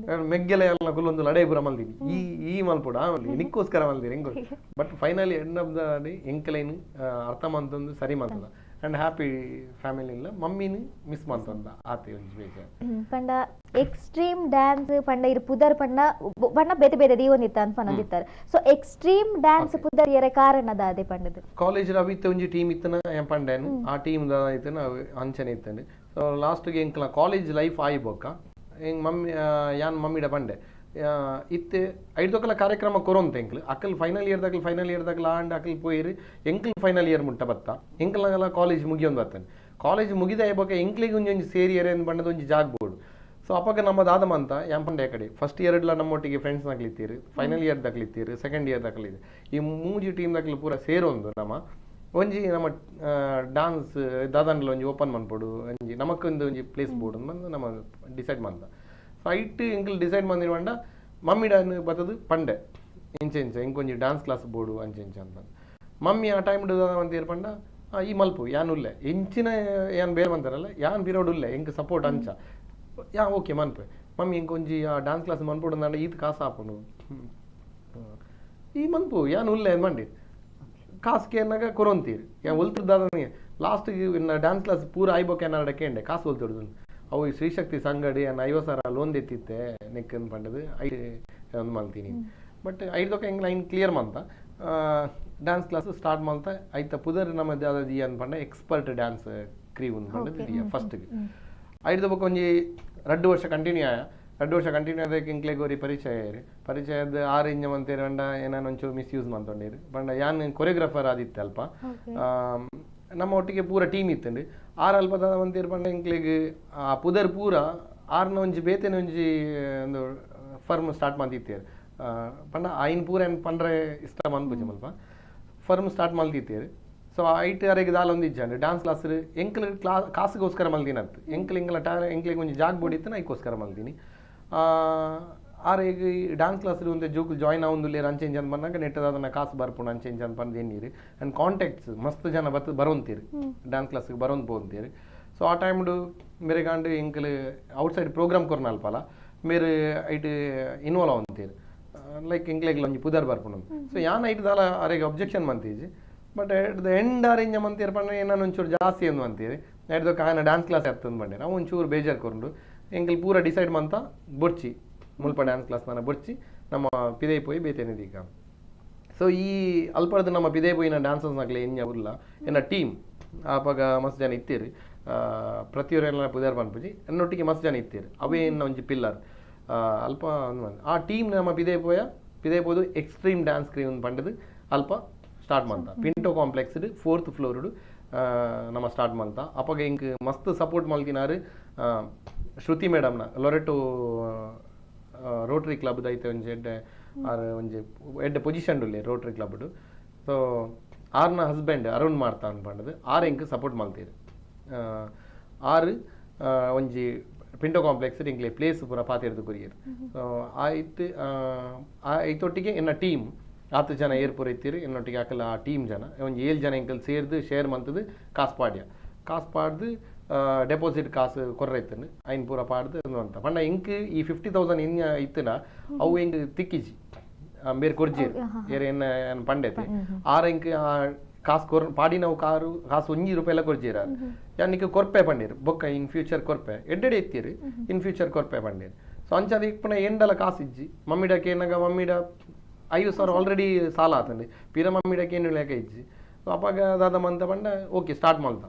ಮೆಗ್ಗೆಲೆ ಎಲ್ಲ ಕುಲ್ಲೊಂದು ಲಡೈ ಪೂರ ಮಲ್ದಿನಿ, ಈ ಈ ಮಲ್ಪೊಡು ಆಮಲ್ಲಿ ನಿಕ್ಕೋಸ್ಕರ ಮಲ್ದಿರಿ ಎಂಕ್. But finally end of the day ಎಂಕ್ಲೈನ್ ಅರ್ಥ ಮಂತೊಂದು ಸರಿ ಮಂತದ ಅಂಡ್ ಹ್ಯಾಪಿ ಫ್ಯಾಮಿಲಿ ಇಲ್ಲ, ಮಮ್ಮಿನ ಮಿಸ್ ಮಂತೊಂದ ಆತೆ ಒಂಜಿ ಬೇಜಾರ್. ಪಂಡ ಎಕ್ಸ್ಟ್ರೀಮ್ ಡ್ಯಾನ್ಸ್ ಪಂಡ ಇರ್ ಪುದರ್ ಪಂಡ ಪಂಡ ಬೇತೆ ಬೇತೆ ದೀವೊಂದಿತ್ತ ಅಂತ ಪನೊಂದಿತ್ತಾರೆ. ಸೊ ಎಕ್ಸ್ಟ್ರೀಮ್ ಡ್ಯಾನ್ಸ್ ಪುದರ್ ಏರೆ ಕಾರಣ ದಾದೆ ಪಂಡದು? ಕಾಲೇಜ್ ಅವಿತ್ತ ಒಂಜಿ ಟೀಮ್ ಇತ್ತನ ಪಂಡೇನು, ಆ ಟೀಮ್ ಇತ್ತನ ಅಂಚನೆ ಇತ್ತಂಡು. ಸೊ ಲಾಸ್ಟ್ಗೆ ಎಂಕ್ಲ ಕಾಲೇಜ್ ಲೈಫ್ ಆಯಿ ಬೊಕ್ಕ ಎಂಗ್ ಮಮ್ಮಿ ಯಾನ್ ಮಮ್ಮಿಡ ಪಂಡೆ ಇತ್ತೆ ಐದೊಕಲ ಕಾರ್ಯಕ್ರಮ ಕೊರೊಂತ ಎಂಕ್ಲು Akal final year Dhakal final year Dhakal ಆಂಡ್ ಅಕಲ್ ಪೋಯಿರು ಎಂಕ್ಲ್ ಫೈನಲ್ ಇಯರ್ ಮುಟ್ಟ ಬತ್ತ ಎಂಕ್ಲಗಲ ಕಾಲೇಜ್ ಮುಗಿಯೊಂದು ಬತ್ತಾನೆ. ಕಾಲೇಜ್ ಮುಗಿದ ಬೊಕ್ಕ ಎಂಕ್ಲಿಗೆ ಒಂಜಿ ಒಂಜಿ ಸೇರಿಯರೆ ಬಣ್ಣದ ಒಂಜಿ ಜಾಗ್ ಬೋಡು. ಸೊ ಅಪಗ ನಮ್ಮ ದಾದ ಮಂತ ಯಾನ್ ಪಂಡೆ ಕಡೆ ಫಸ್ಟ್ ಇಯರ್ಡ್ಲ ನಮ್ಮೊಟ್ಟಿಗೆ ಫ್ರೆಂಡ್ಸ್ ನಕ್ಲಿತ್ತೀರು, ಫೈನಲ್ ಇಯರ್ ದಕ್ಲಿತ್ತೀರು, ಸೆಕೆಂಡ್ ಇಯರ್ ದಕ್ಲಿತ್ತು, ಈ ಮೂಜಿ ಟೀಮ್ ದಕ್ಲು ಪೂರ ಸೇರೊಂದು ನಮ್ಮ ಒಂಜಿ ನಮ್ಮ ಡಾನ್ಸ್ ದಾದಾಂಡ್ಲ ಒಂಜಿ ಓಪನ್ ಮನ್ಪೊಡು, ಒಂಜಿ ನಮಕ್ಕೊಂದು ಒಂಜಿ ಪ್ಲೇಸ್ ಬೋಡು ಬಂದು ನಮ್ಮ ಡಿಸೈಡ್ ಮಂತ. ಸೊ ಐಟ್ ಎಂಕ್ಲು ಡಿಸೈಡ್ ಮಂದಿನ ಮಮ್ಮಿಡ ಬತ್ತದು ಪಂಡೆ ಇಂಚ ಇಂಚ ಇಂಕೊಂಜಿ ಡ್ಯಾನ್ಸ್ ಕ್ಲಾಸ್ ಬೋಡು ಅಂಚೆ ಇಂಚ ಅಂತ. ಮಮ್ಮಿ ಆ ಟೈಮ್ ಅಂತ ಪಂಡ ಈ ಮಲ್ಪು ಯಾನ್ ಉಲ್ಲೆ ಎಂಚಿನ ಯಾನ್ ಬೇರೆ ಮಂತಾರಲ್ಲ ಯಾನ್ ಬಿರೋಡು ಉಲ್ಲೆ ಎಂಕ್ ಸಪೋರ್ಟ್ ಅಂಚ ಯಾ ಓಕೆ ಮನ್ಪೆ. ಮಮ್ಮಿ ಎಂಕೊಂಜಿ ಆ ಡ್ಯಾನ್ಸ್ ಕ್ಲಾಸ್ ಮನ್ಪೊಡು ಅಂಡ ಈತ್ ಕಾಸು ಆಪುಂಡು ಈ ಮನ್ಪು ಯಾನ್ ಉಲ್ಲೆ ಮಂಡಿ ಕಾಸು ಕೇನಾಗ ಕೊರೊಂತೀರಿ ಯಾನ್ ಒಲ್ತುದಾದ ಲಾಸ್ಟ್ಗೆ ಇನ್ನು ಡ್ಯಾನ್ಸ್ ಕ್ಲಾಸ್ ಪೂರ ಆಯ್ಬೋಕೆ ಏನಾರ ಕೇಂಡೆ ಕಾಸು ಒಲ್ತುಡ್ದು ಅವು ಈ ಶ್ರೀಶಕ್ತಿ ಸಂಗಡಿ 50 ಸಾವಿರ ಲೋನ್ ದೆತ್ತಿತ್ತೆ ನೆಕ್ಕನ್ ಪಂಡದು I ಒಂದು ಮಲ್ತೀನಿ. ಬಟ್ ಐದೊಕ್ಕ ಹೆಂಗೆ ಲೈನ್ ಕ್ಲಿಯರ್ ಮಂತ ಡ್ಯಾನ್ಸ್ ಕ್ಲಾಸ್ ಸ್ಟಾರ್ಟ್ ಮಂತ ಐತ ಪುದರ್ ನಮ್ಮ ದಾದ ಅನ್ ಪಂಡ ಎಕ್ಸ್ಪರ್ಟ್ ಡ್ಯಾನ್ಸ್ ಕ್ರೀವ್ ಪಂಡದು ದಿಯ ಫಸ್ಟ್ಗೆ. ಐದು ಬೊಕ್ಕ ಒಂಜಿ 2 ವರ್ಷ ಕಂಟಿನ್ಯೂ ಆಯ, 2 ವರ್ಷ ಕಂಟಿನ್ಯೂ ಆದಕ್ಕೆ ಎಂಕ್ಲೆಗ್ ಒರಿ ಪರಿಚಯ ಆಯೆರ್, ಪರಿಚಯದ ಆರು ಇಂಜ ಮಂತೇರು ಪಂಡ ಏನಾನ ಒಂಚೂರು ಮಿಸ್ಯೂಸ್ ಮಂತೊಂಡೇರು ಪಂಡ ಯಾನ್ ಕೊರಿಯೋಗ್ರಾಫರ್ ಆದಿತ್ತೆ ಅಲ್ಪ ನಮ್ಮ ಒಟ್ಟಿಗೆ ಪೂರ ಟೀಮ್ ಇತ್ತುಂಡು. ಆರು ಅಲ್ಪ ದಾದ ಮಂತೇರು ಪಂಡ ಎಂಕ್ಲೆಗ್ ಆ ಪುದರ್ ಪೂರ ಆರ್ನ ಒಂಜಿ ಬೇತೆನ ಒಂಜಿ ಒಂದು ಫರ್ಮ್ ಸ್ಟಾರ್ಟ್ ಮಂತಿತ್ತೇರು ಪಂಡ ಐನ್ ಪೂರ ಏನು ಪಂಡ್ರೆ ಇಷ್ಟ ಮನ್ಪುಜಿ ಮಲ್ಪ ಫರ್ಮ್ ಸ್ಟಾರ್ಟ್ ಮಲ್ತಿತ್ತೇರು. ಸೊ ಐಟ್ ಅರೆಗ್ ದಾಲ ಒಂದು ಇಜ್ಜಾಂಡ್ ಡ್ಯಾನ್ಸ್ ಕ್ಲಾಸ್ ಎಂಕ್ಲ ಕ್ಲಾ ಕಾಸುಗೋಸ್ಕರ ಮಲ್ದಿನತ್ತು ಎಂಕ್ಲ ಎಂಕ್ಲ ಟ್ಯಾಲೆ ಎಂಕ್ಲೆಗ್ ಒಂಜಿ ಜಾಗ್ ಬೋಡಿತ್ತು ಐಕೋಸ್ಕರ ಮಲ್ದಿನಿ. ಆರೆಗ್ ಡ್ಯಾನ್ಸ್ ಕ್ಲಾಸ್ ಒಂತೆ ಜೋಕು ಜಾಯ್ನ್ ಆವೊಂದುಲ್ಲೆರ್ ಅಂಚೆ ಇಂಚ ಬಂದಾಗ ನೆಟ್ಟದಾದನ ಕಾಸು ಬರ್ಪುಂಡು ಅಂಚೆ ಇಂಚ ಪಂದ್ ಎನ್ನೀರು. ಆ್ಯಂಡ್ ಕಾಂಟ್ಯಾಕ್ಟ್ಸ್ ಮಸ್ತ್ ಜನ ಬತ್ ಬರೋಂತೀರು ಡ್ಯಾನ್ಸ್ ಕ್ಲಾಸ್ಗೆ ಬರೋಂದು ಪೋಂತೀರು. ಸೊ ಆ ಟೈಮ್ಡು ಮೇರೆಗಾಂಡ್ ಎಂಕ್ಲು ಔಟ್ಸೈಡ್ ಪ್ರೋಗ್ರಾಮ್ ಕೊರ್ನ ಅಲ್ಪಲ ಮೇರು ಐಟ್ ಇನ್ವಾಲ್ವ್ ಆವೊಂತೀರು ಲೈಕ್ ಎಂಕ್ಲೆಗ್ಲ ಒಂಜಿ ಪುದರ್ ಬರ್ಪುಂಡು. ಸೊ ಯಾನ್ ಐಟ್ ದಾಲ ಅರೆಗ್ ಅಬ್ಜೆಕ್ಷನ್ ಮಂತೀಜಿ. But at the end arrange ಮಂತೀರು ಪಂಡ ಏನಾನ ಒಂಚೂರು ಜಾಸ್ತಿ ಎಂದು ಅಂತೀರಿ ಎಡ್ದೊಕ್ಕ ಆಯನ ಡ್ಯಾನ್ಸ್ ಕ್ಲಾಸ್ ಎತ್ತಂದು ಬಂಡೆ ನಾವು ಒಂಚೂರು ಬೇಜಾರು ಕೊರ್ಂಡು ಎಂಕ್ಲು ಪೂರ ಡಿಸೈಡ್ ಮಂತ ಬೊರ್ಚಿ ಮುಲ್ಪ ಡ್ಯಾನ್ಸ್ ಕ್ಲಾಸ್ ನಾನ ಬೊರ್ಚಿ ನಮ್ಮ ಪಿದೈ ಪೋಯಿ ಬೇತೇನೆ ದೀಕ. ಸೊ ಈ ಅಲ್ಪರ್ದು ನಮ್ಮ ಪಿದೈ ಪೋಯಿನ ಡ್ಯಾನ್ಸರ್ಸ್ ನಕ್ಲೆ ಎಂಜ ಉಲ್ಲ ಎನ್ನ ಟೀಮ್ ಆಪಗ ಮಸ್ತ್ ಜನ ಇತ್ತೀರಿ ಪ್ರತಿಯೊರೆಲ್ಲ ಪುದರ್ ಪನ್ಪುಜಿ ಎನ್ನೊಟ್ಟಿಗೆ ಮಸ್ತ್ ಜನ ಇತ್ತೀರಿ ಅವೇ ಎನ್ನ ಒಂಜಿ ಪಿಲ್ಲರ್ ಅಲ್ಪ ಆ ಟೀಮ್ ನಮ್ಮ ಪಿದೈ ಪೋಯ ಪಿದೈ ಪೋದು ಎಕ್ಸ್ಟ್ರೀಮ್ ಡ್ಯಾನ್ಸ್ ಕ್ರೀಮ್ ಪಂಡದು ಅಲ್ಪ ಸ್ಟಾರ್ಟ್ ಮಂತ ಪಿಂಟೋ ಕಾಂಪ್ಲೆಕ್ಸ್ 4th ಫ್ಲೋರ್ಡು ನಮ್ಮ ಸ್ಟಾರ್ಟ್ ಮಂತ. ಅಪಗ ಇಂಕ್ ಮಸ್ತ್ ಸಪೋರ್ಟ್ ಮಲ್ತಿನಾರು ಶ್ರುತಿ ಮೇಡಮ್ನ ಲೊರೆಟೋ ರೋಟರಿ ಕ್ಲಬ್ ಐತೆ ಒಂಜಿ ಎಡ್ಡೆ ಆರ್ ಒಂಜಿ ಎಡ್ಡೆ ಪೊಸಿಷನ್ ಉಲ್ಲೆ ರೋಟರಿ ಕ್ಲಬ್ಡು. ಸೊ ಆರ್ನ ಹಸ್ಬೆಂಡ್ ಅರುಣ್ ಮಾರ್ತಾ ಅನ್ಪಂಡದು ಆರ್ ಎಂಕ್ ಸಪೋರ್ಟ್ ಮಲ್ತೀರು. ಆರು ಒಂಜಿ ಪಿಂಟೋ ಕಾಂಪ್ಲೆಕ್ಸ್ ಎಂಕ್ಲೆ ಪ್ಲೇಸ್ ಪೂರ ಪಾತಿರ್ದು ಕೊರಿಯರ್. ಸೊ ಆಯ್ತು ಐತೊಟ್ಟಿಗೆ ಎನ್ನ ಟೀಮ್ 10 ಜನ ಏರ್ಪುರ ಇತ್ತೀರು ಎನ್ನೊಟ್ಟಿಗೆ ಅಕಲ ಆ ಟೀಮ್ ಜನ ಒಂಜಿ 7 ಜನ ಎಂಕಲ್ ಸೇರ್ದು ಶೇರ್ ಮಂತದು ಕಾಸು ಪಾಡ್ಯ ಕಾಸು ಪಾಡ್ದು ಡೆಪಾಸಿಟ್ ಕಾಸು ಕೊರ್ರ ಇತ್ತನು ಐನ್ ಪೂರ ಪಾಡ್ದು ಅಂತ ಪಂಡ ಎಂಕ್ ಈ 50,000 ಇನ್ನ ಇತ್ತನ ಅವು ಎಂಕ್ ತಿಕ್ಕಿಜಿ ಬೇರೆ ಕೊರ್ಜೀರು ಏರ್ ಎನ್ನ ಪಂಡೆತೆ ಆರ್ ಎಂಕ್ ಕಾಸು ಕೊರ್ ಪಾಡಿನವು ಕಾರು ಕಾಸು ಒಂಜಿ ರೂಪಾಯಿ ಕೊರ್ಜೀರ ಯಾನಿಕ್ ಕೊರ್ಪೆ ಪಂಡೀರು ಬೊಕ್ಕ ಇನ್ ಫ್ಯೂಚರ್ ಕೊರ್ಪೆ ಎಡ್ಡೆಡೆ ಇತ್ತೀರು ಇನ್ ಫ್ಯೂಚರ್ ಕೊರ್ಪೆ ಪಂಡೀರು. ಸೊ ಅಂಚಾದ ಇಪ್ಪುನ ಎಂಡಲ ಕಾಸಿಜ್ಜಿ ಮಮ್ಮಿಡ ಕೇನಗ ಮಮ್ಮಿಡ 5,000 ಆಲ್ರೆಡಿ ಸಾಲ ಆತಂడి ಪಿರ ಮಮ್ಮಿಡ ಕೇನು ಲೆಕ್ಕ ಇಜ್ಜಿ. ಸೊ ಅಪಾಗ ದಾದ ಮಂತ ಪಂಡ ಓಕೆ ಸ್ಟಾರ್ಟ್ ಮಲ್ತ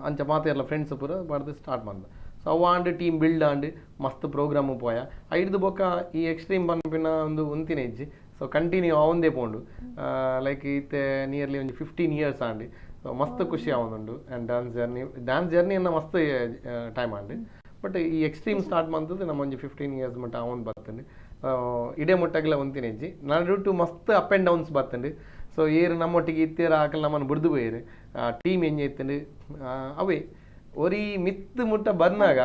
ಅಂಚ ಮಾತೆರ್ಲ ಫ್ರೆಂಡ್ಸ್ ಪೂರ ಬಾರ್ದು ಸ್ಟಾರ್ಟ್ ಮಲ್ತ. ಸೊ ಅವು and team build and ಮಸ್ತ್ ಪ್ರೋಗ್ರಾಮ್ ಪೋಯ ಐಡ್ದು ಬೊಕ್ಕ ಈ ಎಕ್ಸ್ಟ್ರೀಮ್ ಪನ್ಪಿನ ಒಂದು ಉಂತಿನ ಇಜ್ಜಿ. ಸೊ ಕಂಟಿನ್ಯೂ ಅವಂದೇ ಪೋಂಡು ಲೈಕ್ ಇತ್ತೆ ನಿಯರ್ಲಿ ಒಂಜಿ 15 ಇಯರ್ಸ್ ಆಂಡ್. ಸೊ ಮಸ್ತ್ ಖುಷಿ ಆವೊಂದುಂಡು. And dance journey ಅನ್ನ ಮಸ್ತ್ ಟೈಮ್ ಆಂಡ್. ಬಟ್ ಈ ಎಕ್ಸ್ಟ್ರೀಮ್ ಸ್ಟಾರ್ಟ್ ಮಂತದ್ದು ನಮ್ಮ ಒಂಜಿ 15 ಇಯರ್ಸ್ ಮುಟ್ಟ ಅವನ್ ಬತ್ತಂಡು ಇಡೇ ಮುಟ್ಟಗ್ಲ ಉಂತಿನ ಇಜ್ಜಿ. ನಡುಟು ಮಸ್ತ್ up and downs ಬತ್ತಂಡು. ಸೊ ಏರು ನಮ್ಮೊಟ್ಟಿಗೆ ಇತ್ತೇರು ಆಕಲ್ ನಮ್ಮನ್ನು ಬುಡ್ದು ಪೋಯೆರು ಟೀಮ್ ಎಂಜ ಇತ್ತಂಡು ಅವೇ ಒರಿ ಮಿತ್ತು ಮುಟ್ಟ ಬಂದಾಗ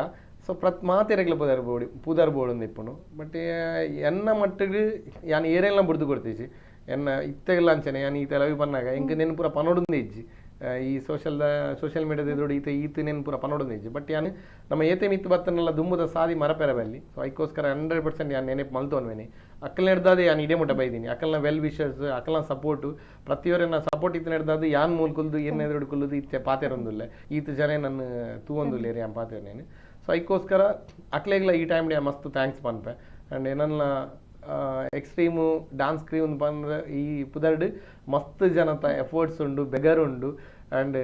ಸೊ ಪ್ರತ್ ಮಾತೆರೆಗ್ಲ ಪುದರ್ ಬೋಡಿ ಪುದರ್ ಬೋಡು ಇಪ್ಪುಂಡು. ಬಟ್ ಎನ್ನ ಮಟ್ಟಿಗೆ ಯಾನ್ ಏರೆಲ್ಲ ಬುಡ್ದು ಕೊಡ್ತೀಚಿ ಎನ್ನ ಇತ್ತೆಗ್ಲ ಅಂಚನೆ ಯಾನ್ ಈತ ಲವಿ ಪನ್ನಾಗ ಎಂಕ್ ನೆನ್ ಪೂರ ಪನೊಡುಂದೇ ಇಜ್ಜಿ. ಈ ಸೋಷಲ್ ಸೋಷಿಯಲ್ ಮೀಡಿಯಾದ ಎದುರು ಈತ ಈತ ನೆನ್ ಪೂರ ಪನೊಡುಂದೇ ಇಜ್ಜಿ. ಬಟ್ ಯಾನ್ ನಮ್ಮ ಏತೆ ಮಿತ್ತು ಬತ್ತನೆಲ್ಲ ದುಂಬುದ ಸಾದಿ ಮರಪೆರ ಬಲ್ಲಿ. ಸೊ ಐಕ್ಕೋಸ್ಕರ 100% ಯಾನ್ ನೆನಪು ಮಲ್ತೊನ್ವೇನೆ ಅಕ್ಕಲ್ ನೆಡ್ದಾದೆ ಯಾನ್ ಇಡೇ ಮುಟ್ಟ ಬೈದೀನಿ. ಅಕ್ಕಲ್ನ ವೆಲ್ ವಿಶರ್ಸ್ ಅಕ್ಕಲ್ನ ಸಪೋರ್ಟು ಪ್ರತಿಯೊರನ್ನ ಸಪೋರ್ಟ್ ಇತ್ತು ನೆಡ್ದಾದ ಯಾನ್ ಮೂಲ ಕುಲ್ದು ಏನ್ ಎದುರು ಕುಲ್ದು ಇತ್ತೆ ಪಾತೆರೊಂದುಲ್ಲೆ ಈತ ಜನ ನನ್ನ ತೂವೊಂದುಲ್ಲೇರಿ ಯಾನ್ ಪಾತೆರ್. ಸೊ ಐಕ್ಕೋಸ್ಕರ ಅಕ್ಲೆಗ್ಲ ಈ ಟೈಮ್ ಮಸ್ತ್ thanks ಪನ್ಪೆ. ಆ್ಯಂಡ್ ಏನನ್ನ ಎಕ್ಸ್ಟ್ರೀಮು ಡಾನ್ಸ್ ಕ್ರೀಮ್ ಪಂದ್ರೆ ಈ ಪುದರ್ಡ್ ಮಸ್ತ್ ಜನತ ಎಫರ್ಟ್ಸ್ ಉಂಡು ಬೆಗರ್ ಉಂಡು ಆ್ಯಂಡ್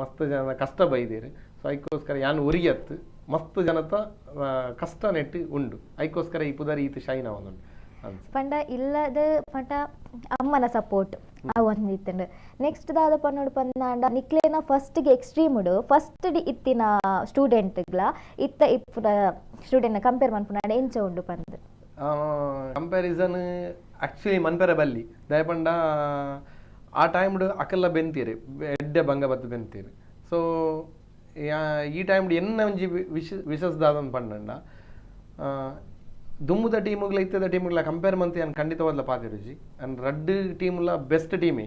ಮಸ್ತ್ ಜನ ಕಷ್ಟ ಬೈದೀರಿ. ಸೊ ಐಕ್ಕೋಸ್ಕರ ಯಾನ್ ಒರಿಯತ್ತು ಮಸ್ತ್ ಜನತ ಕಷ್ಟ ನೆಟ್ಟು ಉಂಡು ಐಕ್ಕೋಸ್ಕರ ಈ ಪುದರ್ ಈತ ಶೈನ್ ಆವೊಂದುಂಡು. ಪಂಡ ಇಲ್ಲದ ಪಂಡ ಅಮ್ಮನ ಸಪೋರ್ಟ್ ಅವು ಒಂದಿತ್ತಂಡು. ನೆಕ್ಸ್ಟ್ ದಾದ ಪನ್ನೋಡು ಪಂದಾಂಡ ನಿಕ್ಲೇನ ಫಸ್ಟ್ಗೆ ಎಕ್ಸ್ಟ್ರೀಮ್ ಉಡು ಫಸ್ಟ್ ಇತ್ತಿನ ಸ್ಟೂಡೆಂಟ್ಗ್ಲ ಇತ್ತ ಇಪ್ಪುನ ಸ್ಟೂಡೆಂಟ್ನ ಕಂಪೇರ್ ಮನ್ಪುನಾಂಡ ಎಂಚ ಉಂಡು ಪಂದ್ ಕಂಪ್ಯಾರಿಸನ್ ಆಕ್ಚುಲಿ ಮನ್ಪೆರ ಬಲ್ಲಿ ದಯಪಂಡ ಆ ಟೈಮ್ಡ್ ಅಕಲ್ಲ ಬೆಂತೀರಿ ಎಡ್ಡೆ ಬಂಗ ಬತ್ತು ಬೆಂತೀರಿ. ಸೊ ಈ ಟೈಮ್ಡ್ ಎನ್ನ ಒಂಜಿ ವಿಶಸ್ ದಾದನ್ ಪಂಡಂಡ ದುಮ್ಮುದ ಟೀಮುಗ್ಲ ಇತ್ತದ ಟೀಮುಗ್ಲ ಕಂಪೇರ್ ಮಂತಿ ಅನ್ ಖಂಡಿತವಾದ್ಲ ಪಾತಿರುಜಿ. ಅಂಡ್ ರಡ್ಡ್ ಟೀಮ್ಲ ಬೆಸ್ಟ್ ಟೀಮಿ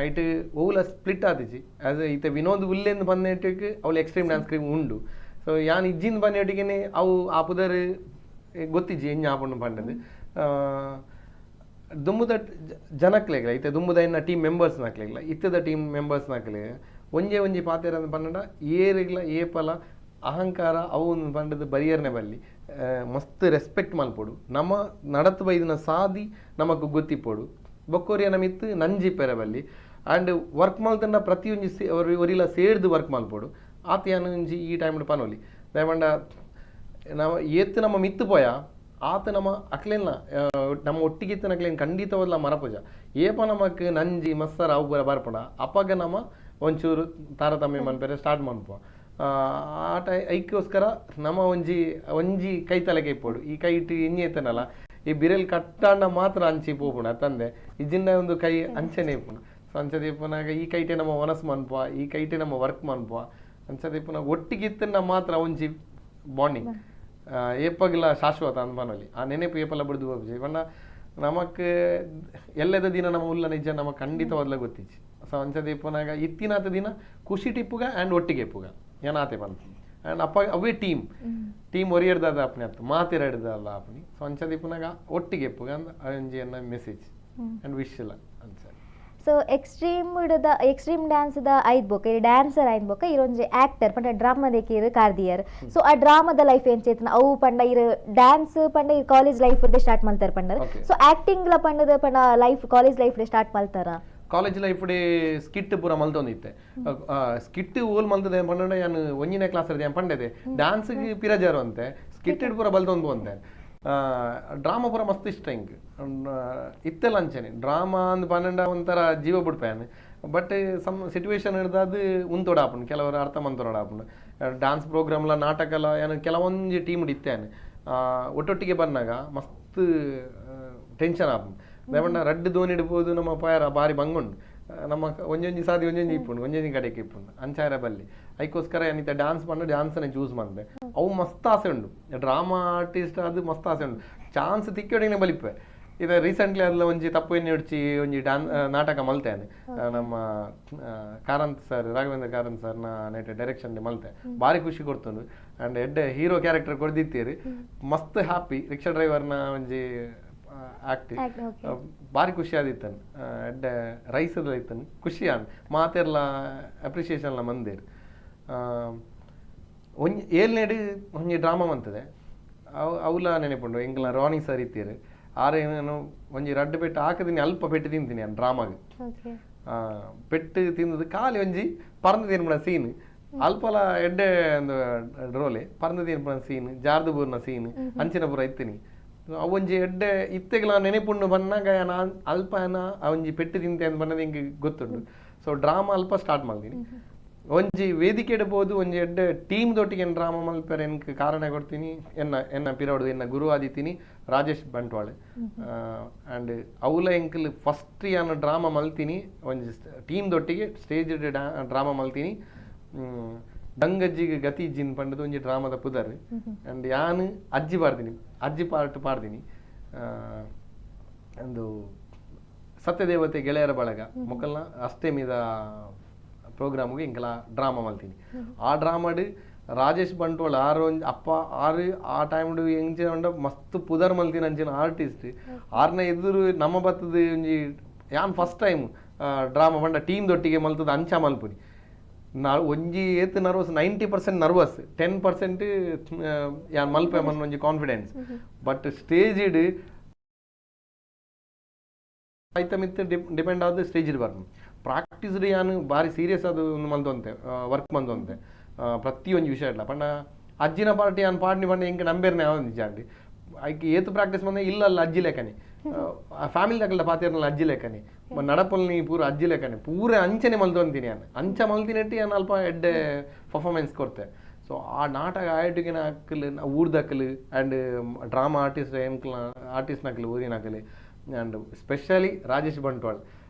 ಐಟ್ ಓವುಲ ಸ್ಪ್ಲಿಟ್ ಆತಿಜಿ. ಆಸ್ ಇತ್ತೆ ವಿನೋದ್ ಉಲ್ಲೇಂದು ಬಂದೇಟಿಗೆ ಅವಳು ಎಕ್ಸ್ಟ್ರೀಮ್ ಡ್ಯಾನ್ಸ್ ಕ್ರೀಮ್ ಉಂಡು. ಸೊ ಯಾನ್ ಇಜ್ಜಿಂದ ಬಂದೇಟಿಗೆನೆ ಅವು ಆ ಪುದರ್ ಗೊತ್ತಿಜ್ಜಿ ಎಂಜ ಆಪುಂಡು ಪಂಡದು ದುಮ್ಮುದ ಜನಕ್ಲೆಗ್ಲ ಇತ್ತೆ ದುಮ್ಮುದ ಇನ್ನ ಟೀಮ್ ಮೆಂಬರ್ಸ್ ನಕ್ಲೆಗ್ಲ ಇತ್ತದ ಟೀಮ್ ಮೆಂಬರ್ಸ್ ನಕ್ಲೆ ಒಂಜೆ ಒಂಜಿ ಪಾತೆರ ಪಂಡ ಏರಿಗ್ಲ ಏಪಲ ಅಹಂಕಾರ ಅವು ಪಂಡದು ಬರಿಯರ್ನೆ ಬಲ್ಲಿ ಮಸ್ತ್ ರೆಸ್ಪೆಕ್ಟ್ ಮಲ್ಪೊಡು ನಮ್ಮ ನಡತ್ ಬೈದಿನ ಸಾದಿ ನಮಕ್ ಗೊತ್ತಿಪ್ಪೊಡು ಬೊಕ್ಕೊರಿಯ ನಮಿತ್ತು ನಂಜಿ ಪೆರಬಲ್ಲಿ ಆ್ಯಂಡ್ ವರ್ಕ್ ಮಲ್ತಂಡ ಪ್ರತಿಯೊಂಜಿ ಒರಿಲ ಸೇರ್ದು ವರ್ಕ್ ಮಲ್ಪೊಡು ಆತ ಒಂಜಿ ಈ ಟೈಮ್ ಪನೊಲಿ ದಯಪಂಡ ನಾವು ಏತ್ ನಮ್ಮ ಮಿತ್ತು ಪೋಯ ಆತ ನಮ್ಮ ಅಕ್ಲೇನ ನಮ್ಮ ಒಟ್ಟಿಗೆ ಇತ್ತಿನ ಅಕ್ಲೇನ್ ಖಂಡಿತವಾದ್ಲ ಮರಪುಜ ಏಪ ನಮಕ್ ನಂಜಿ ಮಸ್ಸರ ಅವು ಪೂರ ಬರ್ಪುಂಡ ಅಪಗ ನಮ್ಮ ಒಂಚೂರು ತಾರತಮ್ಯ ಮನ್ಪೆರೆ ಸ್ಟಾರ್ಟ್ ಮನ್ಪುವ ಆ ಟೈ ಐಕ್ಕೋಸ್ಕರ ನಮ್ಮ ಒಂಜಿ ಒಂಜಿ ಕೈ ತಲೆಗೆ ಇಪ್ಪೊಡು ಈ ಕೈ ಇಟ್ಟು ಎಂಜಿ ಎತ್ತನಲ್ಲ ಈ ಬಿರೆಲ್ ಕಟ್ಟಾಂಡ ಮಾತ್ರ ಅಂಚಿ ಪೋಪುಂಡು ಅತ್ತಂದೆ ಇಜ್ಜಿಂದ ಒಂದು ಕೈ ಅಂಚನೆ ಇಪ್ಪುಂಡು. ಸೊ ಅಂಚದ ಇಪ್ಪುನಾಗ ಈ ಕೈಟೆ ನಮ್ಮ ಮನಸ್ಸು ಮನ್ಪುವ ಈ ಕೈಟೆ ನಮ್ಮ ವರ್ಕ್ ಮನ್ಪುವ ಅಂಚದ ಇಪ್ಪುನಾಗ ಒಟ್ಟಿಗೆ ಇತ್ತಂಡ ಮಾತ್ರ ಒಂಜಿ ಬಾಂಡಿಂಗ್ ಏಪಗ್ಲ ಶಾಶ್ವತ ಅನ್ಪನೊಲಿ ಆ ನೆನಪು ಏಪಲ ಬಿಡ್ದು ಹೋಗ್ಜಿ ಪಂಡ ನಮಕ್ ಎಲ್ಲದ ದಿನ ನಮ್ಮ ಉಲ್ಲ ನಿಜ ನಮಕ್ ಖಂಡಿತವಾದ್ಲ ಗೊತ್ತಿಜ್ಜಿ. ಸೊ ಅಂಚದ ಇಪ್ಪುನಾಗ ಇತ್ತಿನಾತ ದಿನ ಖುಷಿ ಟಿಪ್ಪುಗ ಆ್ಯಂಡ್ ಒಟ್ಟಿಗೆ ಇಪ್ಪುಗ ಏನಾತೆ ಬಂತು ಆ್ಯಂಡ್ ಅಪ್ಪ ಅವೇ ಟೀಮ್ ಟೀಮ್ ಒರಿಯಡ್ದಾದ ಅಪ್ನೆ ಅತ್ತು ಮಾತಿರಡ್ದಲ್ಲ ಅಪ್ನಿ. ಸೊ ಅಂಚದ ಇಪ್ಪುನಾಗ ಒಟ್ಟಿಗೆ ಇಪ್ಪುಗ ಅಂದ್ ಒಂಜಿ ಎನ್ನ ಮೆಸೇಜ್ ಆ್ಯಂಡ್ ವಿಶ್ ಇಲ್ಲ ಅಂಚ. ಸೊ ಎಕ್ಸ್ಟ್ರೀಮ್ ದ ಎಕ್ಸ್ಟ್ರೀಮ್ ಡ್ಯಾನ್ಸ್ ದ ಐದ್ ಬೊಕ್ಕ ಇರು ಡ್ಯಾನ್ಸರ್ ಐದ್ ಬೊಕ್ಕ ಇರೊಂಜಿ ಆಕ್ಟರ್ ಪಂಡ ಡ್ರಾಮಾ ದೇಕಿ ಇರು ಕಾರ್ದಿಯರ್. ಸೊ ಆ ಡ್ರಾಮಾದ ಲೈಫ್ ಏನ್ ಚೇತನ ಅವು ಪಂಡ ಇರು ಡ್ಯಾನ್ಸ್ ಪಂಡ ಇರು ಕಾಲೇಜ್ ಲೈಫ್ ಸ್ಟಾರ್ಟ್ ಮಲ್ತಾರ ಪಂಡ. ಸೊ ಆಕ್ಟಿಂಗ್ ಲ ಪಂಡದ ಪಂಡ life college life start ಮಲ್ತಾರ. College life day skit ಪೂರ ಮಲ್ತೊಂದಿತ್ತೆ ಸ್ಕಿಟ್ ಓಲ್ ಮಲ್ತದೆ ಪಂಡ ಯಾನ್ ಒಂಜಿನೇ ಕ್ಲಾಸ್ ಯಾನ್ ಪಂಡದೆ ಡ್ಯಾನ್ಸ್ ಪಿರಜಾರು ಅಂತೆ ಸ್ಕಿಟ್ ಪೂರ ಬಲ್ತೊಂದು ಅಂತೆ ಡ್ರಾಮಾ ಪೂರ ಮಸ್ತ್ ಇಷ್ಟ ಹಿಂಗೆ ಇತ್ತೆಲ್ಲ ಅಂಚನೆ ಡ್ರಾಮಾ ಅಂದ್ ಪನ್ನಂಡ ಒಂಥರ ಜೀವ ಬಿಡ್ಪೇನೆ but some situation ಹಿಡ್ದಾದ ಉಂತೋಡ ಆಪುಂಡು ಕೆಲವರು ಅರ್ಥ ಮಂತೋಡ ಆಪುಂಡು ಡ್ಯಾನ್ಸ್ ಪ್ರೋಗ್ರಾಮ್ಲ ನಾಟಕಲ ಏನು ಕೆಲವೊಂಜಿ ಟೀಮ್ ಇತ್ತೇನೆ ಒಟ್ಟೊಟ್ಟಿಗೆ ಬಂದಾಗ ಮಸ್ತ್ ಟೆನ್ಷನ್ ಆಪುಂಡು ದಾಯೆಪಂಡ ರಡ್ಡ್ ದೋಣಿ ಇಡ್ಬೋದು ನಮ್ಮ ಪಾಯರ ಬಾರಿ ಬಂಗುಂಡು ನಮ್ಮ ಒಂಜೊಂಜಿ ಸಾದಿ ಒಂಜೊಂಜಿ ಇಪ್ಪುಂಡು ಒಂಜೊಂಜಿ ಕಡೆಗೆ ಇಪ್ಪುಂಡು ಅಂಚಾರ ಬಲ್ಲಿ ಐಕೋಸ್ಕರ ಏನಿತ್ತ ಡ್ಯಾನ್ಸ್ ಪಂಡ ಡ್ಯಾನ್ಸನೆ ಚೂಸ್ ಮಂದೆ ಅವು ಮಸ್ತ್ ಆಸೆ ಉಂಡು ಡ್ರಾಮಾ ಆರ್ಟಿಸ್ಟ್ ಅದು ಮಸ್ತ್ ಆಸೆ ಉಂಡು ಚಾನ್ಸ್ ತಿಕ್ಕೋಡಿಗೆ ಬಲಿಪ್ಪೆ ಇದು ರೀಸೆಂಟ್ಲಿ ಅದಲ್ಲ ಒಂಜಿ ತಪ್ಪು ಎಣ್ಣೆ ಉಡ್ಚಿ ಒಂಜಿ ಡ್ಯಾನ್ ನಾಟಕ ಮಲ್ತೇನೆ ನಮ್ಮ ಕಾರಂತ್ ಸರ್ ರಾಘವೇಂದ್ರ ಕಾರಂತ್ ಸರ್ನ ನೆಟ್ ಡೈರೆಕ್ಷನ್ ಮಲ್ತೆ ಭಾರಿ ಖುಷಿ ಕೊಡ್ತುಂಡು ಆ್ಯಂಡ್ ಎಡ್ಡೆ ಹೀರೋ ಕ್ಯಾರೆಕ್ಟರ್ ಕೊಡ್ದಿತ್ತೀರಿ ಮಸ್ತ್ ಹ್ಯಾಪಿ ರಿಕ್ಷಾ ಡ್ರೈವರ್ನ ಒಂಜಿ ಆಕ್ಟ್ ಭಾರಿ ಖುಷಿ ಆದಿತ್ತನ್ ಎಡ್ಡೆ ರೈಸದ ಇತ್ತನ್ ಖುಷಿ ಆನ್ ಮಾತೆರ್ಲ ಅಪ್ರಿಸಿಯೇಷನ್ಲ ಮಂದಿರ್ ಒಂಜಿ ಏಳ್ನೇಡು ಒಂಜಿ ಡ್ರಾಮಾ ಮಂತದೆ ಅವು ಅವುಲ ನೆನಪುಂಡು. ಎಂಕಲ್ನ ರಾನಿ ಸರ್ ಇತ್ತೀರು. ಆರೆ ನಾನು ಒಂಜಿ ರಡ್ಡ್ ಪೆಟ್ಟು ಹಾಕದಿನಿ, ಅಲ್ಪ ಪೆಟ್ಟು ತಿಂತೀನಿ ನಾನು ಡ್ರಾಮಾಗ್. ಪೆಟ್ಟು ತಿಂದದು ಖಾಲಿ ಒಂಜಿ ಪರಂದು ತಿನ್ಪುನ ಸೀನ್, ಅಲ್ಪಲ ಎಡ್ಡೆ ಒಂದು ರೋಲೆ, ಪರಂದು ತಿನ್ಪುನ ಸೀನ್, ಜಾರ್ದು ಬೂರ್ನ ಸೀನ್, ಅಂಚಿನ ಪೂರ ಇತ್ತಿನಿ. ಅವು ಒಂಜಿ ಎಡ್ಡೆ ಇತ್ತೆಗ್ಲ ನೆನಪುಂಡು. ಬನ್ನಾಗ ನಾನು ಅಲ್ಪ ಆ ಒಂಜಿ ಪೆಟ್ಟು ತಿಂತೆ ಅಂತ ಬನ್ನದು ಎಂಕ್ ಗೊತ್ತುಂಡು. ಸೊ ಡ್ರಾಮಾ ಅಲ್ಪ ಸ್ಟಾರ್ಟ್ ಮಲ್ದಿನಿ. ಒಂಜಿ ವೇದಿಕೆ ಇಡ್ಬೋದು, ಒಂಜಿ ಎಡ್ಡೆ ಟೀಮ್ ದೊಟ್ಟಿಗೆ ಡ್ರಾಮಾ ಮಲ್ಪೆರೆ ಎನ್ಕ್ ಕಾರಣ ಕೊಡ್ತೀನಿ ಎನ್ನ ಎನ್ನ ಪಿರವಡು ಎನ್ನ ಗುರು ಆದಿತ್ತೀನಿ ರಾಜೇಶ್ ಬಂಟ್ವಾಳ್. ಆ್ಯಂಡ್ ಅವುಲ ಎಂಕಲ್ ಫಸ್ಟ್ ಯಾನ್ ಡ್ರಾಮಾ ಮಲ್ತೀನಿ ಒಂಜಿ ಟೀಮ್ ದೊಟ್ಟಿಗೆ ಸ್ಟೇಜ್ ಡ್ರಾಮಾ ಮಲ್ತೀನಿ. ಗಂಗಜ್ಜಿಗೆ ಗತಿ ಇಜ್ಜಿನ್ ಪಂಡದು ಒಂಜಿ ಡ್ರಾಮಾದ ಪುದರ್. ಆ್ಯಂಡ್ ಯಾನ್ ಅಜ್ಜಿ ಪಾಡ್ತೀನಿ, ಅಜ್ಜಿ ಪಾರ್ಟ್ ಪಾಡ್ತೀನಿ. ಒಂದು ಸತ್ಯದೇವತೆ ಗೆಳೆಯರ ಬಳಗ ಮೊಕಲ್ನ ಅಷ್ಟಮಿದ ಪ್ರೋಗ್ರಾಮ್ಗೆ ಇಂಕಲ ಡ್ರಾಮಾ ಮಲ್ತೀನಿ. ಆ ಡ್ರಾಮಾಡ್ ರಾಜೇಶ್ ಬಂಟ್ವಾಳ ಆರು ಒಂಜಿ ಅಪ್ಪ ಆರು ಆ ಟೈಮ್ಡು ಎಂಚಿನ ಉಂಡ ಮಸ್ತ್ ಪುದರ್ ಮಲ್ತಿನ ಅಂಚಿನ ಆರ್ಟಿಸ್ಟ್. ಆರ್ನ ಎದುರು ನಮ್ಮ ಬತ್ತದ ಒಂಜಿ ಯಾನ್ ಫಸ್ಟ್ ಟೈಮ್ ಡ್ರಾಮಾ ಪಂಡ ಟೀಮ್ ದೊಟ್ಟಿಗೆ ಮಲ್ತದ ಅಂಚ ಮಲ್ಪುನಿ. ನಾ ಒಂಜಿ ಏತ್ ನರ್ವಸ್, 90% ನರ್ವಸ್, 10% ಯಾನ್ ಮಲ್ಪೆ ಮನ್ ಒಂಜಿ ಕಾನ್ಫಿಡೆನ್ಸ್. ಬಟ್ ಸ್ಟೇಜ್ ಇಡ್ ಐತ ಮಿತ್ತು ಡಿಪೆಂಡ್ ಆದ ಸ್ಟೇಜ್ ಬರ್ಪುಂಡು. ಪ್ರಾಕ್ಟೀಸ್ ಯಾನ್ ಬಾರಿ ಸೀರಿಯಸ್ ಅದು ಒಂದು ಮಲ್ತೊಂತೆ, ವರ್ಕ್ ಮಲ್ತೊಂತೆ ಪ್ರತಿಯೊಂಜಿ ವಿಷಯ ಇಡ್ಲ. ಪಂಡ ಅಜ್ಜಿನ ಪಾರ್ಟಿ ಯಾನ್ ಪಾಡ್ನಿ ಪಂಡ ಎಂಕ್ ನಂಬೇರ್ನೆ ಆವೊಂದು ಜಾಂಡಿ. ಐಕ್ ಏತ್ ಪ್ರಾಕ್ಟೀಸ್ ಬಂದ ಇಲ್ಲ ಅಲ್ಲ, ಅಜ್ಜಿ ಲೆಕ್ಕನೆ, ಆ ಫ್ಯಾಮಿಲಿ ದಕಲ್ದ ಪಾತೆರ್ನಲ್ಲ ಅಜ್ಜಿ ಲೆಕ್ಕನೆ, ನಡಪಲ್ನಿ ಪೂರ ಅಜ್ಜಿ ಲೆಕ್ಕನೆ, ಪೂರ ಅಂಚನೆ ಮಲ್ತೊಂತೀನಿ ಯಾನ್. ಅಂಚ ಮಲ್ತಿನೆಟ್ಟಿ ಯಾನ್ ಅಲ್ಪ ಎಡ್ಡೆ ಪರ್ಫಾರ್ಮೆನ್ಸ್ ಕೊರ್ತೆ. ಸೊ ಆ ನಾಟಕ ಆಯಟಿಗೆ ಅಕ್ಕಲು ಊರ್ದಕ್ಕಲು ಆ್ಯಂಡ್ ಡ್ರಾಮಾ ಆರ್ಟಿಸ್ಟ್ ಎಂಕ್ಲ ಆರ್ಟಿಸ್ಟ್ ನಕಲು ಊರಿನಕಲು ಆ್ಯಂಡ್ ಸ್ಪೆಷಲಿ ರಾಜೇಶ್ ಬಂಟ್ವಾಳ್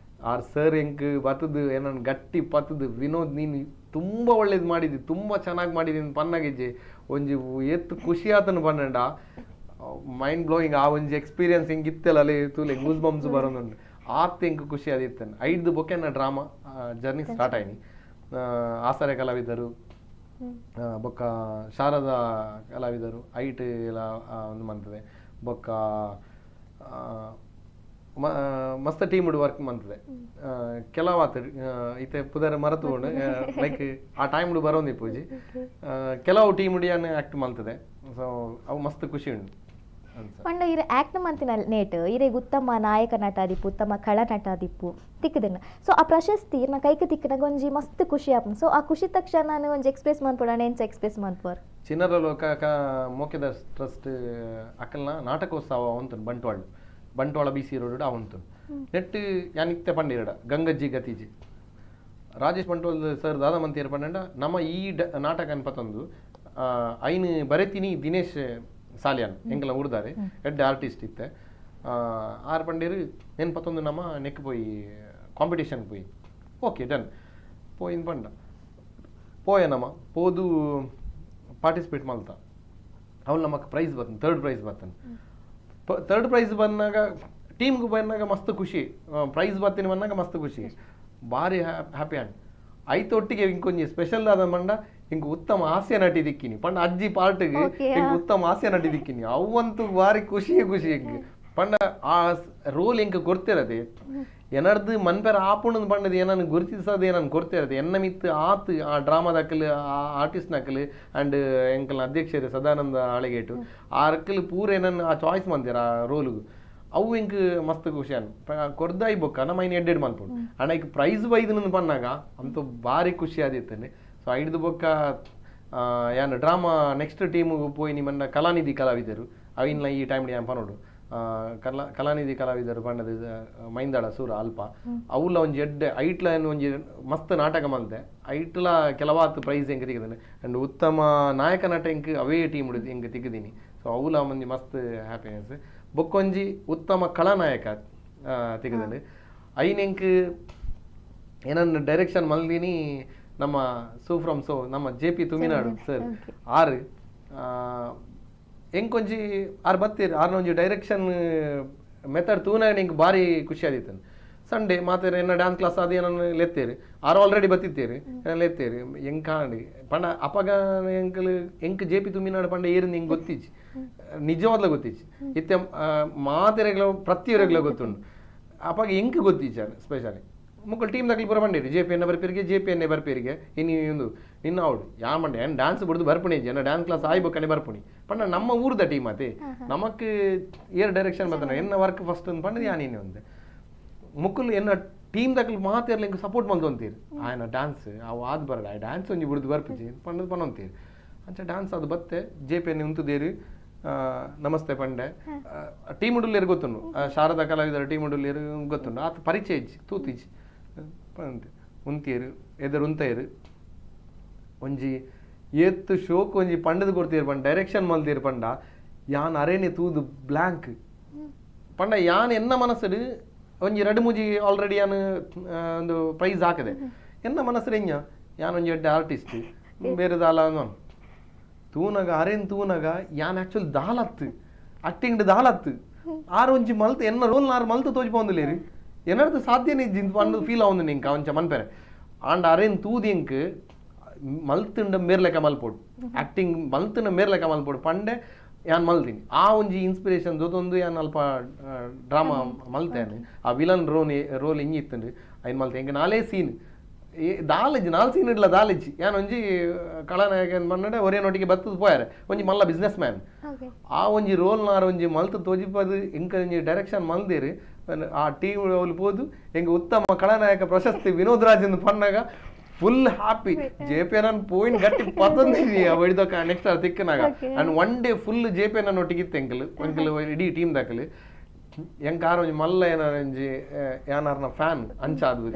ಆರ್ ಸರ್ ಎಂಕ್ ಬತ್ತದು ಏನನ್ ಗಟ್ಟಿ ಪತ್ತದು, ವಿನೋದ್ ನೀನು ತುಂಬ ಒಳ್ಳೇದು ಮಾಡಿದಿ, ತುಂಬ ಚೆನ್ನಾಗಿ ಮಾಡಿದಿ ಪನ್ನಗಿಜ್ಜೆ ಒಂಜಿ ಏತ್ ಖುಷಿ ಆತನು ಪನ್ನಂಡ ಮೈಂಡ್ ಬ್ಲೋಯಿಂಗ್. ಆ ಒಂಜಿ ಎಕ್ಸ್ಪೀರಿಯನ್ಸ್ ಹಿಂಗೆ ಇತ್ತಲ್ಲ ಅಲ್ಲಿ ತೂಲೆ ಗೂಸ್ ಬಂಪ್ಸ್ ಬರೋದುಂಡು. ಆತ್ ಎಂಕ್ ಖುಷಿ ಆದಿತ್ತನ್. ಐದು ಬೊಕೆನ ಡ್ರಾಮಾ ಜರ್ನಿ ಸ್ಟಾರ್ಟ್ ಆಯ್ನಿ. ಆಸರೆ ಕಲಾವಿದರು, ಬೊಕ್ಕ ಶಾರದಾ ಕಲಾವಿದರು ಐಟ್ ಎಲ್ಲ ಒಂದು ಮಂತದೆ. ಬೊಕ್ಕ ಮಸ್ತ್ ಟೀಮ್ ವರ್ಕ್ ಮಂತದೆ ಕೆಲವಾತ ಇತ್ತೆ ಪುದರ್ ಮರತು ಲೈಕ್ ಆ ಟೈಮ್ ಬರೋಂದಿ ಪೂಜಿ ಕೆಲವು ಟೀಮ್ ಯಾನ್ ಆಕ್ಟ್ ಮಲ್ತದೆ. ಸೊ ಅವು ಮಸ್ತ್ ಖುಷಿ ಉಂಟು. ಪಂಡ ಇರೆ ಆಕ್ಟ್ ಮಂತಿನ ನೇಟ್ ಇರೆಗ್ ಉತ್ತಮ ನಾಯಕ ನಟ ಆದಿಪ್ಪು, ಉತ್ತಮ ಖಳನಟ ಆದಿಪ್ಪು ತಿಕ್ಕದನ್ನ. ಸೊ ಆ ಪ್ರಶಸ್ತಿ ಇರ್ನ ಕೈಕ್ ತಿಕ್ಕನಾಗ ಒಂಜಿ ಮಸ್ತ್ ಖುಷಿ ಆಪುಂಡು. ಸೊ ಆ ಖುಷಿ ತಕ್ಷಣ ನಾನು ಒಂಜಿ ಎಕ್ಸ್ಪ್ರೆಸ್ ಮನ್ಪೊಡ, ಎಂಚ ಎಕ್ಸ್ಪ್ರೆಸ್ ಮನ್ಪುವರ್? ಚಿನ್ನರ ಲೋಕ ಮೋಕೆದ ಟ್ರಸ್ಟ್ ಅಕಲ್ನ ನಾಟಕೋತ್ಸವ ಅವಂತುಂಡು Bantwal, Bantwal B C road ಅವಂತುಂಡು. ನೆಟ್ ಯಾನ್ ಇತ್ತೆ ಪಂಡಿರಡ ಗಂಗಜ್ಜಿ ಗತಿಜಿ ರಾಜೇಶ್ ಬಂಟ್ವಾಳ ಸರ್ ದಾದ ಮಂತಿಯರ್ ಪಂಡ ನಮ್ಮ ಈ ನಾಟಕ ಅನ್ಪತೊಂದು ಐನ್ ಬರೆತಿನಿ ದಿನೇಶ್ ಸಾಲಿಯಾನ್ ಎಂಕಲ ಉರ್ದಾರೆ ಎಡ್ಡೆ ಆರ್ಟಿಸ್ಟ್ ಇತ್ತೆ. ಆರ್ ಪಂಡೇರು ನೆನ್ ಪತ್ತೊಂದು ನಮ್ಮ ನೆಕ್ ಪೋಯಿ ಕಾಂಪಿಟೇಷನ್ ಪೋಯಿ. ಓಕೆ ಡನ್ ಪೋಯಿನ್ ಪಂಡ ಪೋಯ ನಮ ಪೋದು ಪಾರ್ಟಿಸಿಪೇಟ್ ಮಲ್ತ. ಅವ್ನು ನಮಕ್ ಪ್ರೈಸ್ ಬರ್ತನ್, ಥರ್ಡ್ ಪ್ರೈಸ್ ಬರ್ತನ್. ಥರ್ಡ್ ಪ್ರೈಸ್ ಬಂದಾಗ ಟೀಮ್ಗೆ ಬಂದಾಗ ಮಸ್ತ್ ಖುಷಿ, ಪ್ರೈಸ್ ಬರ್ತೀನಿ ಬಂದಾಗ ಮಸ್ತ್ ಖುಷಿ, ಭಾರಿ ಹ್ಯಾಪಿ. ಆಂಡ್ ಐತ ಒಟ್ಟಿಗೆ ಇಂಕೊಂಜಿ ಸ್ಪೆಷಲ್ ಆದ ಮಂಡ ಇಂಕ್ ಉತ್ತಮ ಹಾಸ್ಯ ನಟಿ ದಿಕ್ಕಿನಿ ಪಂಡ ಅಜ್ಜಿ ಪಾರ್ಟ್ಗೆ ಇಂಕ್ ಉತ್ತಮ ಹಾಸ್ಯ ನಟಿ ದಿಕ್ಕಿನಿ. ಅವಂತೂ ಭಾರಿ ಖುಷಿಯೇ ಖುಷಿ ಇಂಕ್. ಪಂಡ ಆ ರೋಲ್ ಇಂಕ್ ಕೊಡ್ತಿರದೆ ಏನರ್ದು ಮನ್ಪೆರ ಆಪುಣದ್ ಪಂಡದು ಏನನ್ನು ಗುರುತಿಸೋದು ಏನನ್ನು ಕೊಡ್ತಿರದೆ ಎನ್ನ ಮಿತ್ತು ಆತ್ ಆ ಡ್ರಾಮಾದಕ್ಕಲು ಆ ಆರ್ಟಿಸ್ಟ್ ನಕಲು ಆ್ಯಂಡ್ ಎಂಕಲ್ನ ಅಧ್ಯಕ್ಷರು ಸದಾನಂದ ಆಳಿಗೇಟು ಆ ಅಕ್ಕಲು ಪೂರ ಏನನ್ನು ಆ ಚಾಯ್ಸ್ ಮಂತೀರ ಆ ರೋಲ್ಗು. ಅವು ಇಂಕ್ ಮಸ್ತ್ ಖುಷಿ ಅನ್ ಕೊರ್ದಾಯಿ ಬೊಕ್ಕ ನಮ್ಮ ಐನ್ ಎಡ್ಡೆಡ್ ಮಲ್ಪುಂಡು. ಅಂಡ್ ಐಕ್ ಪ್ರೈಸ್ ಬೈದನ ಪನ್ನಾಗ ಅಂತೂ ಭಾರಿ ಖುಷಿ ಆದಿತ್ತನೆ. ಸೊ ಐಡ್ದು ಬೊಕ್ಕ ಯಾನ್ ಡ್ರಾಮಾ ನೆಕ್ಸ್ಟ್ ಟೀಮಿಗೆ ಪೋಯಿ ನಿಮ್ಮನ್ನ ಕಲಾನಿಧಿ ಕಲಾವಿದರು ಅವಿನ್ಲ ಈ ಟೈಮ್ ಯಾನ್ ಪನೋಡು ಕಲಾನಿಧಿ ಕಲಾವಿದರು ಪಂಡದು ಮೈಂದಾಳ ಸೂರ ಅಲ್ಪ ಅವುಲ ಒಂಜಿ ಎಡ್ಡೆ ಐಟ್ಲ ಒಂಜಿ ಮಸ್ತ್ ನಾಟಕ ಮಲ್ತೆ. ಐಟ್ಲ ಕೆಲವಾತ್ ಪ್ರೈಸ್ ಎಂಕ್ ತಿಕ್ಕದನೆ ಅಂಡ್ ಉತ್ತಮ ನಾಯಕ ನಟ ಎಂಕ್ ಅವೇ ಟೀಮ್ ಎಂಕ್ ತಿಕ್ಕದೀನಿ. ಸೊ ಅವುಲ ಒಂಜಿ ಮಸ್ತ್ ಹ್ಯಾಪಿನೆಸ್. ಬೊಕ್ಕೊಂಜಿ ಉತ್ತಮ ಖಳನಾಯಕ ತಿಕ್ಕದನೆ ಐನ್ ಎಂಕ್ ಏನನ್ನ ಡೈರೆಕ್ಷನ್ ಮಲ್ದಿನಿ ನಮ್ಮ ಸು ಫ್ರಮ್ ಸೋ ನಮ್ಮ ಜೆ ಪಿ ತುಮಿನಾಡು ಸರ್ ಆರು ಎಂಕೊಂಜಿ ಆರು ಬತ್ತೀರ್ ಆರ್ನ ಒಂಜಿ ಡೈರೆಕ್ಷನ್ ಮೆಥಡ್ ತೂನಾಗ ಎಂಕ್ ಭಾರಿ ಖುಷಿ ಆದಿತ್ತನ್. ಸಂಡೇ ಮಾತ್ರ ಎನ್ನ ಡ್ಯಾನ್ಸ್ ಕ್ಲಾಸ್ ಅದು ಏನನ್ನು ಲೆತ್ತೇರು ಆರು ಆಲ್ರೆಡಿ ಬತ್ತಿತ್ತೇರು ಏನ ಲೆತ್ತೇರು ಎಂಕ್ ಕಾಂಡ್ ಪಂಡ ಅಪಗ ಎಂಕಲ್ ಎಂಕ್ ಜೆ ಪಿ ತುಮಿನಾಡು ಪಂಡ ಏರಿಂದ ಎಂಕ್ ಗೊತ್ತಿಚ್ಚಿ, ನಿಜವಾದ್ಲ ಗೊತ್ತಿಚ್ಚಿ. ಇತ್ತೆ ಮಾತೆರೆಗ್ಲ ಪ್ರತಿಯೊರೆಗ್ಲ ಗೊತ್ತುಂಡು. ಅಪಗ ಎಂಕ್ ಗೊತ್ತಿಚ್ಚಾರ ಸ್ಪೆಷಲಿ ಮುಕ್ಕಳು ಟೀಮ್ ದಕ್ಲಿ ಪೂರ ಬಂಡೇರಿ ಜೆ ಪಿ ಎನ್ನ ಬರ್ಪೇರಿಗೆ, ಜೆ ಪಿ ಎನ್ನೇ ಬರ್ಪೇರಿಗೆ ಇನಿ ಒಂದು ನಿನ್ನ ಅವಡು ಯಾ ಮಂಡೆ ಏನು ಡ್ಯಾನ್ಸ್ ಬಿಡ್ದು ಬರ್ಪುಣಿ ಜನ ಡ್ಯಾನ್ಸ್ ಕ್ಲಾಸ್ ಆಯ್ ಬೊಕ್ಕನೆ ಬರ್ಪುಣಿ ಪಂಡ ನಮ್ಮ ಊರ್ದ ಟೀಮ್ ಅತೆ ನಮಕ್ ಏರ್ ಡೈರೆಕ್ಷನ್ ಬರ್ತಾನೆ ಎನ್ನ ವರ್ಕ್ ಫಸ್ಟ್ ಅಂತ ಪಂಡದು ಯಾನೇನೆ ಒಂದೆ ಮುಕ್ಕುಲು ಎನ್ನ ಟೀಮ್ ದಕ್ಕಲು ಮಾತೇರ್ಲ ಇಂಕ್ ಸಪೋರ್ಟ್ ಮಲ್ತೊಂತೀರು ಆಯನ ಡ್ಯಾನ್ಸ್ ಅವು ಆದ್ ಬರಡ ಆ ಡ್ಯಾನ್ಸ್ ಒಂಜಿ ಬಿಡ್ದು ಬರ್ಪುಜಿ ಪಂಡದು ಪನೊಂತೀರು ಅಂಚ ಡ್ಯಾನ್ಸ್ ಅದು ಬತ್ತೆ ಜೆ ಪಿ ಎನ್ ಉಂತುದೇರು ನಮಸ್ತೆ ಪಂಡೆ ಟೀಮ್ ಉಡುಲ್ಲೇರು ಗೊತ್ತುಂಡು ಶಾರದಾ ಕಲಾವಿದರ ಟೀಮ್ ಉಡುಲ್ಲೇರು ಗೊತ್ತುಂಡು ಆತ ಪರಿಚಯ ಇಜ್ಜಿ ತೂತಿಜ್ಜಿ ಪಂತೆ ಉಂತಿಯರು ಎದುರು ಉಂತೇರು ಒಂಜಿ ಏತ್ ಶೋಕ್ ಒಂಜಿ ಪಂಡದು ಕೊಡ್ತೀರ್ ಪಂಡ ಡೈರೆಕ್ಷನ್ ಮಲ್ತೀರ್ ಪಂಡ ಯಾನ್ ಅರೇನೆ ತೂದು ಬ್ಲ್ಯಾಂಕ್ ಪಂಡ ಯಾನ್ ಎನ್ನ ಮನಸ್ಸುಡು ಒಂಜಿ ರಡ್ಡು ಮೂಜಿ ಆಲ್ರೆಡಿ ಯಾನ್ ಒಂದು ಪ್ರೈಸ್ ಹಾಕಿದೆ ಎನ್ನ ಮನಸ್ಸುಡು ಎಂಜ ಯಾನ್ ಒಂಜಿ ಎಡ್ಡೆ ಆರ್ಟಿಸ್ಟ್ ಬೇರೆ ದಾಲ ತೂನಗ ಅರೇನ್ ತೂನಗ ಯಾನ್ ಆಕ್ಚುಲಿ ದಾಲತ್ತು ಆಕ್ಟಿಂಗ್ ದಾಲತ್ತು ಆರು ಒಂಜಿ ಮಲ್ತ್ ಎನ್ನ ರೋಲ್ ನಾರು ಮಲ್ತು ತೋಜಿ ಎನ್ನರ್ದು ಸಾಧ್ಯನೇ ಇಜ್ಜಿ ಪಂಡು ಫೀಲ್ ಆവുಂದು ನಿಂಕ ಒಂಚ ಮನ್ಪೆರೆ ಆಂಡ ಅರೇನ್ ತೂದು ಎಂಕ್ ಮಲ್ತುಂಡ ಮೇರ್ಲೆಕ ಮಲ್ಪೊಡು ಆಕ್ಟಿಂಗ್ ಮಲ್ತುಂಡ ಮೇರ್ಲೆಕ ಮಲ್ಪೊಡು ಪಂಡೆ ಯಾನ್ ಮಲ್ತೀನಿ ಆ ಒಂಜಿ ಇನ್ಸ್ಪಿರೇಷನ್ ದೊತೊಂದು ಯಾನ್ ಅಲ್ಪ ಡ್ರಾಮಾ ಮಲ್ತೇನೆ ಆ ವಿಲನ್ ರೋನ್ ರೋಲ್ ಇಂಜಿ ಇತ್ತುಂಡು ಐನ್ ಮಲ್ತೆ ಎಂಕ್ ನಾಲೇ ಸೀನ್ ದಾಲೆಜ್ ನಾಲ್ ಸೀನ್ ಇಡ್ಲ ದಾಲೆಜ್ ಯಾನ್ ಒಂಜಿ ಕಳನಾಯಕ ಮನ್ನಡೆ ಒರೇ ನೊಟ್ಟಿಗೆ ಬತ್ತದ ಪೋಯಾರೆ ಒಂಜಿ ಮಲ್ಲ ಬಿಸ್ನೆಸ್ ಮ್ಯಾನ್ ಆ ಒಂಜಿ ರೋಲ್ ನಾರ್ ಒಂಜಿ ಮಲ್ತು ತೋಜಿಪದು ಎಂಕ ಒಂಜಿ ಡೈರೆಕ್ಷನ್ ಮಲ್ದೇರು ಆ ಟೀಮ್ ಅವ್ಲು ಪೋದು ಎಂಕ್ ಉತ್ತಮ ಕಳನಾಯಕ ಪ್ರಶಸ್ತಿ ವಿನೋದ್ ರಾಜ್ ಎಂದು ಪನ್ನಾಗ ಫುಲ್ ಹ್ಯಾಪಿ ಜೆ ಪಿ ನಾನು ಪೋಯಿನ್ ಗಟ್ಟಿ ಪತ್ತೊಂದಿನಿ ಹೊಡಿದಕ್ಕ next ತಿಕ್ಕನಾಗ and one day full J P ನನ್ನ ಒಟ್ಟಿಗೆ ಇತ್ತು ಎಂಕಲ್ ಎಂಕಲ್ ಇಡೀ ಟೀಮ್ ದಾಕಲ್ ಎಂಕ್ ಆರ್ ಒಂಜಿ ಮಲ್ಲ ಏನಾರ ಒಂಜಿ ಯಾನಾರ್ನ ಫ್ಯಾನ್ ಅಂಚಾದ್ವಿ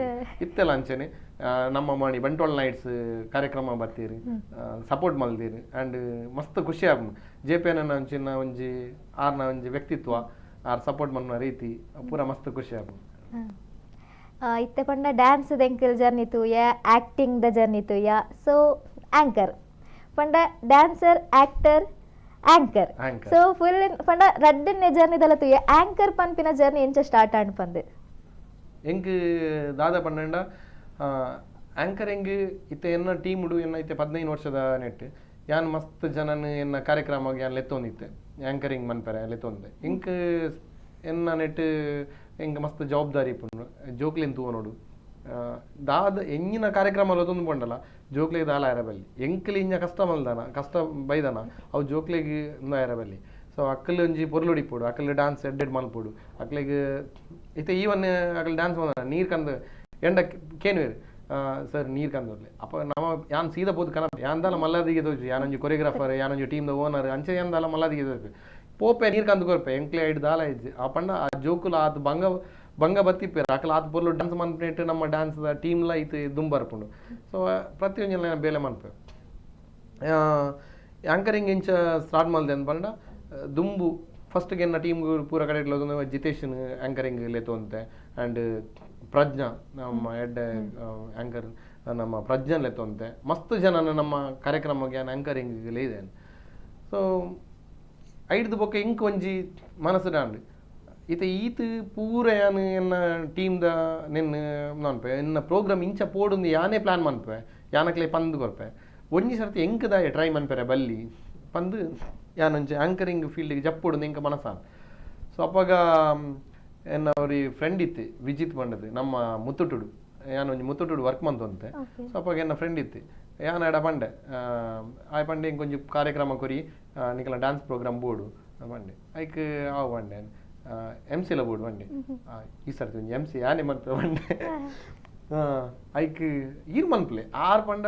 ಇತ್ತೆಲ್ಲ ಅಂಚನೆ ನಮ್ಮ ಮಣಿ ಬಂಟ್ವಾಳ ನೈಟ್ಸ್ ಕಾರ್ಯಕ್ರಮ ಬರ್ತೀರಿ ಸಪೋರ್ಟ್ ಮಲ್ದೀರಿ ಆ್ಯಂಡ್ ಮಸ್ತ್ ಖುಷಿ ಆಪುಂಡು ಜೆ ಪಿ ಎನ್ನ ಒಂಚಿನ ಒಂಜಿ ಆರ್ನ ಒಂಜಿ ವ್ಯಕ್ತಿತ್ವ ಆರ್ ಸಪೋರ್ಟ್ ಮನ್ನ ರೀತಿ ಪೂರ ಮಸ್ತ್ ಖುಷಿ ಆಪುಂಡು. ಇತ್ತೆ ಪಂಡ ಡ್ಯಾನ್ಸ್ ಎಂಕಲ್ ಜರ್ನಿ ತೂಯ ಆಕ್ಟಿಂಗ್ the journey ತೂಯ ಸೊ ಆಂಕರ್ ಪಂಡ dancer actor anchor. Anchor. So full ಪಂಡ ರಡ್ಡನೆ ಜರ್ನಿ ದಲ ತೂಯ ಆಂಕರ್ ಪನ್ಪಿನ ಜರ್ನಿ ಎಂಚ ಸ್ಟಾರ್ಟ್ ಆಂಡ್ ಪಂದು. ಎಂಕ್ ದಾದ ಪನ್ನಂಡ ಆಂಕರ್ ಎಂಗ್ ಇತ್ತೆ ಎನ್ನ ಟೀಮ್ ಉಡು ಎನ್ನ ಇತ್ತೆ 15 ವರ್ಷದ ನೆಟ್ ಯಾನ್ ಮಸ್ತ್ ಜನನ್ ಎನ್ನ ಕಾರ್ಯಕ್ರಮ ಯಾನ್ ಲೆತ್ತೊಂದಿತ್ತೆ ಆಂಕರಿಂಗ್ ಮನ್ಪೆರೆ ಲೆತ್ತೊಂದೆ ಎಂಕ್ ಎನ್ನ ನೆಟ್ ಎಂಕ್ ಮಸ್ತ್ ಜವಾಬ್ದಾರಿ ಇಪ್ಪುಂಡು ಜೋಕ್ಲೆನ್ ತೂವನೋಡು ದಾದ ಎಂಜಿನ ಕಾರ್ಯಕ್ರಮ ಲೊತೊಂದು ಪಂಡಲ ಜೋಕ್ಲೆಗ್ ದಾಲ ಆಯರ ಬಲ್ಲಿ ಎಂಕ್ಲೆ ಇಂಜ ಕಷ್ಟ ಮಲ್ದಾನ ಕಷ್ಟ ಬೈದಾನ ಅವು ಜೋಕ್ಲೆಗ್ ಉಂದು ಆಯರ ಬಲ್ಲಿ ಸೊ ಅಕ್ಕಲ್ ಒಂಜಿ ಪೊರ್ಲುಡು ಇಪ್ಪೊಡು ಅಕ್ಕಲ್ ಡಾನ್ಸ್ ಎಡ್ಡೆಡ್ ಮಲ್ಪೊಡು ಅಕ್ಲೆಗ್ ಇತ್ತೆ ಈವನ್ ಅಕಲ್ ಡ್ಯಾನ್ಸ್ ಮಲ್ದಾನ ನೀರ್ ಕಂದು ಎಂಡ ಕೇನುವೆರ್ ಸರ್ ನೀರ್ ಕಂದೋರ್ಲೆ ಅಪ್ಪ ನಮ ಯಾನ್ ಸೀದಾ ಪೋದು ಕನ ಯಾನ್ ದಾಲ ಮಲ್ಲಾದಿಗೆ ತೋಜು ಯಾನೊಂಜಿ ಕೊರಿಯೋಗ್ರಾಫರ್ ಯಾನೊಂಜಿ ಟೀಮ್ದ ಓನರ್ ಅಂಚೆ ಯಾನ್ ದಾಲ ಮಲ್ಲಾದಿಗೆ ತೋಜು ಪೋಪೆ ನೀರ್ ಕಂದು ಕೊರ್ಪೆ ಎಂಕ್ಲೆ ಐಡ್ ದಾಲ ಇಜ್ಜಿ ಆ ಪಂಡ ಆ ಜೋಕುಲ ಆತ್ ಬಂಗ ಬಂಗ ಬತ್ತಿಪ್ಪೇರು ಅಕಲ್ ಆತ್ ಪೊರ್ಲು ಡ್ಯಾನ್ಸ್ ಮನ್ಪುನೆಟ್ ನಮ್ಮ ಡ್ಯಾನ್ಸ್ ಟೀಮ್ಲ ಇತ್ತು ದುಂಬರ್ಪುಂಡು ಸೊ ಪ್ರತಿಯೊಂಜಿ ಬೇಲೆ ಮನ್ಪೆ ಆ್ಯಂಕರಿಂಗ್ ಇಂಚ ಸ್ಟಾರ್ಟ್ ಮಲ್ದೆ ಅಂದ್ ಪಂಡ ದುಂಬು ಫಸ್ಟ್ಗೆ ಎನ್ನ ಟೀಮ್ ಪೂರ ಕಡೆ ಜಿತೇಶನ್ ಆ್ಯಂಕರಿಂಗ್ ಲೆತ್ತೊಂತೆ ಆ್ಯಂಡ್ ಪ್ರಜ್ಞಾ ನಮ್ಮ ಎಡ್ಡೆ ಆ್ಯಂಕರ್ ನಮ್ಮ ಪ್ರಜ್ಞಾ ಲೆತ್ತೊಂತೆ ಮಸ್ತ್ ಜನನ ನಮ್ಮ ಕಾರ್ಯಕ್ರಮಕ್ಕೆ ಆ್ಯಂಕರಿಂಗ್ ಲೇದೆ ಸೊ ಐಡ್ದು ಬೊಕ್ಕ ಇಂಕ್ ಒಂಜಿ ಮನಸ್ಸು ಇತ್ತೆ ಈತ್ ಪೂರ ಯಾನ್ ಎನ್ನ ಟೀಮ್ದ ನಿನ್ನ ಮನ್ಪೆ ಎನ್ನ ಪ್ರೋಗ್ರಾಮ್ ಇಂಚ ಪೋಡುಂದು ಯಾನೇ ಪ್ಲಾನ್ ಮನ್ಪೆ ಯಾನಕ್ಲೆ ಪಂದ್ ಕೊರ್ಪೆ ಒಂಜಿ ಸರ್ತಿ ಎಂಕ್ ದಾಯ ಟ್ರೈ ಮನ್ಪೆರೆ ಬಲ್ಲಿ ಪಂದ್ ಯಾನೊಂಜಿ ಆಂಕರಿಂಗ್ ಫೀಲ್ಡಿಗೆ ಜಪ್ಪೊಡುಂದು ಎಂಕ್ ಮನಸ್ಸಾನ್ ಸೊ ಅಪ್ಪಗ ಎನ್ನ ಅವ್ರಿ ಫ್ರೆಂಡ್ ಇತ್ತು ವಿಜಿತ್ ಪಂಡದು ನಮ್ಮ ಮುತ್ತುಟುಡು ಯಾನೊಂಜಿ ಮುತ್ತುಟುಡು ವರ್ಕ್ ಮಂತೊಂತೆ ಸೊ ಅಪ್ಪಗ ಎನ್ನ ಫ್ರೆಂಡ್ ಇತ್ತು ಯಾನ್ ಎಡ ಪಂಡೆ ಆಯ್ ಪಂಡೆ ಇಂಕೊಂಜಿ ಕಾರ್ಯಕ್ರಮ ಕೊರಿ ನಿಕಲ ಡ್ಯಾನ್ಸ್ ಪ್ರೋಗ್ರಾಮ್ ಬೋಡು ಪಂಡೆ ಐಕ್ ಆವು ಪಂಡೆ ಎಮ್ ಸಿಲ ಬೋಡು ಪಂಡೆ ಈ ಸರ್ತಿ ಒಂಜಿ ಎಮ್ ಸಿ ಯಾನೆ ಮನ್ಪೆ ಪಂಡೆ ಐಕ್ ಈರ್ ಮನ್ಪ್ಲೆ ಆರ್ ಪಂಡ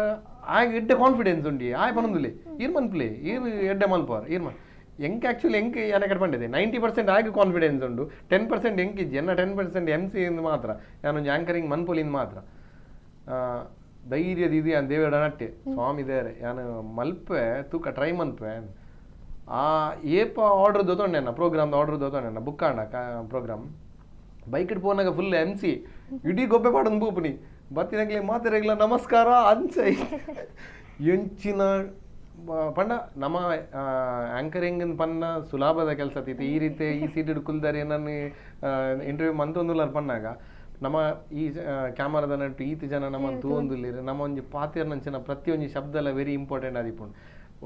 ಆಯ್ ಎಡ್ಡೆ ಕಾನ್ಫಿಡೆನ್ಸ್ ಉಂಡಿ ಆಯ್ ಪನೊಂದುಲೆ ಈರ್ ಮನ್ಪ್ಲೆ ಈರ್ ಎಡ್ಡೆ ಮನ್ಪುವಾರ್ ಈರ್ ಮನ್ ಎಂಕ್ ಆಕ್ಚುಲಿ ಎಂಕ್ ಯಾನೆ ಕಡೆ ಪಂಡಿದೆ 90% ಆಯ್ಕೆ ಕಾನ್ಫಿಡೆನ್ಸ್ ಉಂಡು 10% ಎಂಕ್ ಇಜ್ಜಿ ಎನ್ನ 10% ಎಮ್ ಸಿ ಇಂದು ಮಾತ್ರ ಯಾನೊಂಜಿ ಆಂಕರಿಂಗ್ ಮನ್ಪೊಲಿಂದ್ ಮಾತ್ರ ಧೈರ್ಯದ ಇದು ಯಾನ್ ದೇವೇಡ ನಟ್ಟೆ ಸ್ವಾಮಿ ದೇರೆ ಯಾನ್ ಮಲ್ಪೆ ತೂಕ ಟ್ರೈ ಮನ್ಪೆ ಆ ಏಪ ಆರ್ಡರ್ ದೊತೊಂಡೆ ಪ್ರೋಗ್ರಾಮ್ ಆರ್ಡರ್ ದೊತೊಂಡೆ ಬುಕ್ ಆಂಡ ಪ್ರೋಗ್ರಾಮ್ ಬೈಕ್ ಪೋನಾಗ ಫುಲ್ ಎಮ್ ಸಿ ಇಡೀ ಗೊಬ್ಬೆ ಪಾಡೊಂದು ಪೂಪುನಿ ಬತ್ತಿನಗ್ಲೆ ಮಾತೆರೆಗ್ಲ ನಮಸ್ಕಾರ ಅಂಚ ಎಂಚಿನ ಪಂಡ ನಮ್ಮ ಆಂಕರಿಂಗ್ ಪನ್ನ ಸುಲಭದ ಕೆಲಸ ತೀತಿ ಈ ರೀತಿ ಈ ಸೀಟ್ ಕುಲ್ದಾರೆ ನನ್ನ ಇಂಟರ್ವ್ಯೂ ಮಂತೊಂದುಲ್ಲಾರ ಪನ್ನಾಗ ನಮ್ಮ ಈ ಕ್ಯಾಮರಾದ ನಟ್ಟು ಈತ ಜನ ನಮ್ಮ ತೂವೊಂದುಲ್ಲೆರ್ ನಮ್ಮ ಒಂಜಿ ಪಾತೆರ್ನಂಚಿನ ಪ್ರತಿಯೊಂಜಿ ಶಬ್ದ ಎಲ್ಲ ವೆರಿ ಇಂಪಾರ್ಟೆಂಟ್ ಆದಿಪ್ಪುಂಡು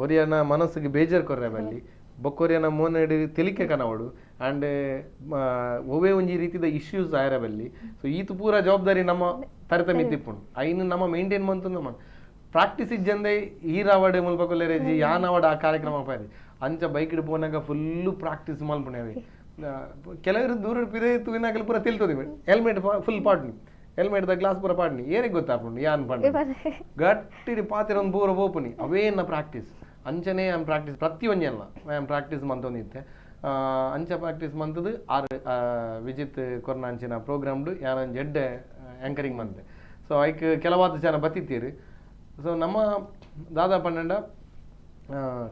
ಒರಿಯನ ಮನಸ್ಸಿಗೆ ಬೇಜಾರ್ ಕೊರ್ರೆ ಬಲ್ಲಿ ಬೊಕ್ಕೊರಿಯನ ಮೋನೆಡ್ ತೆಲಿಕೆ ಕನವಡು ಆ್ಯಂಡ್ ಒವ್ವೇ ಒಂಜಿ ರೀತಿದ ಇಶ್ಯೂಸ್ ಆಯರ ಬಲ್ಲಿ ಸೊ ಈತ ಪೂರ ಜವಾಬ್ದಾರಿ ನಮ್ಮ ತರತ ಮಿತ್ತಿಪ್ಪುಂಡು ಐನು ನಮ್ಮ ಮೇಂಟೈನ್ ಮಂತು ನಮ್ಮ ಪ್ರಾಕ್ಟೀಸ್ ಇಜ್ಜಂದೆ ಈರಾವಡ್ ಮುಲ್ಪ ಕೊಲ್ಲೆರೆಜಿ ಯಾನವಡ್ ಆ ಕಾರ್ಯಕ್ರಮ ಪಾರಿ ಅಂಚ ಬೈಕ್ ಪೋನಾಗ ಫುಲ್ಲು ಪ್ರಾಕ್ಟೀಸ್ ಮಲ್ಪುಣೆ. ಕೆಲವರು ದೂರ ಪಿರೇ ತೂವಿನಾಗಲು ಪೂರ ತಿಳ್ತದೆ, ಹೆಲ್ಮೆಟ್ ಫುಲ್ ಪಾಡ್ನಿ, ಹೆಲ್ಮೆಟ್ the glass ಪೂರ ಪಾಡ್ನಿ, ಏರಿಗೆ ಗೊತ್ತಾಪುಂಡು ಯಾನ್ ಪಂಡ ಗಟ್ಟಿಡಿ ಪಾತಿರ ಒಂದು ಪೂರ ಪೋಪುನಿ. ಅವೇ ಎನ್ನ ಪ್ರಾಕ್ಟೀಸ್ ಅಂಚನೆ ಆಮ್ ಪ್ರಾಕ್ಟೀಸ್ ಪ್ರತಿ ಒಂಜಿ ಅಲ್ಲ ಆಮ್ ಪ್ರಾಕ್ಟೀಸ್ ಮಂತೊಂದಿತ್ತೆ. ಅಂಚ ಪ್ರಾಕ್ಟೀಸ್ ಮಂತದು ಆರ್ ವಿಜಿತ್ ಕೊರ್ನ ಅಂಚಿನ ಪ್ರೋಗ್ರಾಮ್ಡು ಯಾನೊಂಜಿ ಎಡ್ಡೆ ಆ್ಯಂಕರಿಂಗ್ ಮಂತೆ. ಸೊ ಐಕ್ ಕೆಲವಾದ ಜನ ಬತ್ತಿತ್ತೀರು. ಸೊ ನಮ್ಮ ದಾದಾ ಪನ್ನಂಡ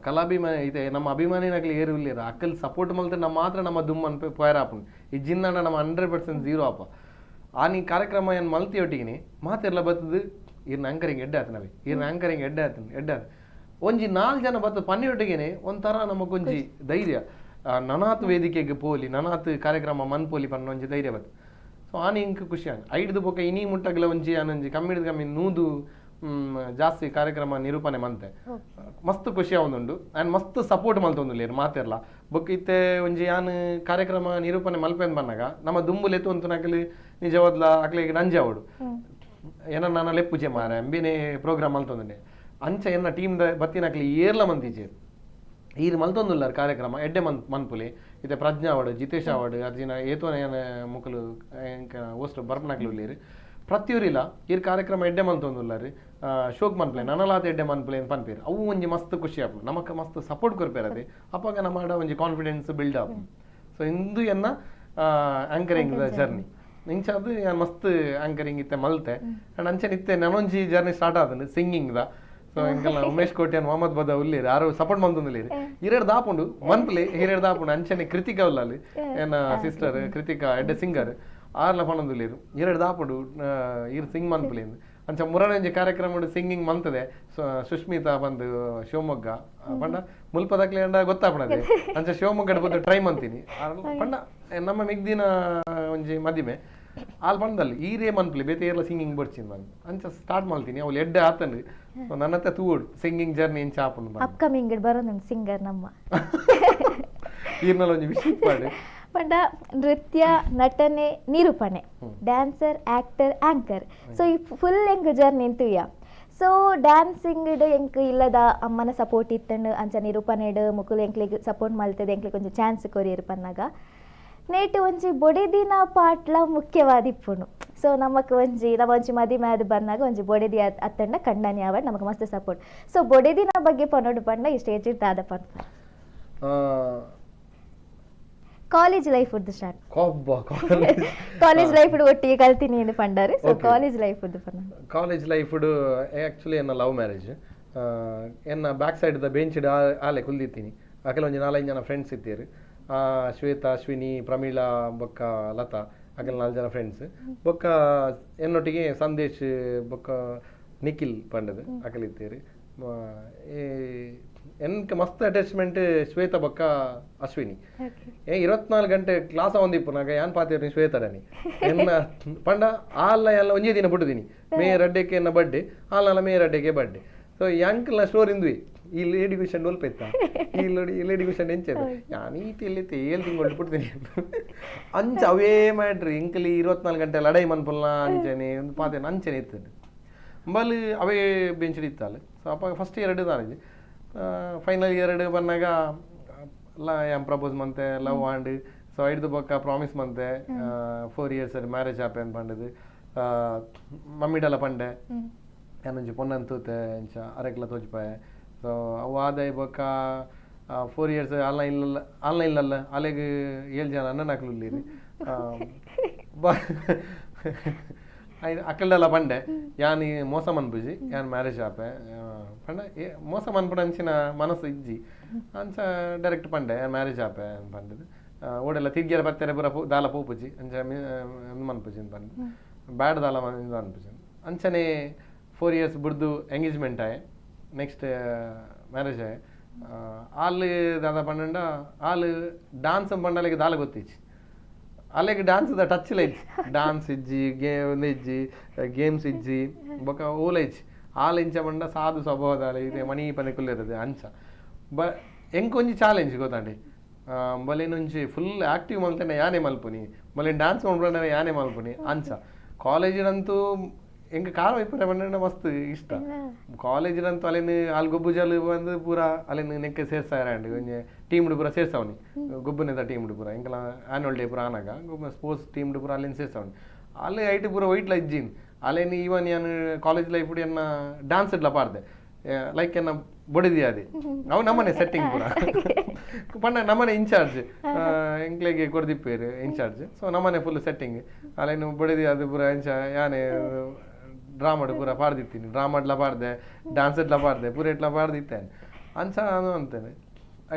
ಕಲಾಭಿಮಾನಿ ಇದೆ, ನಮ್ಮ ಅಭಿಮಾನಿನಕ್ಲೆ ಏರು ಇಲ್ಲೇರು ಅಕ್ಕಲ್ ಸಪೋರ್ಟ್ ಮಲ್ತೆ ನಮ್ಮ ಮಾತ್ರ ನಮ್ಮ ದುಮ್ಮನ್ ಪೋಯರ್ ಆಪುಂಡು. ಈ ಜಿನ್ನಂಡ ನಮ್ಮ 100% ಝೀರೋ ಆಪ. ಆನಿ ಕಾರ್ಯಕ್ರಮ ಏನು ಮಲ್ತಿ ಒಟ್ಟಿಗಿನಿ ಮಾತೆಲ್ಲ ಬತ್ತದು ಇರ್ನ ಆ್ಯಂಕರಿಂಗ್ ಎಡ್ಡೆ ಆತನವಿ, ಇರ್ನ ಆ್ಯಂಕರಿಂಗ್ ಎಡ್ಡೆ ಆತನ ಎಡ್ಡೆ ಆತ. ಒಂಜಿ 4 ಜನ ಬತ್ತ ಪನ್ನಿ ಒಟ್ಟಿಗೆನೆ ಒಂಥರ ನಮಗೊಂಜಿ ಧೈರ್ಯ, ನನಾತ್ ವೇದಿಕೆಗೆ ಪೋಲಿ ನನಾತ್ ಕಾರ್ಯಕ್ರಮ ಮನ್ಪೋಲಿ ಪನ್ನ ಒಂಜಿ ಧೈರ್ಯ ಬತ್ತು. ಸೊ ಆನಿ ಇಂಕ್ ಖುಷಿ ಆಂಡ್ ಐಡ್ದು ಬೊಕ ಇನಿ ಮುಟ್ಟಗಲ ಒಂಜಿ ಆನೊಂಜಿ ಕಮ್ಮಿಡ್ದು ಕಮ್ಮಿ 100 ಜಾಸ್ತಿ ಕಾರ್ಯಕ್ರಮ ನಿರೂಪಣೆ ಮಂತೆ ಮಸ್ತ್ ಖುಷಿ ಆವೊಂದುಂಡು. ಆ್ಯಂಡ್ ಮಸ್ತ್ ಸಪೋರ್ಟ್ ಮಲ್ತೊಂದುಲ್ಲೇರು ಮಾತೆರ್ಲ. ಬೊಕ್ಕ ಇತ್ತೆ ಒಂಜಿ ಯಾನ್ ಕಾರ್ಯಕ್ರಮ ನಿರೂಪಣೆ ಮಲ್ಪೆಂದ್ ಬನ್ನಗ ನಮ್ಮ ದುಂಬುಲು ಎತ್ತುವಂತನಕಲು ನಿಜವಾದ್ಲ ಅಕ್ಲೆಗ್ ನಂಜೆ ಆವೊಡು ಏನ ನಾನ ಲೆಪ್ಪುಜೆ ಮಾರೆ ಅಂಬಿನೇ ಪ್ರೋಗ್ರಾಮ್ ಮಲ್ತೊಂದುಂಡೆ. ಅಂಚ ಎನ್ನ ಟೀಮ್ ದ ಬತ್ತಿನಕ್ಲೆ ಏರ್ಲ ಮಂತಿಜೆರ್ ಈರ್ ಮಲ್ತೊಂದುಲ್ಲಾರ್ ಕಾರ್ಯಕ್ರಮ ಎಡ್ಡೆ ಮನ್ಪುಲೆ. ಇತ್ತೆ ಪ್ರಜ್ಞಾ ಆವಡ್ ಜಿತೇಶ್ ಆವಡ್ ಅರ್ಜಿನ ಏತೋನ ಏನ ಮುಕುಲು ಓಸ್ಟ್ ಬರ್ಪನಕ್ಲು ಉಲ್ಲೇರು ಪ್ರತಿಯೊರಿಲ ಈರ್ ಕಾರ್ಯಕ್ರಮ ಎಡ್ಡೆ ಮಲ್ತೊಂದುಲ್ಲಾರ್. ಶೋಕ್ ಮನ್ಪುಲೆ ನನಲಾತ ಎಡ್ಡೆ ಮನ್ಪುಲೆ ಅಂತ ಪನ್ಪೇರು. ಅವು ಒಂಜಿ ಮಸ್ತ್ ಖುಷಿ ಆಪುಂಡು ನಮಕ್ ಮಸ್ತ್ ಸಪೋರ್ಟ್ ಕೊರ್ಪೇರು ಅದೇ ಅಪಗ ನಮ್ಮ ಒಂಜಿ ಕಾನ್ಫಿಡೆನ್ಸ್ ಬಿಲ್ಡ್ ಆಪುಂಡು. ಸೊ ಇಂದು ಎನ್ನ ಆ್ಯಂಕರಿಂಗ್ ಜರ್ನಿ ಇಂಚಾದ್ ಯಾನ್ ಮಸ್ತ್ ಆ್ಯಂಕರಿಂಗ್ ಇತ್ತೆ ಮಲ್ತೆ. ಆ್ಯಂಡ್ ಅಂಚನೆ ಇತ್ತೆ ನನೊಂಜಿ ಜರ್ನಿ ಸ್ಟಾರ್ಟ್ ಆತಂಡು ಸಿಂಗಿಂಗ್ ದ. ಸೊ ಎಂಕಲ್ನ ಉಮೇಶ್ ಕೋಟ್ಯಾನ್ ಮೊಹಮ್ಮದ್ ಬದ ಉಲ್ಲೇರು ಆರು ಸಪೋರ್ಟ್ ಮಲ್ತೊಂದುಲ್ಲೇರು ಇರೆಡ್ ದಾಪುಂಡು ಮನ್ಪುಲೆ ಹಿರೆಡ್ ದಾಪುಂಡು. ಅಂಚನೆ ಕೃತಿಕಾ ಉಲ್ಲಾಲ್ ಎನ್ನ ಸಿಸ್ಟರ್ ಕೃತಿಕಾ ಎಡ್ಡೆ ಸಿಂಗರ್ ಆರ್ಲ ಪನೊಂದುಲ್ಲೇರು ಇರೆಡ್ ದಾಪುಂಡು ಇರ್ ಸಿಂಗ್ ಮನ್ಪುಲೆ ಅಂಚ ಮುರನಂಜಿ ಕಾರ್ಯಕ್ರಮ ಸಿಂಗಿಂಗ್ ಮಂತದೆ. ಸುಷ್ಮಿತಾ ಬಂದು ಶಿವಮೊಗ್ಗ ಪಂಡ ಮುಲ್ಪದಕ್ಲೆ ಅಂಡ ಗೊತ್ತಾಪಣದೆ ಅಂಚ ಶಿವಮೊಗ್ಗ ಬಂದು ಟ್ರೈ ಮಂತೀನಿ ಪಂಡ ನಮ್ಮ ಮಿಗ್ದಿನ ಒಂಜಿ ಮದಿಮೆ ಆಲ್ ಪಂಡಲ್ಲಿ ಈರೇ ಮನ್ಪುಲೆ ಬೇತೆ ಏರ್ಲ ಸಿಂಗಿಂಗ್ ಬರ್ಚಿನ್ ಬಂದು ಅಂಚ ಸ್ಟಾರ್ಟ್ ಮಾಡ್ತೀನಿ ಅವಳು ಎಡ್ಡೆ ಆತಂಡು. ಸೊ ನನ್ನತ್ತೆ ತೂಡು ಸಿಂಗಿಂಗ್ ಜರ್ನಿ ಇಂಚ ಆಪುಂಡು ಬಂದು ಅಪ್ಕಮಿಂಗ್ ಬರೋದು ಸಿಂಗರ್ ನಮ್ಮ ಈರ್ನಲ್ಲ ಒಂಜಿ ವಿಷಯ ಪಾಡು ಪಂಡ ನೃತ್ಯ ನಟನೆ ನಿರೂಪಣೆ ಡ್ಯಾನ್ಸರ್ ಆಕ್ಟರ್ ಆಂಕರ್. ಸೊ ಈ ಫುಲ್ ಎಂಕ್ ಜರ್ನಿ ಎಂತುಯ್ಯ. ಸೊ ಡ್ಯಾನ್ಸಿಂಗ್ ಎಂಕ್ ಇಲ್ಲದ ಅಮ್ಮನ ಸಪೋರ್ಟ್ ಇತ್ತಂಡು ಅಂಚ ನಿರೂಪಣೆಡ್ ಮುಕುಲು ಎಂಕ್ಲೆಗ್ ಸಪೋರ್ಟ್ ಮಲ್ತದೆ ಎಂಕ್ಲೆಗ್ ಒಂಜಿ ಚಾನ್ಸ್ ಕೊರಿಯರ್ ಪನ್ನಾಗ ನೇಟ್ ಒಂಜಿ ಬೊಡೆದಿನ ಪಾಟ್ಲ ಮುಖ್ಯವಾದಿಪ್ಪುಂಡು. ಸೊ ನಮಕ್ ಒಂಜಿ ನಮ್ಮ ಒಂಜಿ ಮದಿಮೆ ಅದು ಬಂದಾಗ ಒಂಜಿ ಬೊಡೆದಿ ಅತ್ತಂಡ ಕಂಡನಿ ಆವಡ್ ನಮಕ್ ಮಸ್ತ್ ಸಪೋರ್ಟ್. ಸೊ ಬೊಡೆದಿನ ಬಗ್ಗೆ ಪನೋಡು ಪಂಡ ಈ ಸ್ಟೇಜ್ ದಾದ ಪನ್ಪ ಕಾಲೇಜ್ ಲೈಫ್ ಉದ್ದು ಸ್ಟಾರ್ಟ್ ಕಾಲೇಜ್ ಲೈಫ್ ಒಟ್ಟಿಗೆ ಕಲ್ತೀನಿ ಎಂದು ಪಂಡಾರೆ. ಸೊ ಕಾಲೇಜ್ ಲೈಫ್ ಉದ್ದು ಪನ್ನ ಕಾಲೇಜ್ ಲೈಫ್ ಆ್ಯಕ್ಚುಲಿ ಎನ್ನ ಲವ್ ಮ್ಯಾರೇಜ್. ಎನ್ನ ಬ್ಯಾಕ್ ಸೈಡ್ the bench ಆಲೆ ಕುಲ್ದಿತ್ತೀನಿ ಅಕಲ ಒಂಜಿ 4-5 ಜನ ಫ್ರೆಂಡ್ಸ್ ಇತ್ತೀರು. ಶ್ವೇತಾ ಅಶ್ವಿನಿ ಪ್ರಮೀಳಾ ಬೊಕ್ಕ ಲತಾ ಅಕಲ್ 4 ಜನ ಫ್ರೆಂಡ್ಸ್ ಬೊಕ್ಕ ಎನ್ನೊಟ್ಟಿಗೆ ಸಂದೇಶ್ ಬೊಕ್ಕ ನಿಖಿಲ್ ಪಂಡದು ಅಕಲ್ ಇತ್ತೀರು. ಎನ್ಕ ಮಸ್ತ್ ಅಟ್ಯಾಚ್ಮೆಂಟ್ ಶ್ವೇತಾ ಬೊಕ್ಕ ಅಶ್ವಿನಿ. 24 ಗಂಟೆ ಕ್ಲಾಸ್ ಒಂದಿಪ್ಪುನಾಗ ಯಾನ್ ಪಾತಿರ್ನಿ ಶ್ವೇತಡನಿ ಎನ್ನ ಪಂಡ ಆಲ್ಲ ಎಲ್ಲ ಒಂಜೇ ದಿನ ಪುಟ್ಟುದೀನಿ ಮೇ ರಡ್ಡೆಕ್ಕೆ ಎನ್ನ ಬರ್ಡೇ ಆಲ್ಲ ಮೇ ರಡ್ಡೆಗೆ ಬರ್ಡೇ. ಸೊ ಯಾಂಕಲ್ನ ಸ್ಟೋರಿ ಇಂದ್ವಿ ಈ ಲೇಡಿ ಕ್ವಶನ್ ಒಲ್ಪ ಇತ್ತ ಈ ಲೇಡಿ ಈ ಲೇಡಿ ಕ್ವಶನ್ ಎಂಚೆದ ಯಾನ್ ಈತ ಎಲ್ಲಿತ್ತೆ 7 ತಿಂಗಳು ಪುಡ್ತೀನಿ ಅಂಚ ಅವೇ ಮಾಡ್ರಿ ಇಂಕಲಿ 24 ಗಂಟೆ ಲಡೈ ಮನ್ಪುಲ್ನ ಅಂಚನೆ ಒಂದು ಪಾತೆ ಅಂಚನೆ ಇತ್ತದು ಅಂಬಲ್ ಅವೇ ಬೆಂಚ್ ಇತ್ತಲ್ಲ. ಸೊ ಅಪ್ಪ ಫಸ್ಟ್ ಇಯರ್ ದಾನಿಜಿ ಫೈನಲ್ ಇಯರ್ ಬಂದಾಗ ಯಾನ್ ಪ್ರಪೋಸ್ ಮಂತೆ ಲವ್ ಆಂಡ್. ಸೊ ಐಡ್ದು ಬೊಕ್ಕ ಪ್ರಾಮಿಸ್ ಮಂತೆ 4 ಇಯರ್ಸ್ ಮ್ಯಾರೇಜ್ ಆಪೆ ಅಂತ ಪಂಡದು ಮಮ್ಮಿಡಲ ಪಂಡೆ ಯಾನೊಂಜಿ ಪೊನ್ನನ್ ತೂತೆ ಇಂಚ ಅರೆಕ್ಲ ತೋಜಿಪಾಯೆ. ಸೊ ಅವು ಆದಾಯ ಬೊಕ್ಕ 4 ಇಯರ್ಸ್ ಆನ್ಲೈನ್ ಆನ್ಲೈನ್ಲಲ್ಲ ಅಲೆಗ್ 7 ಜನ ಅಣ್ಣನಕ್ಲು ಉಳ್ಳೀರಿ ಅಕ್ಕಲ್ಡೆಲ್ಲ ಪಂಡೆ ಯಾನ್ ಮೋಸ ಮನ್ಪುಜಿ ಯಾನ್ ಮ್ಯಾರೇಜ್ ಆಪೆ ಪಂಡ ಮೋಸ ಮನ್ಪುನ ಅಂಚಿನ ಮನಸ್ಸು ಇಜ್ಜಿ ಅಂಚ ಡೈರೆಕ್ಟ್ ಪಂಡೆ ಯಾನ್ ಮ್ಯಾರೇಜ್ ಆಪೆ ಪಂಡದು ಓಡೆಲ್ಲ ತಿರ್ಗಿಯರ ಪತ್ತೆರೆ ಪೂರ ದಾಲ ಪೋಪುಜಿ ಅಂಚ ಮನ್ಪುಜಿ ಅಂತ ಪಂಡ ಬ್ಯಾಡ್ ದಾಲ ಅನ್ಪುಜಿ ಅಂಚನೆ 4 ಇಯರ್ಸ್ ಬುಡ್ದು ಎಂಗೇಜ್ಮೆಂಟ್ ಆಯೆ ನೆಕ್ಸ್ಟ್ ಮ್ಯಾರೇಜ್ ಆಯೆ. ಆಲ್ ದಾದ ಪಂಡ ಆಲ್ ಡಾನ್ಸ್ ಪಂಡಲಿಗೆ ದಾಲ ಗೊತ್ತಿಚ್ಚಿ ಅಲ್ಲಿಗೆ ಡಾನ್ಸ್ the touch ಇಲ್ಲ ಇಜ್ಜಿ ಡಾನ್ಸ್ ಇಜ್ಜಿ ಗೇಮ್ ಇಜ್ಜಿ ಗೇಮ್ಸ್ ಇಜ್ಜಿ ಬೊಕ ಓಲ ಇಜ್ಜಿ ಆಲ್ ಇಂಚ ಪಂಡ ಸಾಧು ಸ್ವಭಾವದ ಇದೆ ಮಣಿ ಪನೆ ಕುಲ್ಲಿರೋದು ಅಂಚ ಬ ಎಂಕೊಂಜಿ ಚಾಲೆಂಜ್ ಗೊತ್ತಾಂಡಿ ಬಲೇನೊಂಜಿ ಫುಲ್ ಆಕ್ಟಿವ್ ಮಲ್ತೇನೆ ಯಾನೇ ಮಲ್ಪುನಿ ಬಲೆ ಡ್ಯಾನ್ಸ್ ಮಾಡ್ಬಿಡೋಣ ಯಾನೇ ಮಲ್ಪುನಿ ಅಂಚ ಕಾಲೇಜಿನಂತೂ ಎಂಕ್ ಕಾರ್ ಒಯ್ಪುನ ಪಂಡ ಮಸ್ತ್ ಇಷ್ಟ. ಕಾಲೇಜ್ ಅಂತ ಅಲೆನ್ ಆಲ್ ಗೊಬ್ಬುಜಾಲು ಬಂದು ಪೂರ ಅಲೆನ್ ನೆಕ್ಕೆ ಸೇರ್ಸಾಯರ ಅಂಡ್ ಒಂಜಿ ಟೀಮ್ ಪೂರ ಸೇರ್ಸಾವನಿ, ಗೊಬ್ಬುನೆದ ಟೀಮ್ ಪೂರ. ಎಂಕಲ ಆನ್ಯುವಲ್ ಡೇ ಪೂರ ಆನಾಗ ಗೊಬ್ಬ ಸ್ಪೋರ್ಟ್ಸ್ ಟೀಮ್ ಪೂರ ಅಲೆನ್ ಸೇರ್ಸಾವನಿ. ಅಲ್ಲೇ ಐಟ್ ಪೂರ ವೈಟ್ ಇಜ್ಜಿನ್ ಅಲೆನ್. ಈವನ್ ಯಾನ್ ಕಾಲೇಜ್ ಲೈಫ್ ಎನ್ನ ಡಾನ್ಸ್ ಇಡ್ಲ ಪಾಡ್ದೆ, ಲೈಕ್ ಎನ್ನ ಬೊಡಿದಿ ಅದಿ ಅವು ನಮ್ಮನೆ ಸೆಟ್ಟಿಂಗ್ ಪೂರ ಪಂಡ ನಮ್ಮನೆ ಇನ್ಚಾರ್ಜ್ ಎಂಕ್ಲೆಗೆ ಕೊರ್ದಿಪ್ಪೇರು ಇನ್ಚಾರ್ಜ್. ಸೊ ನಮ್ಮನೆ ಫುಲ್ ಸೆಟ್ಟಿಂಗ್ ಅಲ್ಲೇನು ಬೊಡಿದಿ ಅದು ಪೂರ ಎಂಚ ಯಾನೆ ಡ್ರಾಮಾಡ್ ಪೂರ ಪಾಡ್ದಿತ್ತೀನಿ. ಡ್ರಾಮಾಡ್ಲ ಪಾಡ್ದೆ, ಡ್ಯಾನ್ಸ್ ಎಡ್ಲ ಪಾಡ್ದೆ, ಪೂರ ಎಟ್ಲ ಪಾಡ್ದಿತ್ತೇನೆ ಅಂಚ ನಾನು ಅಂತೇನೆ.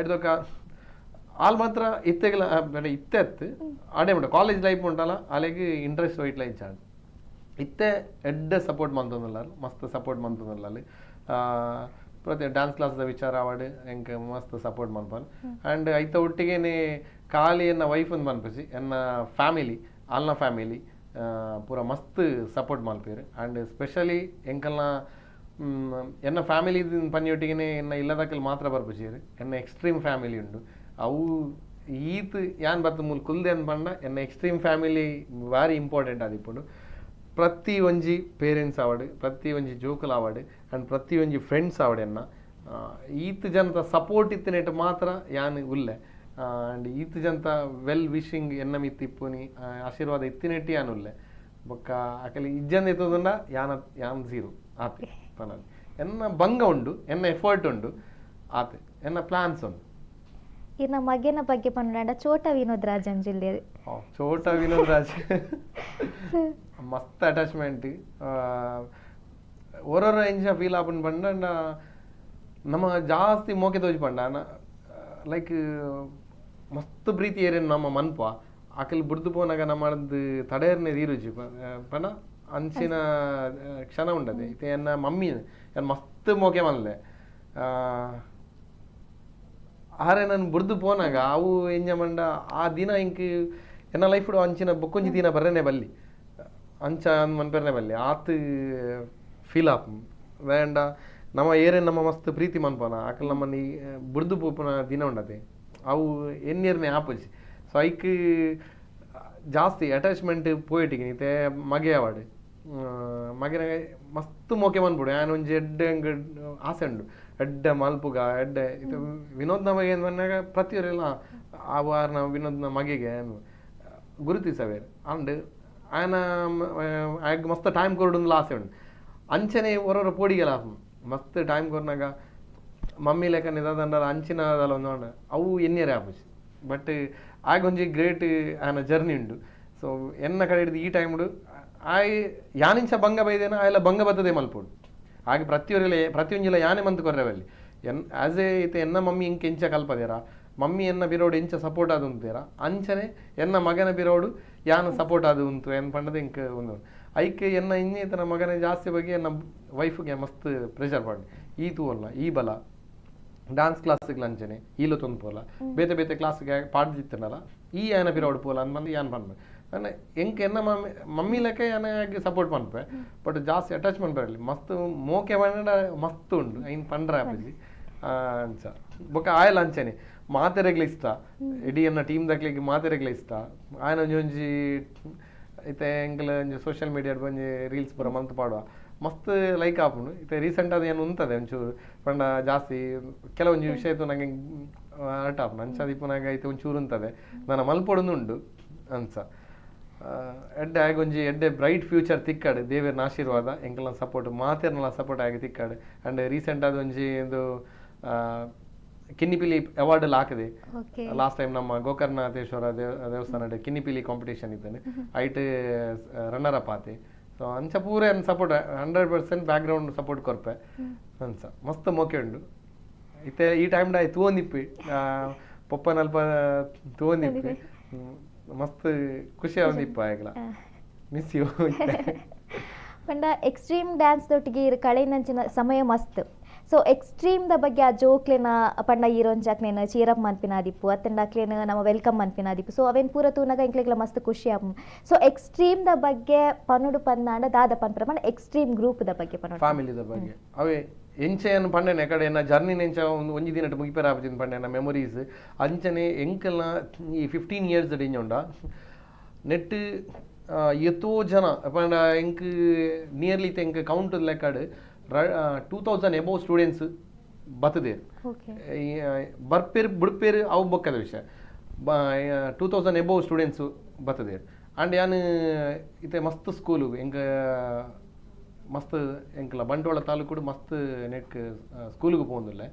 ಐಡ್ದೊಕ ಆಲ್ ಮಾತ್ರ ಇತ್ತೆಗ್ಲ ಬೇಡ ಇತ್ತೆ ಅತ್ತು ಆಡೆ ಉಂಟು. ಕಾಲೇಜ್ ಲೈಫ್ ಉಂಟಲ್ಲ, ಅಲೆಗ್ ಇಂಟ್ರೆಸ್ಟ್ ವೈಟ್ಲ ಇಚ್ಚಾಂಡ್. ಇತ್ತೆ ಎಡ್ಡೆ ಸಪೋರ್ಟ್ ಮಂತೊಂದುಲ್ಲ, ಮಸ್ತ್ ಸಪೋರ್ಟ್ ಮಂತೊಂದುಲ್ಲ. ಅಲ್ಲಿ ಪ್ರತಿ ಡ್ಯಾನ್ಸ್ ಕ್ಲಾಸ್ದ ವಿಚಾರ ಆವಡ್ ಎಂಕ್ ಮಸ್ತ್ ಸಪೋರ್ಟ್ ಮನ್ಪನ್. ಆ್ಯಂಡ್ ಐತ ಒಟ್ಟಿಗೆನೆ ಖಾಲಿ ಎನ್ನ ವೈಫ್ ಒಂದು ಮನ್ಪುಜಿ, ಎನ್ನ ಫ್ಯಾಮಿಲಿ, ಆಲ್ನ ಫ್ಯಾಮಿಲಿ ಪೂರ ಮಸ್ತ್ ಸಪೋರ್ಟ್ ಮಲ್ಪೆರ್. ಆ್ಯಂಡ್ ಸ್ಪೆಷಲಿ ಎಂಕಲ್ನ ಎನ್ನ ಫ್ಯಾಮಿಲಿ ಪನ್ನಿಯೊಟ್ಟಿಗೆನೆ ಎನ್ನ ಇಲ್ಲದಕಲ್ ಮಾತ್ರ ಬರ್ಪುಜೆರ್, ಎನ್ನ ಎಕ್ಸ್ಟ್ರೀಮ್ ಫ್ಯಾಮಿಲಿ ಉಂಡು. ಅವು ಈತ್ ಯಾನ್ ಬತ್ತ ಮೂಲು ಕುಲ್ದೆ ಪಂಡ ಎನ್ನ ಎಕ್ಸ್ಟ್ರೀಮ್ ಫ್ಯಾಮಿಲಿ ಭಾರಿ ಇಂಪಾರ್ಟೆಂಟ್ ಆದಿಪ್ಪುಂಡು. ಪ್ರತಿ ಒಂಜಿ ಪೇರೆಂಟ್ಸ್ ಆವಡ್, ಪ್ರತಿ ಒಂಜಿ ಜೋಕುಲು ಆವಡ್, ಆ್ಯಂಡ್ ಪ್ರತಿ ಒಂಜಿ ಫ್ರೆಂಡ್ಸ್ ಆವಡ್, ಎನ್ನ ಈತ್ ಜನತ ಸಪೋರ್ಟ್ ಇತ್ತಿನೆಟ್ ಮಾತ್ರ ಯಾನ್ ಉಲ್ಲೆ. ಆ್ಯಂಡ್ ಈತ್ ಜನತ ವೆಲ್ ವಿಶಿಂಗ್ ಎನ್ನ ಮಿತ್ತ್ ಇಪ್ಪುನಿ, ಆಶೀರ್ವಾದ ಇತ್ತಿನೆಟ್ಟಿ ಯಾನ್ ಉಲ್ಲೆ. ಬೊಕ್ಕ ಅಕಲಿ ಇಜ್ಜಂದ ಇತ್ತದಂಡ ಯಾನ ಯಾನ್ ಝೀರೋ ಆತೆ ಪನಲ್. ಎನ್ನ ಬಂಗ ಉಂಡು, ಎನ್ನ ಎಫರ್ಟ್ ಉಂಡು ಆತೆ, ಎನ್ನ ಪ್ಲಾನ್ಸ್ ಉಂಡು. ಇರ್ನ ಮಗೆನ ಬಗ್ಗೆ ಪಂಡ ಚೋಟ ವಿನೋದ್ ರಾಜನ್ ಜಿಲ್ಲೆ. ಚೋಟ ವಿನೋದ್ ರಾಜ್ ಮಸ್ತ್ ಅಟ್ಯಾಚ್ಮೆಂಟ್. ಓರೋರ ಎಂಚ ಫೀಲ್ ಆಪುಂಡು ಪಂಡ, ನಮ್ಮ ಜಾಸ್ತಿ ಮೋಕೆ ತೋಜಿ ಪಂಡ ಲೈಕ್ ಮಸ್ತ್ ಪ್ರೀತಿ ಏರೇನು ನಮ್ಮ ಮನ್ಪ. ಆಕಲ್ ಬುಡ್ದು ಪೋನಾಗ ನಮ್ಮದು ತಡೆಯರ್ನೆ ತೀರುಜಿ ಪಂಡ ಅಂಚಿನ ಕ್ಷಣ ಉಂಡದೆ. ಇತ್ತೆ ಎನ್ನ ಮಮ್ಮಿ ಎನ್ನ ಮಸ್ತ್ ಮೋಕೆ ಮಲ್ಲೆ ಆರೆ ನಾನು ಬುಡ್ದು ಪೋನಾಗ ಅವು ಎಂಜ ಮಂಡ ಆ ದಿನ ಇಂಕ್ ಎನ್ನ ಲೈಫ್ ಅಂಚಿನ ಬೊಕ್ಕೊಂಜಿ ದಿನ ಬರ್ರೆನೆ ಬಲ್ಲಿ, ಅಂಚ ಮನ್ಪೆರ್ನೆ ಬಲ್ಲಿ ಆತ್ ಫೀಲ್ ಆಪ್ ವೇಂಡ. ನಮ್ಮ ಏರೆ ನಮ್ಮ ಮಸ್ತ್ ಪ್ರೀತಿ ಮನ್ಪನ ಆಕಲ್ ನಮ್ಮನ್ನ ಈ ಬುಡ್ದು ಪೋಪುನ ದಿನ ಉಂಡತೆ ಅವು ಎನ್ನೇರ್ನೆ ಆಪುಜಿ. ಸೊ ಐಕ್ ಜಾಸ್ತಿ ಅಟ್ಯಾಚ್ಮೆಂಟ್ ಪೋಯಿಟಿಗೆ ಇತ್ತೆ ಮಗೆ ಅವಾಡ್ ಮಗೆನ ಮಸ್ತ್ ಮೋಕೆ ಮನ್ಪುಡು. ಯಾನ್ ಒಂಜಿ ಎಡ್ಡೆ ಅಂಗ್ ಆಸೆ ಉಂಡು ಎಡ್ಡೆ ಮಲ್ಪುಗ ಎಡ್ಡೆ. ಇತ್ತೆ ವಿನೋದ್ನ ಬಗ್ಗೆ ಏನು ಪನ್ನಾಗ ಪ್ರತಿಯೊರೆಲ್ಲ ಆ ವಾರನ ವಿನೋದ್ನ ಮಗೆಗೆ ಗುರುತಿಸವೇರು. ಅಂಡ್ ಆಯನ ಆಯಗ್ ಮಸ್ತ್ ಟೈಮ್ ಕೊರಡುಂದ್ಲ ಆಸೆ ಉಂಡು. ಅಂಚನೆ ಹೊರೊರ ಪೋಡಿಗೆಲ ಮಸ್ತ್ ಟೈಮ್ ಕೊರ್ನಾಗ ಮಮ್ಮಿ ಲೆಕ್ಕ ನಿದಾದಂಡ ಅಂಚಿನ ದಾಲ ಒಂದು ಅವು ಎನ್ನಿಯರೆ ಆಪುಜಿ. ಬಟ್ ಆಗ ಒಂಜಿ ಗ್ರೇಟ್ ಆಯನ ಜರ್ನಿ ಉಂಡು. ಸೊ ಎನ್ನ ಕಡೆ ಹಿಡ್ದು ಈ ಟೈಮ್ಡು ಆಯ್ ಯಾನಿಂಚ ಬಂಗ ಬೈದೇನ ಆಯೆಲ್ಲ ಬಂಗ ಬತ್ತದೆ ಮಲ್ಪೊಡು. ಆಗ ಪ್ರತಿಯೊರಿಲ ಪ್ರತಿಯೊಂಜಿಲ ಯಾನೆ ಮಂತ್ ಕೊರ್ರೆವಲ್ಲಿ ಎನ್ ಆಸ್ ಎ ಇತ್ತೆ ಎನ್ನ ಮಮ್ಮಿ ಇಂಕ್ ಎಂಚ ಕಲ್ಪದೇರ, ಮಮ್ಮಿ ಎನ್ನ ಬಿರೋಡು ಎಂಚ ಸಪೋರ್ಟ್ ಆದ್ ಉಂತೇರ, ಅಂಚನೆ ಎನ್ನ ಮಗನ ಬಿರೋಡು ಯಾನ ಸಪೋರ್ಟ್ ಆದ್ ಉಂತು ಎನ್ ಪಂಡದ ಇಂಕ್ ಒಂದು ಐಕ್ ಎನ್ನ ಇನ್ನಿತನ ಮಗನ ಜಾಸ್ತಿ ಬಗ್ಗೆ ಎನ್ನ ವೈಫ್ಗೆ ಮಸ್ತ್ ಪ್ರೆಷರ್ ಪಾಡಿ ಈ ತೂವಲ್ಲ ಈ ಬಲ ಡಾನ್ಸ್ ಕ್ಲಾಸ್ಗೆ ಅಂಚನೆ ಈಲ ತೊಂದು ಪೋಲ ಬೇತೆ ಬೇತೆ ಕ್ಲಾಸ್ಗೆ ಪಾಡ್ದಿತ್ತನಲ್ಲ ಈ ಯಾನ ಬಿರೋಡು ಪೋಲ ಅಂದ್ ಬಂದು ಯಾನ್ ಪನ್ಪೆ. ಅಂದ್ರೆ ಎಂಕ್ ಎನ್ನ ಮಮ್ಮಿ ಮಮ್ಮಿ ಲೆಕ್ಕ ಯಾನ ಸಪೋರ್ಟ್ ಪನ್ಪೆ, ಬಟ್ ಜಾಸ್ತಿ ಅಟ್ಯಾಚ್ಮೆಂಟ್ ಬರಲಿ ಮಸ್ತ್ ಮೋಕೆ ಪಂಡ ಮಸ್ತ್ ಉಂಡು ಐನ್ ಪಂಡ್ರೆ ಆಪುಜಿ ಅಂಚ. ಬೊಕ್ಕ ಆಯಲ್ ಅಂಚನೆ ಮಾತೆರೆಗ್ಲ ಇಷ್ಟ, ಇಡೀ ಎನ್ನ ಟೀಮ್ ದಕ್ಲೆಗ್ ಮಾತೆರೆಗ್ಲ ಇಷ್ಟ. ಆಯನ ಒಂಜಿ ಒಂಜಿ ಇತ್ತೆ ಎಂಕಲ್ ಒಂಜಿ ಸೋಷಿಯಲ್ ಮೀಡಿಯಾಡ್ ಒಂಜಿ ರೀಲ್ಸ್ ಪೂರ ಮಂತ್ ಪಾಡುವ ಮಸ್ತ್ ಲೈಕ್ ಆಪುಂಡು. ಇತ್ತೆ ರೀಸೆಂಟ್ ಅದು ಏನು ಉಂತದೆ ಒಂಚೂರು ಪಂಡ ಜಾಸ್ತಿ ಕೆಲವೊಂಜಿ ವಿಷಯ ಇತ್ತು ನಂಗೆ ಹರ್ಟ್ ಆಪುಂಡು ಅಂಚ ಇಪ್ಪುನಾಗ ಇತ್ತೆ ಒಂಚೂರು ಉಂತದೆ ನನ್ನ ಮಲ್ಪೊಡುಂದು ಉಂಡು ಅಂಚ. ಎಡ್ಡೆ ಆಗ ಒಂಜಿ ಎಡ್ಡೆ ಬ್ರೈಟ್ ಫ್ಯೂಚರ್ ತಿಕ್ಕಾಡು ದೇವೆರ್ನ ಆಶೀರ್ವಾದ ಎಂಕಲ್ನ ಸಪೋರ್ಟ್ ಮಾತೆರ್ನಲ ಸಪೋರ್ಟ್ ಆಗಿ ತಿಕ್ಕಾಡು. ಆ್ಯಂಡ್ ರೀಸೆಂಟ್ ಆದ ಒಂಜಿ ಒಂದು ಕಿನ್ನಿಪಿಲಿ ಅವಾರ್ಡ್ ಎಲ್ಲ ಹಾಕಿದೆ ಲಾಸ್ಟ್ ಟೈಮ್ ನಮ್ಮ ಗೋಕರ್ಣನಾಥೇಶ್ವರ ದೇವಸ್ಥಾನ ಕಿನ್ನಿಪಿಲಿ ಕಾಂಪಿಟೇಷನ್ ಇದ್ದಾನೆ ಐಟ್ ರನ್ನರ್ ಅಪ್ ಆತೆ. ಸೊ ಅಂಚ ಪೂರ ಎನ್ ಸಪೋರ್ಟ್ 100% ಬ್ಯಾಕ್ ಗ್ರೌಂಡ್ ಸಪೋರ್ಟ್ ಕೊರ್ಪೆ ಅಂಚ ಮಸ್ತ್ ಮೋಕೆ ಉಂಡು. ಇತ್ತೆ ಈ ಟೈಮ್ ಡಾಯ್ ತೂವೊಂದಿಪ್ಪಿ ಪೊಪ್ಪನಲ್ಪ ತೂವೊಂದಿಪ್ಪಿ ಮಸ್ತ್ ಖುಷಿ ಆವೊಂದಿಪ್ಪ ಆಯ್ಗ್ಲ ಮಿಸ್ you. ಪಂಡ ಎಕ್ಸ್ಟ್ರೀಮ್ ಡ್ಯಾನ್ಸ್ ದೊಟ್ಟಿಗೆ ಇರ್ ಕಳೆನಂಚಿನ ಸಮಯ ಮಸ್ತ್. ಸೊ ಎಕ್ಸ್ಟ್ರೀಮ್ the ಬಗ್ಗೆ ಆ ಜೋಕ್ಲೆನ ಪಂಡ ಈರೊಂಜಾಕ್ಲೇನ ಚೀರಪ್ ಮನ್ಪಿನಾದಿಪ್ಪು ಅತ್ತಂಡ ಅಕ್ಲೇನ ನಮ್ಮ welcome ಮನ್ಪಿನಾದಿಪ್ಪು. ಸೊ ಅವೇನು ಪೂರ ತೂನಾಗ ಎಂಕ್ಲೆಗ್ಲ ಮಸ್ತ್ ಖುಷಿ ಆಪುಂಡು. ಸೊ ಎಕ್ಸ್ಟ್ರೀಮ್ the ಬಗ್ಗೆ ಪನುಡು ಪಂದಾಂಡ ದಾದ ಪನ್ಪುರ ಪಂಡ ಎಕ್ಸ್ಟ್ರೀಮ್ ಗ್ರೂಪ್ the ಬಗ್ಗೆ ಪನುಡು ಫ್ಯಾಮಿಲಿದ ಬಗ್ಗೆ ಅವೇ ಎಂಚೆಯನ್ನು ಪಂಡೆನೆ ಕಡೆ ಎನ್ನ ಜರ್ನಿ ಎಂಚ ಒಂದು ಒಂಜಿ ದಿನಟ್ ಮುಗಿಪೆರ ಆಪುಜಿಂದ್ ಪಂಡೆ ಮೆಮೊರೀಸ್ ಅಂಚನೆ ಎಂಕಲ್ನ ಈ 15 ಇಯರ್ಸ್ ಡಿಂಜ ಉಂಡ ನೆಟ್ ಎತ್ತೋ ಜನ ಪಂಡ ಎಂಕ್ ನಿಯರ್ಲಿ ಎಂಕ್ ಕೌಂಟ್ ಲೆಕ್ಕಡ್ 2000 ಎಬೋ ಸ್ಟೂಡೆಂಟ್ಸ್ ಬತ್ತದೇರ್. ಬರ್ಪೇರ್ ಬುಡ್ಪೇರ್ ಅವು ಬೊಕ್ಕದ ವಿಷಯ. 2000 ಎಬೋ ಸ್ಟೂಡೆಂಟ್ಸ್ ಬತ್ತದೇರ್. ಆ್ಯಂಡ್ ಯಾನ್ ಇತ್ತೆ ಮಸ್ತ್ ಸ್ಕೂಲು ಎಂಕ್ ಮಸ್ತ್ ಎಂಕ್ಲ ಬಂಟ್ವಾಳ ತಾಲೂಕುಡು ಮಸ್ತ್ ನೆಕ್ ಸ್ಕೂಲಿಗೆ ಪೋವೊಂದುಲ್ಲೆ.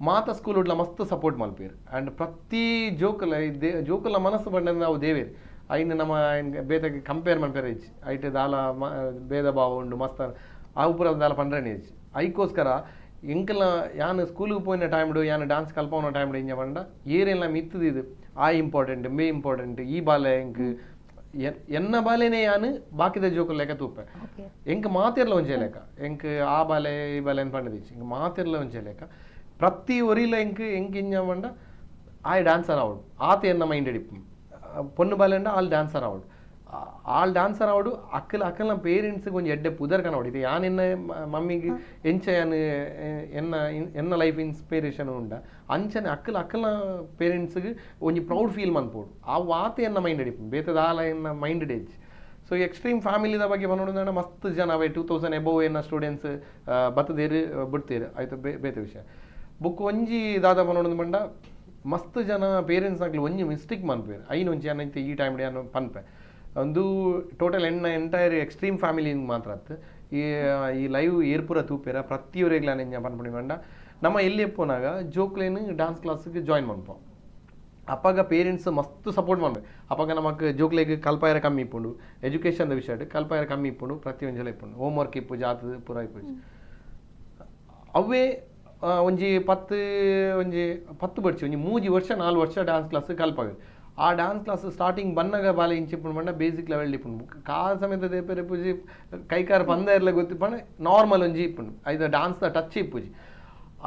ಮಾತ ಸ್ಕೂಲ್ ಉಡ್ಲ ಮಸ್ತ್ ಸಪೋರ್ಟ್ ಮಲ್ಪೇರ್. ಆ್ಯಂಡ್ ಪ್ರತಿ ಜೋಕುಲ ಜೋಕುಲ ಮನಸ್ಸು ಪಂಡ ಅವು ದೇವೇರ್. ಐನ್ ನಮ್ಮ ಬೇತೆ ಕಂಪೇರ್ ಮನ್ಪೆರೆ ಇಜ್ಜಿ. ಐಟ್ ದಾಲ ಭೇದ ಭಾವ ಉಂಡು ಮಸ್ತ್ ಅವು ಪೂರ ದಾಲ ಪಂಡ್ರೆನೆ ಇಜ್ಜಿ. ಐಕೋಸ್ಕರ ಎಂಕಲ್ನ ಯಾನ್ ಸ್ಕೂಲಿಗೆ ಪೋಯಿನ ಟೈಮ್ಡು ಯಾನ್ ಡಾನ್ಸ್ ಕಲ್ಪವನ ಟೈಮ್ಡು ಇಂಜ ಪಂಡ ಏರೆಲ್ಲ ಮಿತ್ತದಿದು ಆ ಇಂಪಾರ್ಟೆಂಟ್ ಮೇ ಇಂಪಾರ್ಟೆಂಟ್ ಈ ಬಾಲೆ ಎಂಕ್ ಎನ್ನ ಬಾಲೆನೇ ಯಾನ್ ಬಾಕಿದ ಜೋಕುಲು ಲೆಕ್ಕ ತೂಪೆ. ಎಂಕ್ ಮಾತೆರ್ಲ ಒಂಜೇ ಲೆಕ್ಕ, ಎಂಕ್ ಆ ಬಾಲೆ ಈ ಬಾಲೆ ಅಂತ ಪಂಡದಿಚ್ಚಿ, ಎಂಕ್ ಮಾತೆರ್ಲ ಒಂಜೇ ಲೆಕ್ಕ. ಪ್ರತಿ ಒರಿಲ ಎಂಕ್ ಎಂಕ್ ಇಂಜ ಪಂಡ ಆಯ್ ಡ್ಯಾನ್ಸರ್ ಆವಡು ಆತ ಎನ್ನ ಮೈಂಡ್ ಇಪ್ಪು. ಪೊಣ್ಣು ಬಾಲೆಂಡ ಆಲ್ ಡ್ಯಾನ್ಸರ್ ಆವಡು, ಆಲ್ ಡ್ಯಾನ್ಸರ್ ಆವಡು. ಅಕ್ಕಲ ಅಕ್ಕಲ್ನ ಪೇರೆಂಟ್ಸ್ಗೆ ಒಂಜಿ ಎಡ್ಡೆ ಪುದರ್ ಕನವಡು. ಇದು ಯಾನ್ ಎನ್ನ ಮಮ್ಮಿಗೆ ಎಂಚ ಯಾನ್ ಎನ್ನ ಎನ್ನ ಲೈಫ್ ಇನ್ಸ್ಪಿರೇಷನ್ ಉಂಡ ಅಂಚನೆ ಅಕ್ಕಲ ಅಕ್ಕಲ್ನ ಪೇರೆಂಟ್ಸ್ಗೆ ಒಂಜಿ ಪ್ರೌಡ್ ಫೀಲ್ ಮನ್ಪೋಡು. ಆ ವಾತ ಎನ್ನ ಮೈಂಡ್ ಇಪ್ಪು, ಬೇತದಾಲ ಎನ್ನ ಮೈಂಡ್ ಎಜ್. ಸೊ ಎಕ್ಸ್ಟ್ರೀಮ್ ಫ್ಯಾಮಿಲಿದ ಬಗ್ಗೆ ಪನೊಡು ಮಸ್ತ್ ಜನ ಅವೇ 2000 ಎಬೋ ಎನ್ನ ಸ್ಟೂಡೆಂಟ್ಸ್ ಬತ್ತದೇರು ಬಿಡ್ತೇರು ಆಯ್ತು ಬೇತೆ ವಿಷಯ. ಬುಕ್ ಒಂಜಿ ದಾದ ಪನೊಡು ಪಂಡ ಮಸ್ತ್ ಜನ ಪೇರೆಂಟ್ಸ್ ಅಕ್ಲು ಒಂಜಿ ಮಿಸ್ಟೇಕ್ ಮನ್ಪೇರು. ಐನ್ ಒಂಜಿ ಏನೈತೆ ಈ ಟೈಮ್ ಯಾನ್ ಪನ್ಪೆ ಒಂದು ಟೋಟಲ್ ಎನ್ನ ಎಂಟೈರ್ ಎಕ್ಸ್ಟ್ರೀಮ್ ಫ್ಯಾಮಿಲಿ ಮಾತ್ರ ಅತ್ತು. ಈ ಈ ಲೈವ್ ಏರ್ಪುರ ತೂಪೇರ ಪ್ರತಿಯೊರಿಗ್ಲ ಎಂಜ ಪನ್ಪುನಿ ಪಂಡ ನಮ್ಮ ಎಲ್ಲಿ ಪೋನಾಗ ಜೋಕ್ಲೇನು ಡಾನ್ಸ್ ಕ್ಲಾಸ್ಗೆ ಜಾಯಿನ್ ಮನ್ಪ. ಅಪ್ಪಾಗ ಪೇರೆಂಟ್ಸ್ ಮಸ್ತ್ ಸಪೋರ್ಟ್ ಮಾಡ್ಬೇಕು. ಅಪ್ಪಾಗ ನಮಕ್ ಜೋಕ್ಲೆಗ್ ಕಲ್ಪಾಯರ ಕಮ್ಮಿ ಇಪ್ಪುಂಡು, ಎಜುಕೇಷನ್ ವಿಷಯ ಕಲ್ಪಾಯರ ಕಮ್ಮಿ ಇಪ್ಪುಂಡು, ಪ್ರತಿಯೊಂಜಲ ಇಪ್ಪುಂಡು, ಹೋಮ್ ವರ್ಕ್ ಇಪ್ಪು ಜಾತ ಪೂರ ಇಪ್ಪು. ಅವೇ ಒಂಜಿ ಪತ್ತು ಒಂಜಿ ಪತ್ತು ಬರ್ಚಿ ಒಂಜಿ 3 ವರ್ಷ 4 ವರ್ಷ ಡ್ಯಾನ್ಸ್ ಕ್ಲಾಸ್ ಕಲ್ಪಾವೆ. ಆ ಡ್ಯಾನ್ಸ್ ಕ್ಲಾಸ್ ಸ್ಟಾರ್ಟಿಂಗ್ ಬನ್ನಗ ಬಾಲೆ ಇಂಚಿಪ್ಪುಂಡು ಪಂಡ ಬೇಸಿಕ್ ಲೆವೆಲ್ ಇಪ್ಪುಂಡು. ಕಾಲ್ ಸಮೇತ ದೇಪೆರೆ ಪೂಜಿ ಕೈಕಾರ ಪಂದ ಇರ್ಲ ಗೊತ್ತಿಪ್ಪಂಡ ನಾರ್ಮಲ್ ಒಂಜಿ ಇಪ್ಪುಂಡು, ಐದ ಡ್ಯಾನ್ಸ್ the touch ಇಪ್ಪುಜಿ.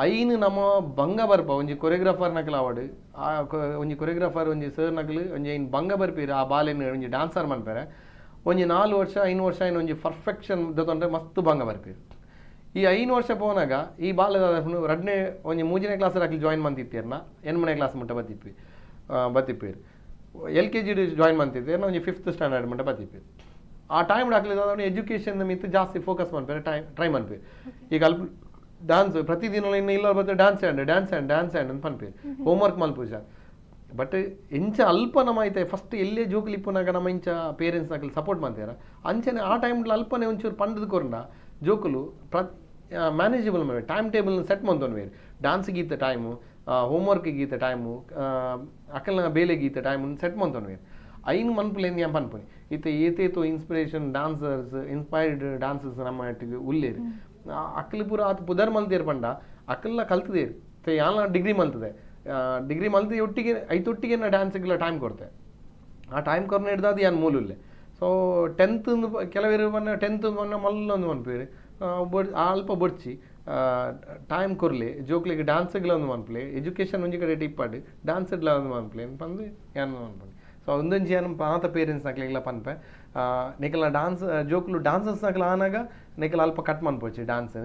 ಐನ್ ನಮ್ಮ ಬಂಗ ಬರ್ಪ ಒಂಜಿ ಕೊರಿಯೋಗ್ರಾಫರ್ ನಕಲು ಆವಡು, ಆ ಒಂಜಿ ಕೊರಿಯೋಗ್ರಾಫರ್ ಒಂಜಿ ಸರ್ ನಕಲು ಒಂಜಿ ಐನ್ ಬಂಗ ಬರ್ಪೀರು. ಆ ಬಾಲೆನ್ ಒಂಜಿ ಡ್ಯಾನ್ಸರ್ ಮನ್ಪೆರೆ ಒಂಜಿ 4 ವರ್ಷ 5 ವರ್ಷ ಐನ್ ಒಂಜಿ ಪರ್ಫೆಕ್ಷನ್ ದೊತ್ತಂದ್ರೆ ಮಸ್ತ್ ಬಂಗ ಬರ್ಪೀರು. ಈ 5 ವರ್ಷ ಪೋನಾಗ ಈ ಬಾಲದ ರಡ್ನೇ ಒಂಜಿ 3ನೇ ಕ್ಲಾಸ್ ಅಕ್ಲಿ ಜಾಯಿನ್ ಮಂತಿತ್ತೇರ್ನ 8ನೇ ಕ್ಲಾಸ್ ಮುಟ್ಟ ಬತ್ತಿಪ್ಪಿ ಬತ್ತಿಪ್ಪೀರು. LKG join ಮಂತಿತ್ತೇರ್ನ ಒಂಜಿ 5th standard ಮುಟ್ಟ ಬತ್ತಿಪ್ಪೀರು. ಆ ಟೈಮ್ ಹಾಕ್ಲಿ ಎಜುಕೇಷನ್ ಮಿತ್ತು ಜಾಸ್ತಿ ಫೋಕಸ್ ಮನ್ಪೇರು, ಟೈಮ್ ಟ್ರೈ ಮನ್ಪೇರು. ಈಗ ಅಲ್ಪ ಡಾನ್ಸ್ ಪ್ರತಿದಿನ ಇನ್ನು ಇಲ್ಲ ಬತ್ತೆ dance and dance and dance and ಅಂತ ಪನ್ಪೇರು, ಹೋಮ್ವರ್ಕ್ ಮಲ್ಪೂಜ. ಬಟ್ ಎಂಚ ಅಲ್ಪ ನಮ್ಮ ಐತೆ ಫಸ್ಟ್ ಎಲ್ಲೇ ಜೋಕುಲು ಇಪ್ಪುನಾಗ ನಮ್ಮ ಇಂಚ ಪೇರೆಂಟ್ಸ್ ನಕಲು ಸಪೋರ್ಟ್ ಮಾಡ್ತಾರ ಅಂಚನೆ ಆ ಟೈಮ್ ಅಲ್ಪನೆ ಒಂಚೂರು ಪಂಡದ ಕೊರ್ನ ಜೋಕುಲು ಮ್ಯಾನೇಜಬಲ್ ಮೇ ಟೈಮ್ ಟೇಬಲ್ ಸೆಟ್ ಮಂತೊನ್ ವೇರು. ಡ್ಯಾನ್ಸ್ಗೆ ಈತ ಟೈಮು, ಹೋಮ್ವರ್ಕ್ಗೆ ಈತ ಟೈಮು, ಅಕಲ್ನ ಬೇಲೆಗೆ ಈತ ಟೈಮ್ ಸೆಟ್ ಮಂತೊನ್ ವೇರು. ಐನ್ ಮನ್ಪುಲೇಂದು ಯಾನ್ ಪನ್ಪುನಿ ಇತ್ತೆ ಏತೇತೋ ಇನ್ಸ್ಪಿರೇಷನ್ ಡಾನ್ಸರ್ಸ್ ಇನ್ಸ್ಪೈರ್ಡ್ ಡಾನ್ಸರ್ಸ್ ನಮ್ಮ ಒಟ್ಟಿಗೆ ಉಲ್ಲೇರು. ಅಕ್ಕಲು ಪೂರ ಆತ ಪುದರ್ ಮಲ್ತೇರು ಪಂಡ ಅಕ್ಕಲ್ನ ಕಲ್ತದೇರು. ಯಾನ್ಲ ಡಿಗ್ರಿ ಮಲ್ತದೆ, ಡಿಗ್ರಿ ಮಲ್ತು ಒಟ್ಟಿಗೆ ಐತೊಟ್ಟಿಗೆ ನಾ ಡ್ಯಾನ್ಸ್ಗೆಲ್ಲ ಟೈಮ್ ಕೊಡ್ತೆ. ಆ ಟೈಮ್ ಕೊರ್ನ ಹಿಡ್ದು ಯಾನ್ ಮೂಲುಲ್ಲೆ. ಸೊ 10th ಕೆಲವರು ಪಂಡ 10th ಪಂಡ ಮಲ್ಲೊಂದು ಮನ್ಪೇರು ಅಲ್ಪ ಬೊಡ್ಚಿ ಟೈಮ್ ಕೊರ್ಲಿ ಜೋಕ್ಲಿಗೆ ಡ್ಯಾನ್ಸ್ಗ್ಲ ಒಂದು ಮನ್ಪುಲೆ, ಎಜುಕೇಷನ್ ಒಂಜಿ ಕಡೆ ಇಪ್ಪಾಡು ಡ್ಯಾನ್ಸ್ಡ್ಲ ಒಂದು ಮನ್ಪುಲೆ ಪಂದು ಯಾನ್ ಮನ್ಪುನಿ. ಸೊ ಒಂದೊಂಜಿ ಯಾನ್ ಮಾತ ಪೇರೆಂಟ್ಸ್ ನಕ್ಲೆಗ್ಲ ಪನ್ಪೆ ನಿಕಲ್ನ ಡಾನ್ಸ್ ಜೋಕುಲು ಡಾನ್ಸರ್ಸ್ ನಕಲು ಆನಾಗ ನಿಕಲ್ ಅಲ್ಪ ಕಟ್ ಮನ್ಪೊಚ್ಚಿ ಡ್ಯಾನ್ಸ್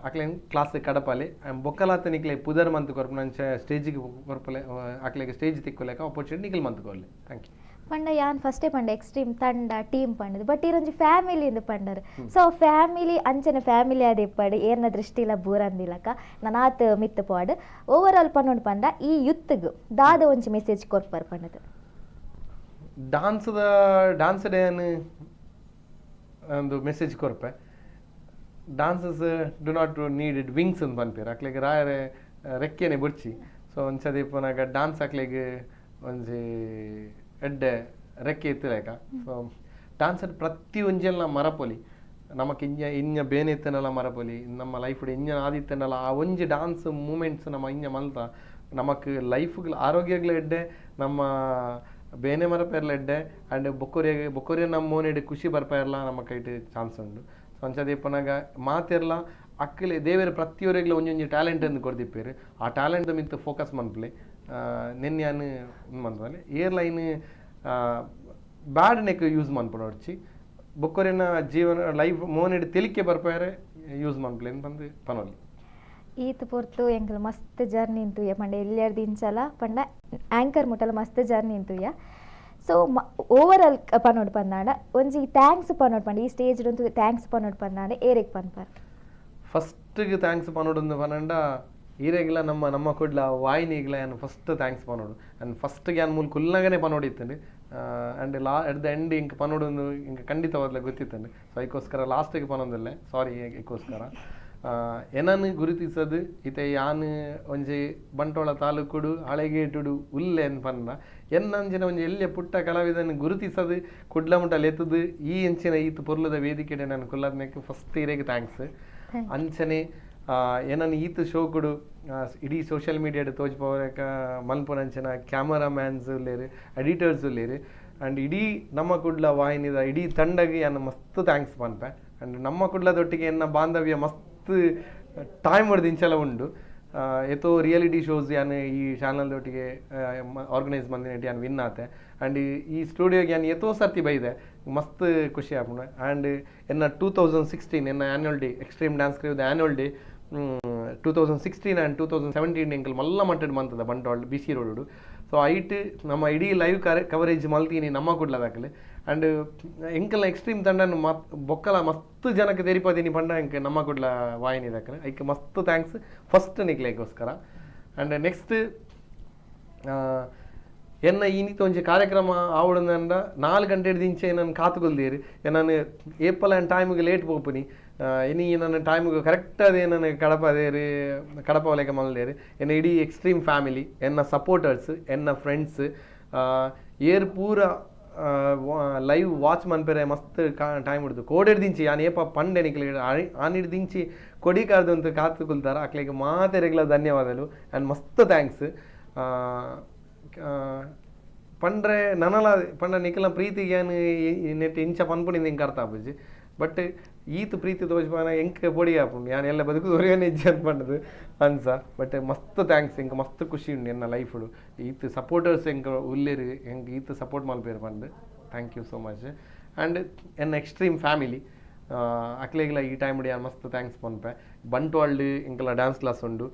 ಅಕ್ಲೇನ್ ಕ್ಲಾಸ್ ಕಡಪಾಲಿ ಬೊಕ್ಕಲಾತ ನಿಕ್ಲೆ ಪುದರ್ ಮಂತ್ ಕೊರ್ಪುನಂಚ ಸ್ಟೇಜಿಗೆ ಕೊರ್ಪಲೆ ಅಕ್ಲೆಗ್ ಸ್ಟೇಜ್ ತಿಕ್ಕೊಲೆಕ ಆಪರ್ಚುನಿಟಿ ನಿಕಲ್ ಮಂತ್ ಕೊರ್ಲೆ. Thank you. ಪಂಡ ಯಾನ್ ಫಸ್ಟೇ ಪಂಡ ಎಕ್ಸ್ಟ್ರೀಮ್ ತಂಡ ಟೀಮ್ ಪಂಡದು, ಬಟ್ ಈರೊಂಜಿ ಫ್ಯಾಮಿಲಿ ಇಂದು ಪಂಡರು. ಸೊ ಫ್ಯಾಮಿಲಿ ಅಂಚನೆ ಫ್ಯಾಮಿಲಿ ಆದ್ ಇಪ್ಪಡು ಏರ್ನ ದೃಷ್ಟಿಲ ಬೂರಂದಿಲಕ ನನಾತ್ ಮಿತ್ತು ಪೋಡು. ಓವರ್ ಆಲ್ ಪನ್ನೊಂಡು ಪಂಡ ಈ ಯುತ್ಗ್ ದಾದ ಒಂಜಿ ಮೆಸೇಜ್ ಕೊರ್ಪರ್ ಪಂಡದು. ಡಾನ್ಸ್ದ ಡಾನ್ಸ್ ಡೇನ್ ಒಂದು message ಕೊರ್ಪೆ. Dancers do not need it wings ಅಂತ ಪನ್ಪೇರು. ಅಕ್ಲೆಗ್ ರಾಯರೆ ರೆಕ್ಕೆನೆ ಬುಡ್ಚಿ. ಸೊ ಒಂದ್ಸತಿ ಪುನಗ ಡಾನ್ಸ್ ಅಕ್ಲೆಗ್ ಒಂಜಿ ಎಡ್ಡೆ ರೆಕ್ಕೆ ಇತ್ತಲೇಕ. ಸೊ ಡಾನ್ಸರ್ ಪ್ರತಿ ಒಂಜೆಲ್ಲ ಮರಪೊಲಿ, ನಮಕ್ ಇಂಜ ಇಂಜ ಬೇನೆ ಇತ್ತನಲ್ಲ ಮರಪೊಲಿ, ನಮ್ಮ ಲೈಫ್ ಇಂಜ ಆದಿತ್ತನಲ್ಲ ಆ ಒಂಜಿ ಡಾನ್ಸ್ ಮೂಮೆಂಟ್ಸ್ ನಮ್ಮ ಇಂಜ ಮಲ್ತ ನಮಕ್ ಲೈಫ್ಗಳ ಆರೋಗ್ಯಗಳ ಎಡ್ಡೆ, ನಮ್ಮ ಬೇನೆ ಮರಪೇರ್ಲ ಎಡ್ಡೆ, ಆ್ಯಂಡ್ ಬೊಕ್ಕೊರಿಯ ಬೊಕ್ಕೊರಿಯ ನಮ್ಮ ಮೋನೆಡ್ ಖುಷಿ ಬರ್ಪೇರ್ಲ ನಮ್ಮ ಕೈಟ್ ಚಾನ್ಸ್ ಉಂಡು. ಸೊ ಅಂಚದ ಇಪ್ಪನಾಗ ಮಾತೆರ್ಲ ಅಕ್ಕಲೆ ದೇವೇರು ಪ್ರತಿಯೊರಿಗ್ಲ ಒಂಜೊಂಜಿ ಟ್ಯಾಲೆಂಟ್ ಎಂದು ಕೊರ್ದಿಪ್ಪೇರು. ಆ ಟ್ಯಾಲೆಂಟ್ ಮಿತ್ತು ಫೋಕಸ್ ಮನ್ಪುಲೆ. ನೆನ್ನೆ ಮನ್ಪಲೆ ಏರ್ಲೈನ್ ಬ್ಯಾಡ್ ನೆಕ್ ಯೂಸ್ ಮನ್ಪುನೊಡ್ಚಿ ಬೊಕ್ಕೊರಿನ ಜೀವನ ಲೈಫ್ ಮೋನೆಡ್ ತೆಲಿಕೆ ಬರ್ಪೇರೆ ಯೂಸ್ ಮನ್ಪುಲೆ ಬಂದು ಪನೊಲಿ. ಈತ್ ಪೊರ್ತು ಎಂಕಲ್ ಮಸ್ತ್ ಜರ್ನಿ ಇಂತುಯ ಪಂಡ ಎಲ್ಲಿಯರ್ದು ಇಂಚಲ ಪಂಡ ಆ್ಯಂಕರ್ ಮುಟ್ಟಲ ಮಸ್ತ್ ಜರ್ನಿ ಇಂತುಯ. ಸೊ ಓವರ್ ಆಲ್ ಪನೋಡು ಪಂದಾಂಡ ಒಂಜಿ thanks ಪನೋಡು ಪಂಡ ಈ ಸ್ಟೇಜ್ ಒಂತು thanks ಪನೋಡು ಪಂದಾಂಡ ಏರೆಗ್ ಪನ್ಪರ್? ಫಸ್ಟ್ಗೆ thanks ಪನೋಡೊಂದು ಪನಂಡ ಈರೆಗ್ಲ ನಮ್ಮ ನಮ್ಮ ಕುಡ್ಲ ವಾಹಿನಿಗ್ಲ ಯಾನ್ ಫಸ್ಟ್ thanks ಪನೋಡು. ಆ್ಯಂಡ್ ಫಸ್ಟ್ಗೆ ಯಾನ್ ಮೂಲು ಕುಲ್ಲಗನೆ ಪನೋಡಿತ್ತಂಡು. ಆ್ಯಂಡ್ ಲಾ ಎಟ್ the end ಇಂಕ್ ಪನೋಡೊಂದು ಇಂಕ್ ಖಂಡಿತವಾದ್ಲ ಗೊತ್ತಿತ್ತಂಡು. ಸೊ ಐಕೋಸ್ಕರ ಲಾಸ್ಟಿಗೆ ಪನೊಂದಿಲ್ಲ, ಸಾರಿ ಐಕೋಸ್ಕರ. ಎನನ್ ಗುರುತಿಸದು ಇತ್ತೆ ಯಾನ್ ಒಂಜಿ ಬಂಟ್ವಾಳ ತಾಲೂಕುಡು ಹಳೆಗೇಟುಡು ಉಲ್ಲೆ ಪನ್ನ ಎನ್ನಂಚಿನ ಒಂಜಿ ಎಲ್ಯ ಪುಟ್ಟ ಕಲಾವಿದನ್ ಗುರುತಿಸದು ಕುಡ್ಲ ಮುಟ್ಟ ಲೆತ್ತದು ಈ ಅಂಚಿನ ಈತ್ ಪೊರ್ಲುದ ವೇದಿಕೆಡೆ ನಾನು ಕುಲ್ಲದ್ನೆಕ್ ಫಸ್ಟ್ ಇರೆಗ್ thanks. ಅಂಚನೆ ಏನನ್ ಈತ್ ಶೋಕುಡು ಇಡೀ ಸೋಷಿಯಲ್ ಮೀಡಿಯಾಡ್ ತೋಜ್ಪವರೆಕ ಮಲ್ಪುನಂಚಿನ ಕ್ಯಾಮರಾಮ್ಯಾನ್ಸ್ ಉಲ್ಲೇರು, ಎಡಿಟರ್ಸ್ ಉಲ್ಲೇರು. ಆ್ಯಂಡ್ ಇಡೀ ನಮ್ಮ ಕುಡ್ಲ ವಾಹಿನಿದ ಇಡೀ ತಂಡಗೆ ಯಾನ್ ಮಸ್ತ್ thanks ಪನ್ಪೆ. ಆ್ಯಂಡ್ ನಮ್ಮ ಕುಡ್ಲದೊಟ್ಟಿಗೆ ಎನ್ನ ಬಾಂಧವ್ಯ ಮಸ್ತ್ ಟೈಮ್ ಹೊಡೆದು ಇಂಚಲ ಉಂಡು. ಏತೋ ರಿಯಾಲಿಟಿ ಶೋಸ್ ಯಾನ್ ಈ ಚಾನಲ್ದೊಟ್ಟಿಗೆ ಆರ್ಗನೈಸ್ ಮಂದಿನೆಟ್ ಯಾನ್ ವಿನ್ ಆತೆ. ಆ್ಯಂಡ್ ಈ ಸ್ಟುಡಿಯೋಗೆ ಯಾನ್ ಏತೋ ಸರ್ತಿ ಬೈದೆ, ಮಸ್ತ್ ಖುಷಿ ಆಪುಂಡು. ಆ್ಯಂಡ್ ಎನ್ನ 2016 ಎನ್ನ ಆ್ಯನ್ಯುವಲ್ ಡೇ ಎಕ್ಸ್ಟ್ರೀಮ್ ಡ್ಯಾನ್ಸ್ ಕ್ರೂದ ಆ್ಯನ್ಯುವಲ್ ಡೇ 2016 ಆ್ಯಂಡ್ 2017 ಎಂಕಲ್ ಮಲ್ಲ ಮಟ್ಟಡ್ ಮಂತದ Bantwal B C road. So ಐಟ್ ನಮ್ಮ ಇಡೀ ಲೈವ್ ಕವರೇಜ್ ಮಲ್ತೀನಿ ನಮ್ಮ ಕುಡ್ಲದಾಕಲೆ. ಆ್ಯಂಡ್ ಎಂಕಲ್ನ ಎಕ್ಸ್ಟ್ರೀಮ್ ತಂಡನ್ ಮತ್ ಬೊಕ್ಕಲ ಮಸ್ತ್ ಜನಕ್ಕೆ ತೆರಿಪದೀನಿ ಪಂಡ ಎಂಕ್ ನಮ್ಮ ಕುಡ್ಲ ವಾಹಿನಿ ದಾಕಲೆ ಐಕ್ ಮಸ್ತ್ thanks first ನಿಕ್ಲೆಗೋಸ್ಕರ. ಆ್ಯಂಡ್ ನೆಕ್ಸ್ಟ್ ಎನ್ನ ಈನಿತ ಒಂಜಿ ಕಾರ್ಯಕ್ರಮ ಆವಡಂದ 4 ಗಂಟೆ ದಿಂಚೆ ನಾನು ಕಾತುಕೊಲ್ದೇರು. ನಾನು ಏಪಲ್ ಆ್ಯಂಡ್ ಟೈಮಿಗೆ ಲೇಟ್ ಪೋಪುನಿ. ಇನಿ ನನ್ನ ಟೈಮಿಗೆ ಕರೆಕ್ಟ್ ಅದೇ ನನ್ನ ಕಡಪದೇರು ಕಡಪವಲೇಕ ಮಲ್ದೇರು. ಎನ್ನ ಇಡೀ ಎಕ್ಸ್ಟ್ರೀಮ್ ಫ್ಯಾಮಿಲಿ, ಎನ್ನ ಸಪೋರ್ಟರ್ಸ್, ಎನ್ನ ಫ್ರೆಂಡ್ಸ್ ಏರ್ ಪೂರ ಲೈವ್ ವಾಚ್ ಮನ್ಪೆರೆ ಮಸ್ತ್ ಟೈಮ್ ಹಿಡ್ದು ಕೋಡೆಡ್ ದಿಂಚಿ ಯಾನ್ ಏಪ ಪಂಡೆ ನಿಕ್ಲೆ ಆನಿಡ್ ದಿಂಚಿ ಕೊಡಿ ಕಾರ್ದಂತ ಕಾತು ಕುಲ್ತಾರ ಅಕ್ಲೆಗ್ ಮಾತೆರೆಗ್ಲ ಧನ್ಯವಾದಲು ಆ್ಯಂಡ್ ಮಸ್ತ್ thanks. ಪಂಡ್ರೆ ನನಲ ಪಂಡ ನಿಕಲ ಪ್ರೀತಿಗೆ ಯಾನ್ ನೆಟ್ ಇಂಚ ಪನ್ಪುನಿಂದ ಇಂಕ್ ಅರ್ಥ ಆಪುಜಿ. ಬಟ್ ಈತ್ ಪ್ರೀತಿ ತೋಜ್ಪಾನ ಎಂಕ್ ಪೊಡಿ ಆಪುಂಡು ಯಾನ್ ಎಲ್ಲ ಬದುಕು ದೊರೆಯನೆ ಇಜ್ಜಿ ಅಂತ ಪಂಡದು ಅನ್ಸ. ಬಟ್ ಮಸ್ತ್ thanks, ಎಂಕ್ ಮಸ್ತ್ ಖುಷಿ ಉಂಡು ಎನ್ನ ಲೈಫುಡು ಈತ್ ಸಪೋರ್ಟರ್ಸ್ ಎಂಕ್ ಉಲ್ಲೇರು, ಎಂಕ್ ಈತ್ ಸಪೋರ್ಟ್ ಮಲ್ಪೇರು ಪಂಡ್ thank you so much. And ಎನ್ನ ಎಕ್ಸ್ಟ್ರೀಮ್ ಫ್ಯಾಮಿಲಿ ಅಕ್ಲೆಗ್ಲ ಈ ಟೈಮ್ ಯಾನ್ ಮಸ್ತ್ thanks ಪನ್ಪೆ. ಬಂಟ್ವಾಳ್ಡ್ ಎಂಕಲ ಡ್ಯಾನ್ಸ್ ಕ್ಲಾಸ್ ಉಂಡು,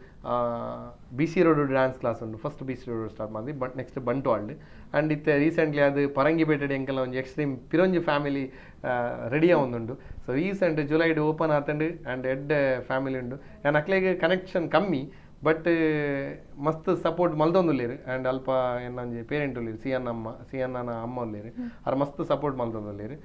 B C road dance class ಉಂಡು. First B C road start ಮಾಡಿ ಬಟ್ ನೆಕ್ಸ್ಟ್ ಬಂಟ್ವಾಳ್ಡ್. ಆ್ಯಂಡ್ ಇತ್ತೆ ರೀಸೆಂಟ್ಲಿ ಅದು ಪರಂಗಿಪೇಟೆ ಎಂಕಲ ಒಂಜಿ ಎಕ್ಸ್ಟ್ರೀಮ್ ಪಿರೊಂಜಿ ಫ್ಯಾಮಿಲಿ ರೆಡಿ ಆವೊಂದುಂಡು. ಸೊ ರೀಸೆಂಟ್ ಜುಲೈಡ್ ಓಪನ್ ಆತಂಡು ಆ್ಯಂಡ್ ಎಡ್ಡೆ ಫ್ಯಾಮಿಲಿ ಉಂಡು. ಯಾನ್ ಅಕ್ಲೆಗ್ ಕನೆಕ್ಷನ್ ಕಮ್ಮಿ ಬಟ್ ಮಸ್ತ್ ಸಪೋರ್ಟ್ ಮಲ್ತೊಂದುಲ್ಲೆರ್. ಆ್ಯಂಡ್ ಅಲ್ಪ ಎನ್ನ ಒಂಜಿ ಪೇರೆಂಟ್ ಉಲ್ಲೆರ್, ಸಿ ಎನ್ ಅಮ್ಮ, ಸಿ ಎನ್ ಅಮ್ಮ ಉಲ್ಲೆರ್, ಆರ್ ಮಸ್ತ್ ಸಪೋರ್ಟ್ ಮಲ್ತೊಂದುಲ್ಲೆರ್.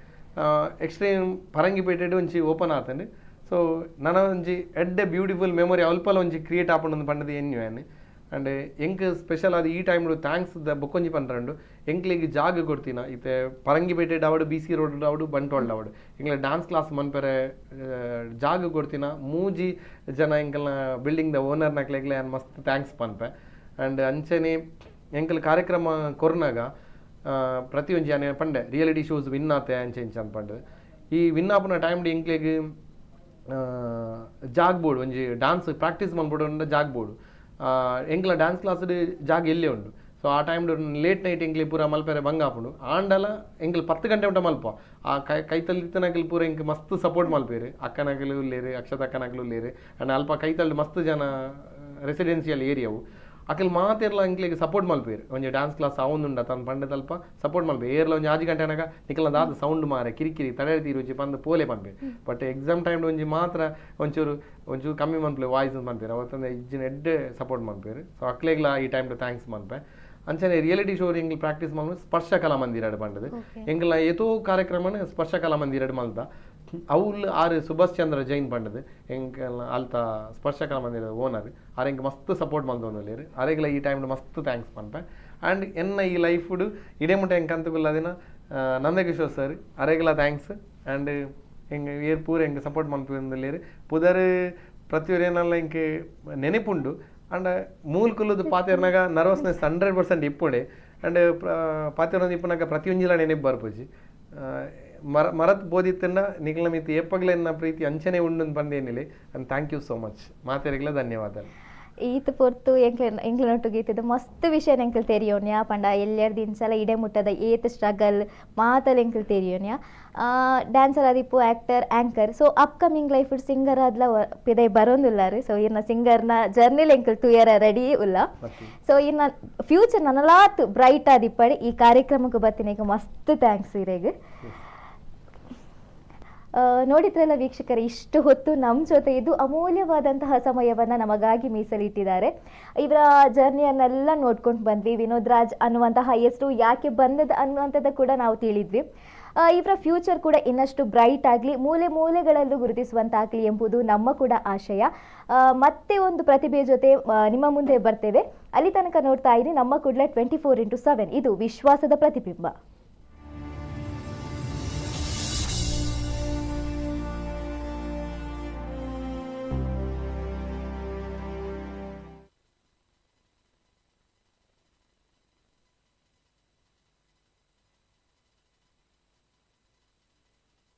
ಎಕ್ಸ್ಟ್ರೀಮ್ ಪರಂಗಿಪೇಟೆಡ್ ಒಂಜಿ ಓಪನ್ ಆತಂಡು. ಸೊ ನನ ಒಂಜಿ ಎಡ್ಡೆ ಬ್ಯೂಟಿಫುಲ್ ಮೆಮೊರಿ ಅಲ್ಪಲ ಒಂಜಿ ಕ್ರಿಯೇಟ್ ಆಪುಂಡು ಪಂಡದು ಎನ್ಯು ಯಾನ್. ಆ್ಯಂಡ್ ಎಂಕ್ ಸ್ಪೆಷಲ್ ಆದ್ ಈ ಟೈಮ್ಡು thanks ದ ಬೊಕ್ಕೊಂಜಿ ಪಂಡ್ರಂಡು ಎಂಕ್ಲೆಗ್ ಜಾಗ ಕೊಡ್ತಿನ ಇತ್ತೆ ಪರಂಗಿಪೇಟೆ ಆವಡ್, ಬಿ ಸಿ ರೋಡ್ ಆವಡ್, ಬಂಟ್ವಾಳ ಆವಡ್ ಎಂಕ್ಲೆ ಡ್ಯಾನ್ಸ್ ಕ್ಲಾಸ್ ಮನ್ಪೆರೆ ಜಾಗ ಕೊಡ್ತಿನ ಮೂಜಿ ಜನ ಎಂಕಲ್ನ ಬಿಲ್ಡಿಂಗ್ ದ ಓನರ್ ನಕ್ಲೆಗ್ಲ ಯಾನ್ ಮಸ್ತ್ thanks ಪನ್ಪೆ. ಆ್ಯಂಡ್ ಅಂಚನೆ ಎಂಕಲ್ ಕಾರ್ಯಕ್ರಮ ಕೊರ್ನಾಗ ಪ್ರತಿಯೊಂಜಿ ಯಾನ್ ಪಂಡೆ ರಿಯಾಲಿಟಿ ಶೋಸ್ ವಿನ್ ಆತೆ ಅಂಚೆ ಇಂಚ ಅಂತ ಪಂಡೆ. ಈ ವಿನ್ ಆಪುನ ಟೈಮ್ಡ್ ಎಂಕ್ಲೆಗ್ ಜಾಗ್ ಬೋರ್ಡ್ ಒಂಜಿ ಡ್ಯಾನ್ಸ್ ಪ್ರಾಕ್ಟೀಸ್ ಮನ್ಪೊಡು ಜಾಗ್ ಬೋರ್ಡ್ ಎಂಕ್ಲ ಡ್ಯಾನ್ಸ್ ಕ್ಲಾಸ್ ಜಾಗ ಎಲ್ಲೇ ಉಂಡು. ಸೊ ಆ ಟೈಮ್ ಲೇಟ್ ನೈಟ್ ಎಂಕ್ಲೆ ಪೂರ ಮಲ್ಪೆರೆ ಬಂಗ ಆಪುಂಡು. ಆಂಡಲ ಎಂಕ್ಲೆ 10 ಗಂಟೆ ಮುಟ ಮಲ್ಪ ಆ ಕೈತಲ್ ಪೂರ ಎಂಕ್ ಮಸ್ತ್ ಸಪೋರ್ಟ್ ಮಲ್ಪೇರು. ಅಕ್ಕನಕಲು ಉಲ್ಲೇರು, ಅಕ್ಷತ ಅಕ್ಕನಕಲು ಉಲ್ಲೇರು. ಆ್ಯಂಡ್ ಅಲ್ಪ ಕೈತಲ್ ಮಸ್ತ್ ಜನ ರೆಸಿಡೆನ್ಸಿಯಲ್ ಏರಿಯಾವು ಅಕಲ್ ಮಾತೆರ್ಲ ಎಂಕ್ಲೆಗ್ ಸಪೋರ್ಟ್ ಮಲ್ಪೇರು. ಒಂಜಿ ಡ್ಯಾನ್ಸ್ ಕ್ಲಾಸ್ ಆವೊಂದುಂಡ ತನ್ನ ಪಂಡೆ ತಲ್ಪ ಸಪೋರ್ಟ್ ಮಲ್ಪೇರು. ಏರ್ಲ ಒಂಜಿ 6 ಗಂಟೆ ಅನಗ ನಿಕಲ್ನ ದಾದ ಸೌಂಡ್ ಮಾರೆ ಕಿರಿಕಿರಿ ತಡೆ ತೀರುಜಿ ಪಂದ್ ಪೋಲೆ ಪನ್ಪೇರು. ಬಟ್ ಎಕ್ಸಾಮ್ ಟೈಮ್ ಒಂಜಿ ಮಾತ್ರ ಒಂಚೂರು ಒಂಚೂರು ಕಮ್ಮಿ ಮನ್ಪಲೆ ವಾಯ್ಸ್ ಪನ್ಪೇರು. ಅವತ್ತೊಂದು ಇಜ್ಜಿನ ಎಡ್ಡೆ ಸಪೋರ್ಟ್ ಮನ್ಪೇರು. ಸೊ ಅಕ್ಲೆಗ್ಲ ಈ ಟೈಮ್ thanks ಮನ್ಪೆ. ಅಂಚನೆ ರಿಯಾಲಿಟಿ ಶೋ ಎಂಗ್ಲ ಪ್ರಾಕ್ಟೀಸ್ ಮಲ್ಪು ಸ್ಪರ್ಶ ಕಲಾ ಮಂದಿರ ಪಂಡದು ಎಂಗ್ಲ ಏತೋ ಕಾರ್ಯಕ್ರಮನ ಸ್ಪರ್ಶ ಕಲಾ ಮಂದಿರ ಮಲ್ತ ಅವುಲ್ ಆರ್ ಸುಭಾಷ್ ಚಂದ್ರ ಜೈನ್ ಪಂಡದು ಎಂಕಲ್ನ ಅಲ್ತ ಸ್ಪರ್ಶ ಕಲಾ ಮಂದಿರದ ಓನರ್ ಆರ್ ಎಂಕ್ ಮಸ್ತ್ ಸಪೋರ್ಟ್ ಮಲ್ತೊಂದುಲ್ಲೆರ್. ಅರೆಗ್ಲ ಈ ಟೈಮ್ಡ್ ಮಸ್ತ್ thanks ಪನ್ಪೆ. ಆ್ಯಂಡ್ ಎನ್ನ ಈ ಲೈಫುಡು ಇಡೇ ಮುಟ ಎಂಕ್ ಅಂತುಗುಲ್ಲದಿನ ನಂದಕಿಶೋರ್ ಸರ್ ಅರೆಗ್ಲ thanks. ಆ್ಯಂಡ್ ಎಂಕ್ ಏರ್ ಪೂರ ಎಂಕ್ ಸಪೋರ್ಟ್ ಮಲ್ಪೊಂದುಲ್ಲೆರ್. ಪುದರ್ ಪ್ರತಿಯೊರಿಯನಲ್ಲ ಎಂಕ್ ನೆನಪುಂಡು. ಆಂಡ ಮೂಲ್ ಕುಲ್ಲುದು ಪಾತೆರ್ನಾಗ ನರ್ವಸ್ನೆಸ್ 100% ಇಪ್ಪುಂಡೆ. ಆ್ಯಂಡ್ ಪಾತೆರೊಂದು ಇಪ್ಪುನಾಗ ಪ್ರತಿಯೊಂಜಿಲ ನೆನಪು ಬರ್ಪುಜಿ. ಮರತ್ ಬೋದಿತ್ತಂಡ ನಿಕ್ಲ ಮಿತ್ ಏಪಗ್ಲ ಎನ್ನ ಪ್ರೀತಿ ಅಂಚನೆ ಉಂಡು ಪಂದೇನಿಲೆ. And thank you so much ಮಾತೆರೆಗ್ಲ ಧನ್ಯವಾದಗಳು. ಈತ್ ಪೊರ್ತು ಎಂಕ್ಲೆನ ಎಂಕ್ಲೆನೊಟ್ಟುಗೆ ಇತ್ತಿದ್ದು ಮಸ್ತ್ ವಿಷಯ ಎಂಕಲ್ ತೆರಿಯೋನ್ಯಾ. ಪಂಡ ಎಲ್ಲೆರ್ದ್ ಇಂಚಲ ಇಡೆ ಮುಟ್ಟದ ಏತ್ ಸ್ಟ್ರಗಲ್ ಮಾತಲ ಎಂಕಲ್ ತೆರಿಯೋನ್ಯಾ. ಡ್ಯಾನ್ಸರ್ ಆದಿಪ್ಪು, actor, anchor, so upcoming life singer ಆದ್ಲ ಪಿದೈ ಬರೋಂದುಲ್ಲಾರು. ಸೊ ಇರ್ನ ಸಿಂಗರ್ನ ಜರ್ನಿಲ್ ಎಂಕಲ್ ತುಯರ ರೆಡಿ ಉಲ್ಲ. ಸೊ ಇರ್ನ ಫ್ಯೂಚರ್ ನನಲಾತ್ ಬ್ರೈಟ್ ಆದಿಪ್ಪಡಿ. ಈ ಕಾರ್ಯಕ್ರಮಕ್ಕೆ ಬತ್ತಿನಕ್ಕೆ ಮಸ್ತ್ thanks ಇರೆಗ್. ನೋಡಿದ್ರಲ್ಲ ವೀಕ್ಷಕರೇ, ಇಷ್ಟು ಹೊತ್ತು ನಮ್ಮ ಜೊತೆ ಇದು ಅಮೂಲ್ಯವಾದಂತಹ ಸಮಯವನ್ನು ನಮಗಾಗಿ ಮೀಸಲಿಟ್ಟಿದ್ದಾರೆ. ಇವರ ಜರ್ನಿಯನ್ನೆಲ್ಲ ನೋಡ್ಕೊಂಡು ಬಂದ್ವಿ. ವಿನೋದ್ ರಾಜ್ ಅನ್ನುವಂತಹ ಹೆಸರು ಯಾಕೆ ಬಂದದ ಅನ್ನುವಂಥದ್ದು ಕೂಡ ನಾವು ತಿಳಿದ್ವಿ. ಇವರ ಫ್ಯೂಚರ್ ಕೂಡ ಇನ್ನಷ್ಟು ಬ್ರೈಟ್ ಆಗಲಿ, ಮೂಲೆ ಮೂಲೆಗಳಲ್ಲೂ ಗುರುತಿಸುವಂತಾಗಲಿ ಎಂಬುದು ನಮ್ಮ ಕೂಡ ಆಶಯ. ಮತ್ತೆ ಒಂದು ಪ್ರತಿಭೆಯ ಜೊತೆ ನಿಮ್ಮ ಮುಂದೆ ಬರ್ತೇವೆ. ಅಲ್ಲಿ ತನಕ ನೋಡ್ತಾ ಇರಿ ನಮ್ಮ ಕುಡ್ಲ 24x7. ಇದು ವಿಶ್ವಾಸದ ಪ್ರತಿಬಿಂಬ.